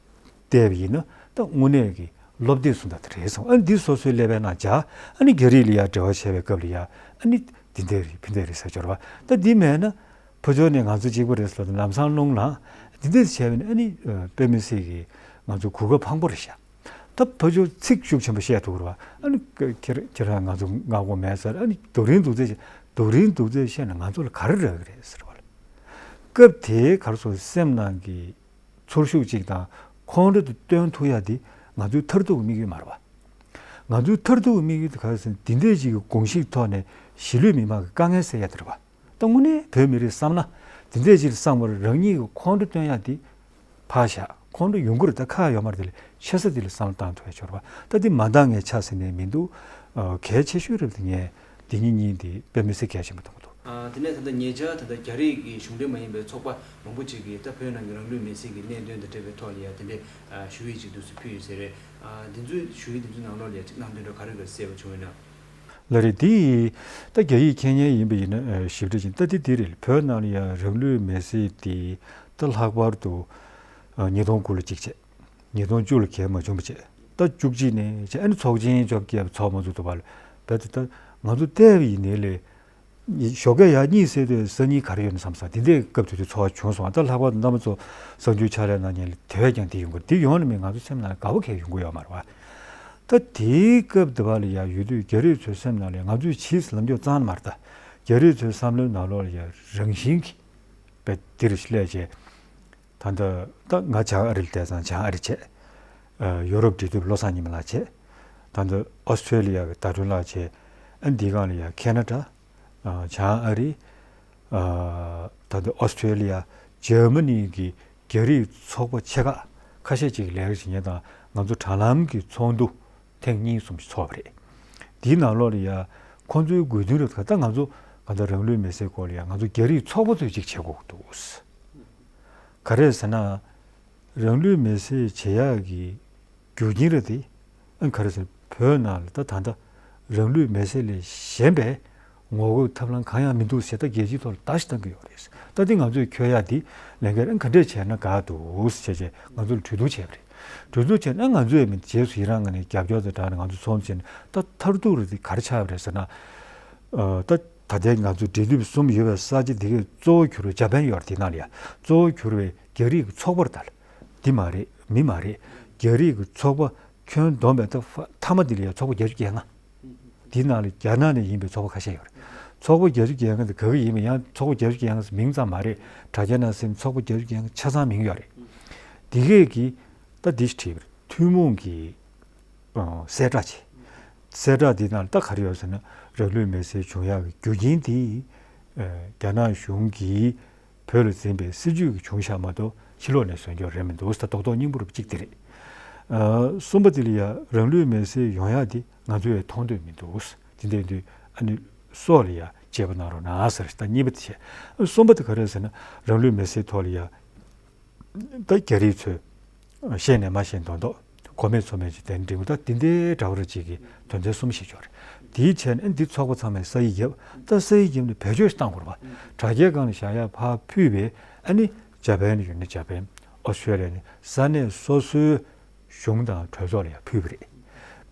བལྟས་པ་ཡིན་ན་ད་དངོས་གནས་ཀྱི་སློབ་དེབ་གསུམ་དང་དེ་རེད་སོང་། ཨ་ནི་འདི་སོ་སོའི་ཀླད་པའི་ནང་འཇགས། ཨ་ནི་རྒྱ་རིགས་ལ་ཡང་འབྲེལ་བ་བྱས་པའི་སྐབས་ལ་ཡང་ཨ་ནི་འདི་འདྲ་རེད་ཕི་འདྲ་རེད་ཟེར་འབྱོར་བ། ད་འདི་མེད་ན་ཕར་ཕྱོགས་ནས་ང་ཚོ་གཅིག་པ་རེད་ཟེར་ལབ་དུས་ལམ་སང་རླུང་ལངས། འདི་འདྲ་བྱས་པ་ཡིན་ན་ཨ་ནི་དཔེ་མི་སྲིད་ཀྱི་ང་ཚོ་གོ་སྐབས་ཕངས་པོ་རེད་ཤག་ད་ཕར་ཕྱོགས་ཚིག་ཤུགས་ཆེན་པོ་བཤད་ཐུབ་རེད་བ། ཨ་ནི་ཁྱེད་ཁྱེད་རང་ང་ཚོ་མངའ་ཁོངས་མེད་ཟེར། ཨ་ནི་རྡོག་རིང་རྡོག་རྩེད་བྱས། རྡོག་རིང་རྡོག་རྩེད་བཤད་ན་ང་ཚོ་ལ་ག་རེ་རག་གི་རེད་ཟེར་བ་ལ། སྐབས་དེའི་ག་རེ་ཟེར་སེམས་ནང་གི་ཚོར་ཤུགས་གཅིག་དང་ཁོང་ཁྲོ་དེ་སྟོན་ཐུབ་ཡ་དེ་ང་ཚོའི་མཐར་ཐུག་གི་དམིགས་ཡུལ་མ་རེད་བ། ང་ཚོའི་མཐར་ཐུག་གི་དམིགས་ཡུལ་དེ་ག་རེ་ཟེར་ན་འདི་འདྲས་ཅིག་གི་དགོངས་གཞིའི་ཐོག་ནས་གཞིས་ལུས་མི་མང་གི་དཀའ་ངལ་སེལ་ཡ་དེ་རེད་བ། ད་དངོས་གནས་བོད་མི་རིགས་བསམ་ན་འདི་འདྲས་ཅིག་ལ་བསམ་པར་རང་ཉིད་ཀྱི་ཁོང་ཁྲོ་སྟོན་ཡ་དེ་ཕར་བཞག་ཁོང་ཁྲོ་ཡོང་གི་རེད། ད་ཁག་ཡོད་མ་རེད། དེ་ལས་ཆེ་ས་དེ་ལ་བསམ་བློ་བཏང་ཐུབ་ཡ་འབྱོར་བ། ད་འདི་མ་འདང་ངས་ཆ་ཟིན་ནས་མི་འདུག་ཨ་གལ་ཆེ་ཤོས་རེད་དེ། ངས་འདི་གཉིས་གཉིས་འདི་དཔེ་མི་སྲིད་གལ་ཆེན་པོ་མཐོང་གི་འདུག་ཨ་དེ་ནས་ད་ལྟ་ཉེ་ཆར་ད་ལྟ་རྒྱ་རིགས་ཀྱི་གཞུང་འབྲེལ་མ་ཡིན་པའི་ཚོགས་པ་མང་པོ་ཅིག་གིས་ད་བོད་ནང་གི་རང་ལུས་མེར་སྲེག་གི་གནད་དོན་དང་འབྲེལ་བའི་ཐོག་ལ་ཡ་དེ་འདྲའི་ཨ་ཞུ་ཡིག་ཅིག་འདུག་སེ་ཕུལ་ཡོད་ཟེར་རེད། ཨ་འདི་ཚོའི་ཞུ་ཡིག་འདི་ཚོའི་ནང་ལོགས་ལ་ཡ་གནད་དོན་འདྲ་ག་རེ་ག་རེ་གསལ་པོ་བྱུང་ཡོད་ན། ལགས་རེད། འདི་ད་རྒྱ་ཡིག་མཁྱེན་མཁན་ཡིན་པ་ཡིན་ན་ཨ་ཞིབ་ཕྲ་ཅིག་ད་འདི་འདི་རེད། བོད་ནང་ལ་ཡ་རང་ལུས་མེར་སྲེག་འདི་ད་ལྷག་པར་དུ་ཨ་ཉིས་སྟོང་དགུ་ལ་གཅིག་བྱས། ཉིས་སྟོང་བཅུ་ལ་གང་ཡང་མ་བྱུང་བ་བྱས། ད་བཅུ་གཅིག་ནས་བྱས། ཨ་ནི་ཚོགས་ཆེན་བཅོ་བརྒྱད་པ་ཚོགས་མ་ཚུགས་དུས་བར་ལ་བལ་དུ་ད་ང་ཚོ་བལྟས་པ་ཡིན་ནའི་ལས་ཞོགས་ཀས་ཡར་གཉིད་སད་དུས་སང་ཉིན་ག་རེ་ཡོད་ན་བསམ་ས་དེ་འདྲའི་སྐབས་དེ་དུས་ཚོར་བ་བྱུང་སོང་། ད་ལྷག་པར་དུ་མནའ་མ་ཚོ་གསར་འགྱུར་ཕྱག་ལས་གནང་མཁན་ལ་དེ་བས་ཀྱང་དེ་ཡོང་གི་རེད། དེ་ཡོང་ན་མིན་ང་ཚོ་སེམས་ནང་དགའ་པོ་གང་ཡང་ཡོང་གི་ཡོད་མ་རེད་བ། ད་དེའི་སྐབས་དེ་བ་ལ་ཡར་ཡོད་དུས་རྒྱ་རིགས་ཚོའི་སེམས་ནང་ལ་ང་ཚོས་ཕྱིས་སུ་ལབ་རྒྱུ་གཙང་མ་རེད། ད་རྒྱ་རིགས་ཚོའི་བསམ་བློའི་ནང་ལོགས་ལ་ཡར་རང་བཞིན་གྱིས་པའི་འདིར་སླེབས་བྱས། ད་ལྟ་ད་ང་བྱང་ཨ་རི་ལ་བསྡད་ཙང་བྱང་ཨ་རི་བྱས། ཨ་ཡོ་རོབ་འབྲེལ་མཐུད་བློ་བཟང་ཉི་མ་ལགས་བྱས། ད་ལྟ་ཨོ་སི་ཁྲེ་ལི་ཡ་གི་ཟླ་སྒྲོན་ལགས་བྱས། ཨ་འདི་སྒང་ལ་ཡ་ཁེ་ན་ཌ། ཨ་བྱང་ཨ་རི། ཨ་ད་ལྟ་ཨོ་སི་ཁྲེ་ལི་ཡ། འཇར་མ་ནི་གི་རྒྱ་རིགས་ཚོགས་པ་ཆེ་ཁག་ཁ་ཤས་ཅིག་ལས་ཀ་བྱེད་མཁན་དང་ང་ཚོ་དྲ་ལམ་གྱི་ཚོགས་འདུ་ཐེངས་གཉིས་གསུམ་ཞིག་ཚོགས་པ་རེད། འདིའི་ནང་ལོགས་ལ་ཡ་ཁོང་ཚོའི་དགོས་འདུན་རེད། ད་ང་ཚོ་གང་ལྟར་རང་ལུས་མེར་སྲེག་སྐོར་ལ་ཡ་ང་ཚོ་རྒྱ་རིགས་ཚོགས་པ་ཚོས་ཅིག་བྱེད་དགོས་འདུག་ག་རེ་ཟེར་ན། རང་ལུས་མེར་སྲེག་བྱེད་ཡག་གི་ རྒྱུ་རྐྱེན་རེད་དེ། ཨ་ག་རེ་ཟེར། བོད་ནང་ལ་ད་ད་ལྟ་རང་ལུས་མེར་སྲེག་ལས་གཞན་པའི་ངོ་རྒོལ་ཐབས་ལམ་གང་ཡང་མི་འདུག་ཟེར། ད་རྒྱལ་སྤྱིའི་ཐོག་ལ་བརྡ་ཞིག་བཏང་གི་ཡོད་རེད། ད་འདི་ང་ཚོས་འཁྱོལ་ཡ་འདི་ལས་འགན་ག་འདྲས་བྱས་ན་དགའ་འདུག་ཟེར་བྱས་བྱས་ང་ཚོ་ལ་གྲོས་བསྡུར་བྱས་པ་རེད། གྲོས་བསྡུར་བྱས་ན་ང་ཚོས་མི་རྗེས་སུ་ཡི་རང་ངང་ནས་རྒྱབ་སྐྱོར་དང་སྦྲགས་ནས་ང་ཚོ་ཚོགས་མི་བྱས་ནས། ད་མཐར་ཐུག་རེད་དེ་ག་རེ་ཆགས་པ་རེད་ཟེར་ན། ཨ་ད་ད་ལྟའི་ང་ཚོ་འབྲེལ་མཐུད་གསུམ་ཡོད་པའི་ས་ཆ་དེ་གའི་གཙོ་བོ་གྱུར་བའི་འཇར་པན་ཡོད་རེད། དེ་ནང་ལ་ཡ་གཙོ་བོ་གྱུར་བའི་རྒྱ་རིགས་ཀྱི་ཚོགས་པ་རེད། ད་འདི་མ་རེད། མི་མ་རེད། རྒྱ་རིགས་ཀྱི་ཚོགས་པ་ཁྱོན་བསྡོམས་པའི་ད་མཐའ་མ་འདི་ལ་ཡ་ཚོགས་པ་བརྒྱད་ཅུ་གྱ་ལྔ། འདི་ནང་ལ་རྒྱ་ནག་ནས་ཡིན་པའི་ཚོགས་པ་ཁ་ཤས་ཡོད་རེད། ཚོགས་པ་བརྒྱད་ཅུ་གྱ་ལྔ་དེ་ག་གི་ཡིན་པ། ཡང་ཚོགས་པ་བརྒྱད་ཅུ་གྱ་ལྔ་ཟེར་མིང་ཙམ་མ་རེད། དྲ་རྒྱ་ནང་ཟེར་ན་ཚོགས་པ་བརྒྱད་ཅུ་གྱ་ལྔ་ཆ་ཚང་མིང་ཡོད་རེད། འདི་གས་ཀྱིས་ད་འདི་ཞིག་བྲིས་པ་རེད། ཐུན་མོང་གི་ཨ་གསལ་བསྒྲགས་བྱས། གསལ་བསྒྲགས་འདི་ནང་ལ་ད་ག་རེ་ཡོད་ཟེར་ན། རང་ལུས་མེར་སྲེག་བྱུང་ཡག་གི་རྒྱུ་རྐྱེན་དེ་ཨ་རྒྱ་ནག་གཞུང་གིས་བོད་ལ་འཛིན་པའི་སྲིད་ཇུས་ཀྱིས་བྱུང་ཤག་མ་གཏོགས་ཕྱི་ལོགས་ནས་བཟོས་རྒྱུ་རེད་མི་འདུག་ཟེར། རྡོག་རྡོག་སྙིང་པོ་རུ་གཅིག་དེ་རེད། ཨ་གསུམ་པ་དེ་ལ་ཡ་རང་ལུས་མེར་སྲེག་ཡོང་ཡག་དེ་ང་ཚོས་མཐོང་འདོད་མི་འདུག་ཟེར། དེ་འདྲ་དུས་ཨ་ནི་སྲོག་ལ་ཡ་གཅེས་པ་གནང་རོགས་གནང་ཟེར། ད་གཉིས་པ་དེ་བྱས། གསུམ་པ་དེ་ག་རེ་ཟེར་ན། རང་ལུས་མེར་སྲེག་ཐོག་ལ་ཡ་ད་རྒྱ་རིགས་ཚོས་ཤེས་ནས་མ་ཤེས་མདོག་མདོག་གོ་མེད་ཚོར་མེད་ཅིག་དེ་འདྲ་འདྲི་བ། ད་དེ་འདྲའི་འདྲ་བོ་ར་ཅིག་གི་དོན་ཚན་གསུམ་བཤད་ཆོག་རེད། དེའི་ཆེད་ནས་འདི་ཚོགས་པ་ཚང་མས་ས་ཡིག་བརྒྱབ། ད་ས་ཡིག་བརྒྱབ་ནས་བེད་སྤྱོད་ཞིག་བཏང་དགོས་རེད་པ། དྲ་རྒྱའི་སྒང་ལ་བཞག་ཡ་ཕར་ཕུད་པས། ཨ་ནི་འཇར་པན་ཡོད་ན་འཇར་པན། ཨོ་སི་ཀྲོ་ལི་ཡ་ནས་ས་གནས་སོ་སོའི་གཞུང་དང་གྲོས་ཚོགས་ལ་ཡང་ཕུལ་བ་རེད།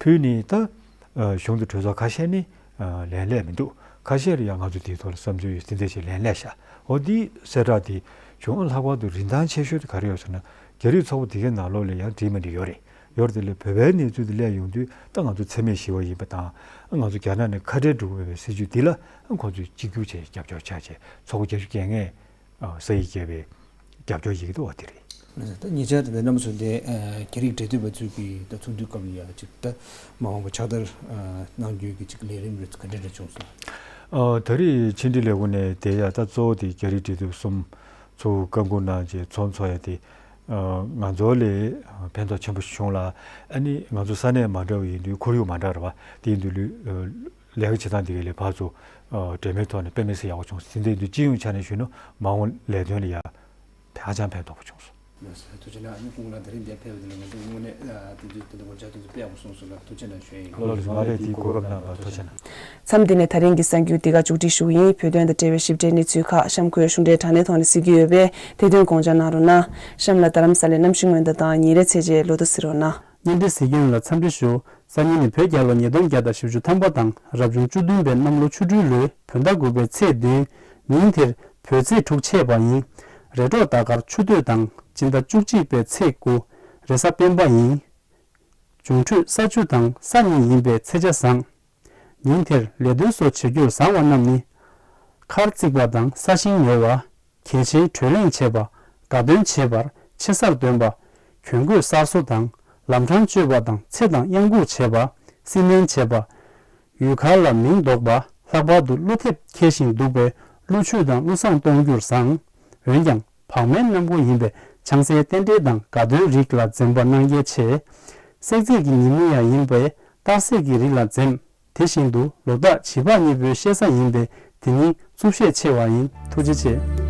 ཕུལ་ནས་ད་ཨ་གཞུང་དང་གྲོས་ཚོགས་ཁ་ཤས་ནི་ཨ་ལན་སླེབས་མི་འདུག་ཁ་ཤས་ལ་ཡང་ང་ཚོ་དེའི་ཐོག་ལ་བསམ་ཚུལ་ཡོད་དེ་འདྲ་ཞིག་ལན་སླེབས་ཤག་འོ་འདི་གསལ་བསྒྲགས་དེ་བྱུང་། ལྷག་པར་དུ་རིན་ཐང་ཆེ་ཤོས་དེ་ག་རེ་ཡོད་ཟེར་ན། རྒྱ་རིགས་ཚོགས་པ་དེ་གའི་ནང་ལོགས་ལ་ཡང་འགྲིག་མི་འགྲིག་ཡོད་རེད། ཡོད་རེད། དེ་ལས་བོད་པའི་གནས་ཚུལ་དེ་སླེབས་ཡོང་དུས་ད་ང་ཚོ་འཚེ་མེད་ཞི་བ་ཡིན་པ་དང་། ང་ཚོ་རྒྱ་ནག་ནས་ཁ་བྲལ་འགྲོ་དགོས་པའི་སྲིད་ཇུས་འདི་ལ་ཁོང་ཚོས་གཅིག་གྱུར་བྱས་རྒྱབ་སྐྱོར་བྱས་བྱས། ཚོགས་པ་བརྒྱད་ཅུ་གྱ་ལྔས་ཨ་ས་ཡིག་བརྒྱབ་པའི་རྒྱབ་སྐྱོར་ཡི་གེ་དེ་འོ་དེ་རེད། ད་ཉེ་ཆར་དེ་འདྲ་གནམ་སོང་དེ་ཨ་རྒྱ་རིགས་འབྲེལ་མཐུད་པ་ཚོས་ཀྱིས་ད་ཚོགས་འདུའི་སྐབས་ལ་ཡ་ཅིག་ད་མ་འོངས་པ་ཕྱག་བསྟར་ཨ་གནང་རྒྱུའི་གི་ཅིག་ལས་རིམ་རེ་ག་འདྲ་འདྲ་བྱུང་སོང་། ཨ་ད་རེས་ཕྱི་འབྲེལ་ལས་ཁུངས་ནས་དེ་ཡ་ད་གཙོ་བོ་དེ་རྒྱ་རིགས་འབྲེལ་མཐུད་པ་གསུམ་ཚོ་བཀའ་འགུག་གནང་རྗེས་ཚོགས་འཚོགས་ཡ་དེ་ཨ་ང་ཚོ་ལ་ཕན་ཐོགས་ཆེན་པོ་བྱུང་ལ། ཨ་ནི་ང་ཚོ་ས་གནས་མ་འདྲ་བ་ཡིན་དུས་ཁོར་ཡུག་མ་འདྲ་རེད་པ། དེ་ཡིན་དུས་ལུས་ལས་ཀ་བྱེད་སྟངས་དེ་གའི་ལས་ཕར་ཚུར་འབྲེལ་མོལ་ཐོག་ནས་དཔེ་མི་སྲིད་ཡག་པོ་བྱུང་སོང་། དེ་འདྲ་ཡིན་དུས་སྤྱི་ཡོངས་ཆ་ནས་ཞུས་ན་མ་འོངས་ལས་དོན་ལ་ཡ་ཧ་ཅང་ཕན་ཐོགས་པོ་བྱུང་སོང་། ཐུགས་རྗེ་གནང་། ཨ་ནི་སྐུ་ངོ་ལགས་ད་རིང་འདིར་ཕེབས་པ་དེ་ལ་ང་ཚོ་དངོས་གནས་ཨ་དེ་དུས་དེ་འདྲ་ངོ་མཇལ་ཐུབ་ཚེ་དཔེ་ཡག་པོ་སོང་སོང་ལ་ཐུགས་རྗེ་གནང་ཞུ་ཡ་ཡིན། ལགས་སོ། མ་རེད། དེའི་གོ་སྐབས་གནང་བར་ཐུགས་རྗེ་གནང་། མཚམས་འདི་ནས་ད་རིང་གི་གསར་འགྱུར་འདི་ག་མཇུག་སྒྲིལ་ཞུ་གི་ཡིན། བོད་དོན་དང་འབྲེལ་བའི་ཞིབ་ཕྲའི་གནས་ཚུལ་ཁག་གཤམ་འཁོད་གཞུང་འབྲེལ་དྲ་གནས་ཐོག་ནས་གཟིགས་ཀྱི་ཡོད་པས་དེ་དོན་དགོངས་འཇགས་གནང་རོགས་གནང་། གཤམ་ལ་རྡ་རམ་ས་ལའི་གནམ་གཤིས་སྔོན་བརྡ་དང་ཉིན་རེའི་ཚེས་བཅད་ལོ་ཐོ་གཟིགས་རོགས་གནང་། བརྙན་འཕྲིན་གཟིགས་མཁན་ལ་འཚམས་འདྲི་ཞུ། སང་ཉིན་ནི་བོད་རྒྱལ་ལོ་ཉིས་སྟོང་བརྒྱ་དང་བཞི་བཅུ་ཐམ་པ་དང་རབ་བྱུང་བཅུ་བདུན་པའི་གནམ་ལོ་ཆུ་སྦྲུལ་ལོའི་བོད་ཟླ་དགུ་པའི་ཚེས་བདུན། ཉིན་དེར་བོད་ཚེས་དྲུག་ཆད་པ་ཡིན། རེས་གྲོགས་ཟླ་སྐར་ཆུ་སྟོད་དང་སྤྱི་ཟླ་བཅུ་གཅིག་པའི་ཚེས་དགུ། རེས་གཟའ་སྤེན་པ་ཡིན། འབྱུང་འཕྲོད་ས་བཅུ་དང་ས་གཉིས་ཡིན་པའི་ཚེས་ཆ་བཟང་། ཉིན་དེར་ལས་དོན་སོགས་བྱེད་རྒྱུར་བཟང་བ་རྣམས་ནི། མཁར་བརྩིགས་པ་དང་ས་ཞིང་ཉོ་བ། གལ་ཆེའི་གྲོས་གླེང་བྱེད་པ། དགའ་སྟོན་བྱེད་པར་ཆེ་སར་འདོན་པ། གྱོན་གོས་གསར་བཟོ་དང་ལམ་འཕྲང་གཅོད་པ་དང་ཚེ་དང་གཡང་འགུག་བྱེད་པ། སྲི་མནན་བྱེད་པ། ཡུལ་གར་ལ་མིང་འདོགས་པ། ལྷག་པར་དུ་ཀླུ་འཐེབ་འཁེལ་ཞིང་འདུག་པས་ཀླུ་མཆོད་དང་ཀླུ་བསངས་གཏོང་རྒྱུར་བཟང་། འོན་ཀྱང་བག་མའི་གནམ་སྒོ་ཡིན་པས་ཆང་སའི་རྟེན་འབྲེལ་དང་དགའ་སྟོན་རིགས་ལ་འཛེམ་པ་གནང་གལ་ཆེ། སྲེག་རྫས་ཀྱི་ཉིན་མོ་ཡང་ཡིན་པས་གཏར་སྲེག་གི་རིགས་ལ་འཛེམ། དེ་བཞིན་དུ་ལོ་རྟགས་བྱིས་པ་གཉིས་པོའི་བཤད་ས་ཡིན་པས་དེ་ཉིན་རྩུབ་བཤད་ཆེ་བ་ཡིན། ཐུགས་རྗེ་ཆེ།